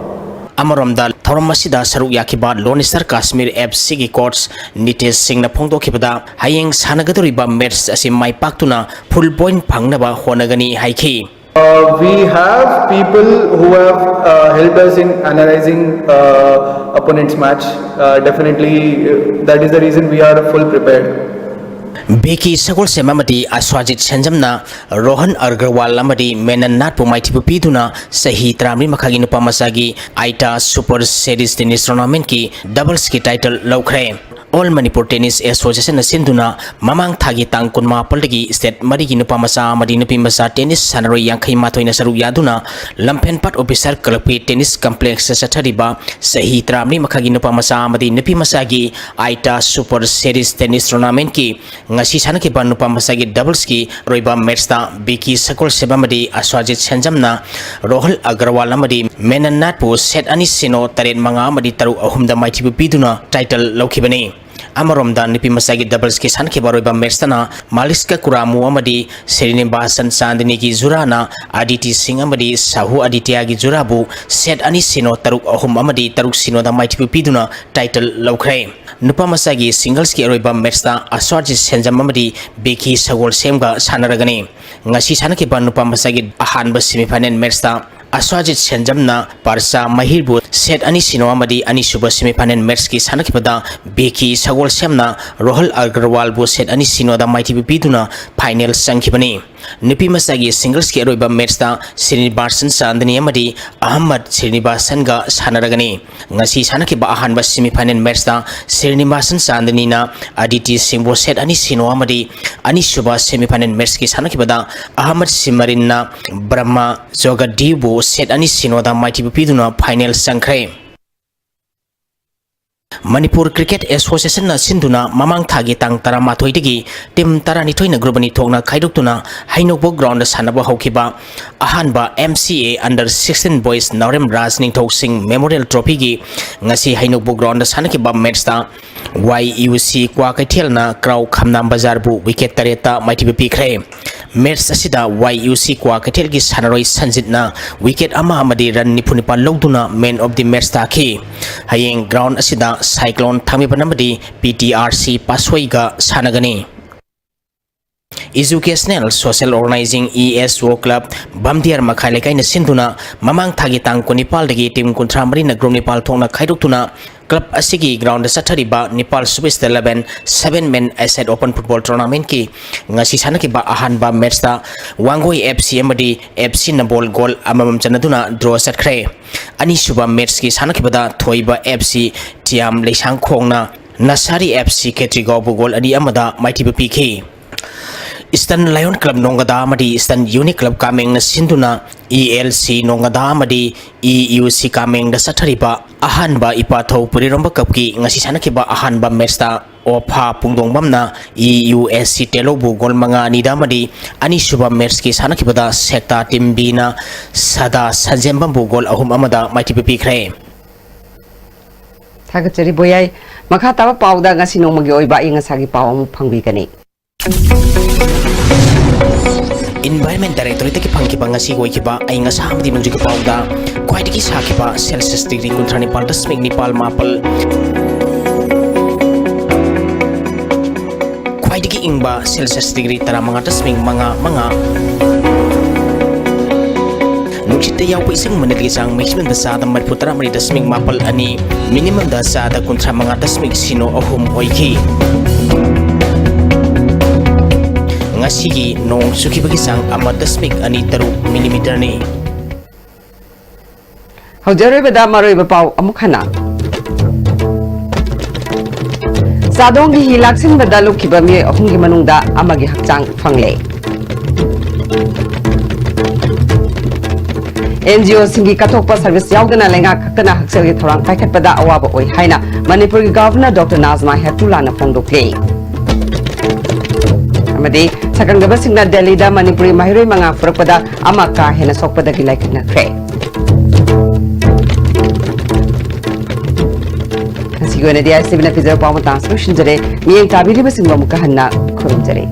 ꯑꯃꯔꯣꯝꯗ ꯊꯧꯔꯝ ꯑꯁꯤꯗ ꯁꯔꯨꯛ ꯌꯥꯈꯤꯕ ꯂꯣꯟ ꯁ꯭ꯇꯥꯔ ꯀꯥꯁꯃꯤꯔ ꯑꯦꯐ ꯁꯤꯒꯤ ꯀꯣꯆ ꯅꯤꯇꯦꯁ ꯁꯤꯡꯅ ꯐꯣꯡꯗꯣꯛꯈꯤꯕꯗ, ꯍꯌꯦꯡ ꯁꯥꯟꯅꯒꯗꯧꯔꯤꯕ ꯃꯦꯠꯆ ꯑꯁꯤ ꯃꯥꯏ ꯄꯥꯛꯇꯨꯅ ꯐꯨꯜ ꯄꯣꯏꯟꯠ ꯐꯪꯅꯕ ꯍꯣꯠꯅꯒꯅꯤ ꯍꯥꯏꯈꯤ꯫ Uh, we have people who have, uh, helped us in analyzing, uh, opponent's match. Uh, definitely, uh, that is the reason we are full prepared. ꯕꯤꯀꯤ ꯁꯒꯣꯜꯁꯦꯝ ꯑꯃꯗꯤ ꯑꯁ꯭ꯋꯥꯖꯤꯠ ꯁꯦꯟꯖꯝꯅ ꯔꯣꯍꯟ ꯑꯒꯔꯋꯥꯜ ꯑꯃꯗꯤ ꯃꯦꯅꯟ ꯅꯥꯠꯄꯨ ꯃꯥꯏꯊꯤꯕ ꯄꯤꯗꯨꯅ ꯆꯍꯤ ꯇꯔꯥꯃꯔꯤ ꯃꯈꯥꯒꯤ ꯅꯨꯄꯥ ꯃꯆꯥꯒꯤ ꯑꯥꯏꯇꯥ ꯁꯨꯄꯔ ꯁꯦꯔꯤꯁ ꯇꯦꯅꯤꯁ ꯇꯣꯔꯅꯥꯃꯦꯟꯠꯀꯤ ꯗꯕꯜꯁꯀꯤ ꯇꯥꯏꯇꯜ ꯂꯧꯈ꯭ꯔꯦ꯫ All Manipur Tennis Association ꯅ ꯁꯤꯟꯗꯨꯅ ꯃꯃꯥꯡ ꯊꯥꯒꯤ ꯇꯥꯡ ꯀꯨꯟꯃꯥꯄꯜꯗꯒꯤ state ꯃꯔꯤꯒꯤ ꯅꯨꯄꯥ ꯃꯆꯥ ꯑꯃꯗꯤ ꯅꯨꯄꯤ ꯃꯆꯥ tennis ꯁꯥꯟꯅꯔꯣꯏ ꯌꯥꯡꯈꯩ ꯃꯥꯊꯣꯏꯅ ꯁꯔꯨꯛ ꯌꯥꯗꯨꯅ ꯂꯝꯐꯦꯟꯄꯥꯠ officer club ꯀꯤ tennis complex ꯇ ꯆꯠꯊꯔꯤꯕ ꯆꯍꯤ ꯇꯔꯥꯃꯔꯤ ꯃꯈꯥꯒꯤ ꯅꯨꯄꯥ ꯃꯆꯥ ꯑꯃꯗꯤ ꯅꯨꯄꯤ ꯃꯆꯥꯒꯤ ꯑꯥꯏꯇꯥ Super Series Tennis Tournament ꯀꯤ ꯉꯁꯤ ꯁꯥꯟꯅꯈꯤꯕ ꯅꯨꯄꯥ ꯃꯆꯥꯒꯤ doubles ꯀꯤ ꯑꯔꯣꯏꯕ match ꯇ ꯕꯤꯀꯤ ꯁꯒꯣꯜꯁꯦꯝ ꯑꯃꯗꯤ ꯑꯁ꯭ꯋꯥꯖꯤꯠ ꯁꯦꯟꯖꯝꯅ ꯔꯣꯍꯜ ꯑꯒꯔꯋꯥꯜ ꯑꯃꯗꯤ ꯃꯦꯅꯟꯅꯥꯠꯄꯨ set ꯑꯅꯤ ꯁꯤꯅꯣ, ꯇꯔꯦꯠ ꯃꯉꯥ ꯑꯃꯗꯤ ꯇꯔꯨꯛ ꯑꯍꯨꯝꯗ ꯃꯥꯏꯊꯤꯕ ꯄꯤꯗꯨꯅ title ꯂꯧꯈꯤꯕꯅꯤ꯫ ꯑꯃꯔꯣꯝꯗ ꯅꯨꯄꯤ ꯃꯆꯥꯒꯤ doubles ꯀꯤ ꯁꯥꯟꯅꯈꯤꯕ ꯑꯔꯣꯏꯕ match ꯇꯅ ꯃꯥꯂꯤꯁꯀ ꯀꯨꯔꯥꯃꯨ ꯑꯃꯗꯤ ꯁ꯭ꯔꯤꯅꯤꯕꯥꯁꯟ ꯆꯥꯟꯗꯅꯤꯒꯤ ꯖꯨꯔꯥꯅ ꯑꯗꯤꯇꯤ ꯁꯤꯡ ꯑꯃꯗꯤ ꯁꯥꯍꯨ ꯑꯗꯤꯇ꯭ꯌꯒꯤ ꯖꯨꯔꯥꯕꯨ set ꯑꯅꯤ ꯁꯤꯅꯣ, ꯇꯔꯨꯛ ꯑꯍꯨꯝ ꯑꯃꯗꯤ ꯇꯔꯨꯛ ꯁꯤꯅꯣꯗ ꯃꯥꯏꯊꯤꯕ ꯄꯤꯗꯨꯅ title ꯂꯧꯈ꯭ꯔꯦ꯫ ꯅꯨꯄꯥ ꯃꯆꯥꯒꯤ singles ꯀꯤ ꯑꯔꯣꯏꯕ match ꯇ ꯑꯁ꯭ꯋꯥꯖꯤꯠ ꯁꯦꯟꯖꯝ ꯑꯃꯗꯤ ꯕꯤꯀꯤ ꯁꯒꯣꯜꯁꯦꯝꯒ ꯁꯥꯟꯅꯔꯒꯅꯤ꯫ ꯉꯁꯤ ꯁꯥꯟꯅꯈꯤꯕ ꯅꯨꯄꯥ ꯃꯆꯥꯒꯤ ꯑꯍꯥꯟꯕ semi final match ꯇ ꯑꯁ꯭ꯋꯥꯖꯤꯠ ꯁꯦꯟꯖꯝꯅ ꯄꯥꯔꯁꯥ ꯃꯍꯤꯔꯕꯨ set ꯑꯅꯤ ꯁꯤꯅꯣ ꯑꯃꯗꯤ ꯑꯅꯤꯁꯨꯕ semi final match ꯀꯤ ꯁꯥꯟꯅꯈꯤꯕꯗ ꯕꯤꯀꯤ ꯁꯒꯣꯜꯁꯦꯝꯅ ꯔꯣꯍꯜ ꯑꯒꯔꯋꯥꯜꯕꯨ set ꯑꯅꯤ ꯁꯤꯅꯣꯗ ꯃꯥꯏꯊꯤꯕ ꯄꯤꯗꯨꯅ final ꯆꯪꯈꯤꯕꯅꯤ꯫ ꯅꯨꯄꯤ ꯃꯆꯥꯒꯤ singles ꯀꯤ ꯑꯔꯣꯏꯕ match ꯇ ꯁ꯭ꯔꯤꯅꯤꯕꯥꯁꯟ ꯆꯥꯟꯗꯅꯤ ꯑꯃꯗꯤ ꯑꯍꯃꯗ ꯁ꯭ꯔꯤꯅꯤꯕꯥꯁꯟꯒ ꯁꯥꯟꯅꯔꯒꯅꯤ꯫ ꯉꯁꯤ ꯁꯥꯟꯅꯈꯤꯕ ꯑꯍꯥꯟꯕ semi final match ꯇ ꯁ꯭ꯔꯤꯅꯤꯕꯥꯁꯟ ꯆꯥꯟꯗꯅꯤꯅ ꯑꯗꯤꯇꯤ ꯁꯤꯡꯕꯨ set ꯑꯅꯤ ꯁꯤꯅꯣ ꯑꯃꯗꯤ ꯑꯅꯤꯁꯨꯕ semi final match ꯀꯤ ꯁꯥꯟꯅꯈꯤꯕꯗ ꯑꯍꯃꯗ ꯁꯤꯃꯔꯤꯟꯅ ꯕ꯭ꯔꯍꯃ ꯖꯣꯒꯗꯤꯕꯨ set ꯑꯅꯤ ꯁꯤꯅꯣꯗ ꯃꯥꯏꯊꯤꯕ ꯄꯤꯗꯨꯅ final ꯆꯪꯈ꯭ꯔꯦ꯫ ꯃꯅꯤꯄꯨꯔ Cricket Association ꯅ ꯁꯤꯟꯗꯨꯅ ꯃꯃꯥꯡ ꯊꯥꯒꯤ ꯇꯥꯡ ꯇꯔꯥꯃꯥꯊꯣꯏꯗꯒꯤ team ꯇꯔꯥꯅꯤꯊꯣꯏꯅ group ꯑꯅꯤ ꯊꯣꯛꯅ ꯈꯥꯏꯗꯣꯛꯇꯨꯅ ꯍꯩꯅꯧꯄꯣꯛ ground ꯗ ꯁꯥꯟꯅꯕ ꯍꯧꯈꯤꯕ ꯑꯍꯥꯟꯕ M C A under sixteen boys ꯅꯥꯎꯔꯦꯝ ꯔꯥꯖ ꯅꯤꯡꯊꯧ ꯁꯤꯡ Memorial Trophy ꯒꯤ ꯉꯁꯤ ꯍꯩꯅꯧꯄꯣꯛ ground ꯗ ꯁꯥꯟꯅꯈꯤꯕ match ꯇ Y U C ꯀ꯭ꯋꯥꯀꯩꯊꯦꯜꯅ ꯀ꯭ꯔꯥꯎ ꯈꯝꯅꯥꯝ ꯕꯖꯥꯔꯕꯨ wicket ꯇꯔꯦꯠꯇ ꯃꯥꯏꯊꯤꯕ ꯄꯤꯈ꯭ꯔꯦ꯫ Match ꯑꯁꯤꯗ Y U C ꯀ꯭ꯋꯥꯀꯩꯊꯦꯜꯒꯤ ꯁꯥꯟꯅꯔꯣꯏ ꯁꯟꯖꯤꯠꯅ wicket ꯑꯃ ꯑꯃꯗꯤ run ꯅꯤꯐꯨ ꯅꯤꯄꯥꯜ ꯂꯧꯗꯨꯅ man of the match ꯇꯥꯈꯤ꯫ ꯍꯌꯦꯡ ground ꯑꯁꯤꯗ Cyclone ꯊꯥꯡꯃꯩꯕꯟ ꯑꯃꯗꯤ P T R C ꯄꯥꯠꯁꯣꯏꯒ ꯁꯥꯟꯅꯒꯅꯤ꯫ Educational Social Organizing E S O Club ꯚꯝꯗꯤꯌꯥꯔ ꯃꯈꯥ ꯂꯩꯀꯥꯏꯅ ꯁꯤꯟꯗꯨꯅ ꯃꯃꯥꯡ ꯊꯥꯒꯤ ꯇꯥꯡ ꯀꯨꯟꯅꯤꯄꯥꯜꯗꯒꯤ team ꯀꯨꯟꯊ꯭ꯔꯥ ꯃꯔꯤꯅ group ꯅꯤꯄꯥꯜ ꯊꯣꯛꯅ ꯈꯥꯏꯗꯣꯛꯇꯨꯅ club ꯑꯁꯤꯒꯤ ground ꯗ ꯆꯠꯊꯔꯤꯕ ꯅꯤꯄꯥꯜ ꯁꯨꯕ State eleven seven man asset open football tournament ꯀꯤ ꯉꯁꯤ ꯁꯥꯟꯅꯈꯤꯕ ꯑꯍꯥꯟꯕ match ꯇ ꯋꯥꯡꯒꯣꯏ F C ꯑꯃꯗꯤ F C ꯅꯝꯕꯣꯜ goal ꯑꯃꯃꯝ ꯆꯟꯅꯗꯨꯅ draw ꯆꯠꯈ꯭ꯔꯦ꯫ ꯑꯅꯤꯁꯨꯕ match ꯀꯤ ꯁꯥꯟꯅꯈꯤꯕꯗ ꯊꯣꯏꯕ F C ꯇꯤꯌꯥꯝ ꯂꯩꯁꯥꯡꯈꯣꯡꯅ ꯅꯁꯥꯔꯤ ꯑꯦꯐ ꯁꯤ ꯈꯦꯇ꯭ꯔꯤꯒꯥꯎꯕꯨ ꯒꯣꯜ ꯑꯅꯤ ꯑꯃꯗ ꯃꯥꯏꯊꯤꯕ ꯄꯤꯈꯤ꯫ ꯏꯁꯇꯔꯟ ꯂꯥꯌꯣꯟ ꯀ꯭ꯂꯕ ꯅꯣꯡꯒꯗꯥ ꯑꯃꯗꯤ ꯏꯁꯇꯔꯟ ꯌꯨꯅꯤꯠ ꯀ꯭ꯂꯕ ꯀꯥꯃꯦꯡꯅ ꯁꯤꯟꯗꯨꯅ ꯏ ꯑꯦꯜ ꯁꯤ ꯅꯣꯡꯒꯗꯥ ꯑꯃꯗꯤ ꯏ ꯌꯨ ꯁꯤ ꯀꯥꯃꯦꯡꯗ ꯆꯠꯊꯔꯤꯕ ꯑꯍꯥꯟꯕ ꯏꯄꯥꯊꯧ ꯄꯨꯔꯤꯔꯣꯝꯕ ꯀꯞꯀꯤ ꯉꯁꯤ ꯁꯥꯟꯅꯈꯤꯕ ꯑꯍꯥꯟꯕ ꯃꯦꯆꯇ ꯑꯣꯐꯥ ꯄꯨꯡꯗꯣꯡꯕꯝꯅ E U S C ꯇꯦꯂꯧꯕꯨ goal ꯃꯉꯥ ꯑꯅꯤꯗ ꯑꯃꯗꯤ ꯑꯅꯤꯁꯨꯕ ꯃꯦꯆꯀꯤ ꯁꯥꯟꯅꯈꯤꯕꯗ ꯁꯦꯛꯇꯥ ꯇꯤꯝ ꯕꯤꯅ ꯁꯗꯥ ꯁꯟꯖꯦꯝꯕꯝꯕꯨ ꯒꯣꯜ ꯑꯍꯨꯝ ꯑꯃꯗ ꯃꯥꯏꯊꯤꯕ ꯄꯤꯈ꯭ꯔꯦ꯫ ꯊꯥꯒꯠꯆꯔꯤ ꯕꯣꯌꯥꯏ꯫ ꯃꯈꯥ ꯇꯥꯕ ꯄꯥꯎꯗ ꯉꯁꯤ ꯅꯣꯡꯃꯒꯤ ꯑꯣꯏꯕ ꯑꯏꯪ ꯑꯁꯥꯒꯤ ꯄꯥꯎ ꯑꯃꯨꯛ ꯐꯪꯕꯤꯒꯅꯤ꯫ Environment Directorate ꯇꯒꯤ ꯐꯪꯈꯤꯕ ꯉꯁꯤꯒꯤ ꯑꯣꯏꯈꯤꯕ ꯑꯏꯪ ꯑꯁꯥ ꯑꯃꯗꯤ ꯅꯣꯡꯖꯨꯒꯤ ꯄꯥꯎꯗ ꯈ꯭ꯋꯥꯏꯗꯒꯤ ꯁꯥꯈꯤꯕ celsius degree ꯀꯨꯟꯊ꯭ꯔꯥ ꯅꯤꯄꯥꯜ ꯗꯁꯃꯤꯛ ꯅꯤꯄꯥꯜ ꯃꯥꯄꯜ, ꯈ꯭ꯋꯥꯏꯗꯒꯤ ꯏꯪꯕ celsius degree ꯇꯔꯥꯃꯉꯥ ꯗꯁꯃꯤꯛ ꯃꯉꯥ ꯃꯉꯥ, ꯅꯨꯡꯁꯤꯠꯇ ꯌꯥꯎꯕ ꯏꯁꯤꯡ ꯃꯅꯤꯜꯒꯤ ꯆꯥꯡ maximum ꯗ ꯆꯥꯗ ꯃꯔꯤꯐꯨ ꯇꯔꯥꯃꯔꯤ ꯗꯁꯃꯤꯛ ꯃꯥꯄꯜ ꯑꯅꯤ, minimum ꯗ ꯆꯥꯗ ꯀꯨꯟꯊ꯭ꯔꯥ ꯃꯉꯥ ꯗꯁꯃꯤꯛ ꯁꯤꯅꯣ ꯑꯍꯨꯝ ꯑꯣꯏꯈꯤ꯫ ꯉꯁꯤꯒꯤ ꯅꯣꯡ ꯆꯨꯈꯤꯕꯒꯤ ꯆꯥꯡ ꯑꯃ ꯗꯁꯃꯤꯛ ꯑꯅꯤ ꯇꯔꯨꯛ millimeter ꯅꯤ꯫ ꯍꯧꯖꯤꯛ ꯑꯔꯣꯏꯕꯗ ꯃꯔꯨꯑꯣꯏꯕ ꯄꯥꯎ ꯑꯃꯨꯛ ꯍꯟꯅ꯫ ꯆꯥꯗꯣꯡꯒꯤ ꯍꯤ ꯂꯥꯛꯁꯤꯟꯕꯗ ꯂꯨꯞꯈꯤꯕ ꯃꯤꯑꯣꯏ ꯑꯍꯨꯝꯒꯤ ꯃꯅꯨꯡꯗ ꯑꯃꯒꯤ ꯍꯛꯆꯥꯡ ꯐꯪꯂꯦ꯫ ꯑꯦꯟ ꯖꯤ ꯑꯣꯁꯤꯡꯒꯤ ꯀꯠꯊꯣꯛꯄ service ꯌꯥꯎꯗꯅ ꯂꯩꯉꯥꯛ ꯈꯛꯇꯅ ꯍꯛꯁꯦꯜꯒꯤ ꯊꯧꯔꯥꯡ ꯄꯥꯏꯈꯠꯄꯗ ꯑꯋꯥꯕ ꯑꯣꯏ ꯍꯥꯏꯅ ꯃꯅꯤꯄꯨꯔꯒꯤ Governor Doctor ꯅꯥꯖꯃꯥ ꯍꯦꯞꯇꯨꯂꯥꯅ ꯐꯣꯡꯗꯣꯛꯂꯦ꯫ ꯑꯃꯗꯤ ꯁꯛꯈꯪꯗꯕꯁꯤꯡꯅ ꯗꯦꯜꯂꯤꯗ ꯃꯅꯤꯄꯨꯔꯤ ꯃꯍꯩꯔꯣꯏ ꯃꯉꯥ ꯄꯨꯔꯛꯄꯗ ꯑꯃ ꯀꯥ ꯍꯦꯟꯅ ꯁꯣꯛꯄꯗꯒꯤ ꯂꯥꯏꯀꯠꯅꯈ꯭ꯔꯦ꯫ ꯉꯁꯤꯒꯤ ꯑꯣꯏꯅꯗꯤ ꯑꯥꯏ ꯑꯦꯁ ꯇꯤ ꯚꯤꯅ ꯄꯤꯖꯕ ꯄꯥꯎ ꯃꯇꯥꯡ ꯑꯁꯤꯗ ꯂꯣꯏꯁꯤꯟꯖꯔꯦ꯫ ꯃꯤꯠꯌꯦꯡ ꯇꯥꯕꯤꯔꯤꯕꯁꯤꯡꯕꯨ ꯑꯃꯨꯛꯀ ꯍꯟꯅ ꯈꯨꯔꯨꯝꯖꯔꯤ꯫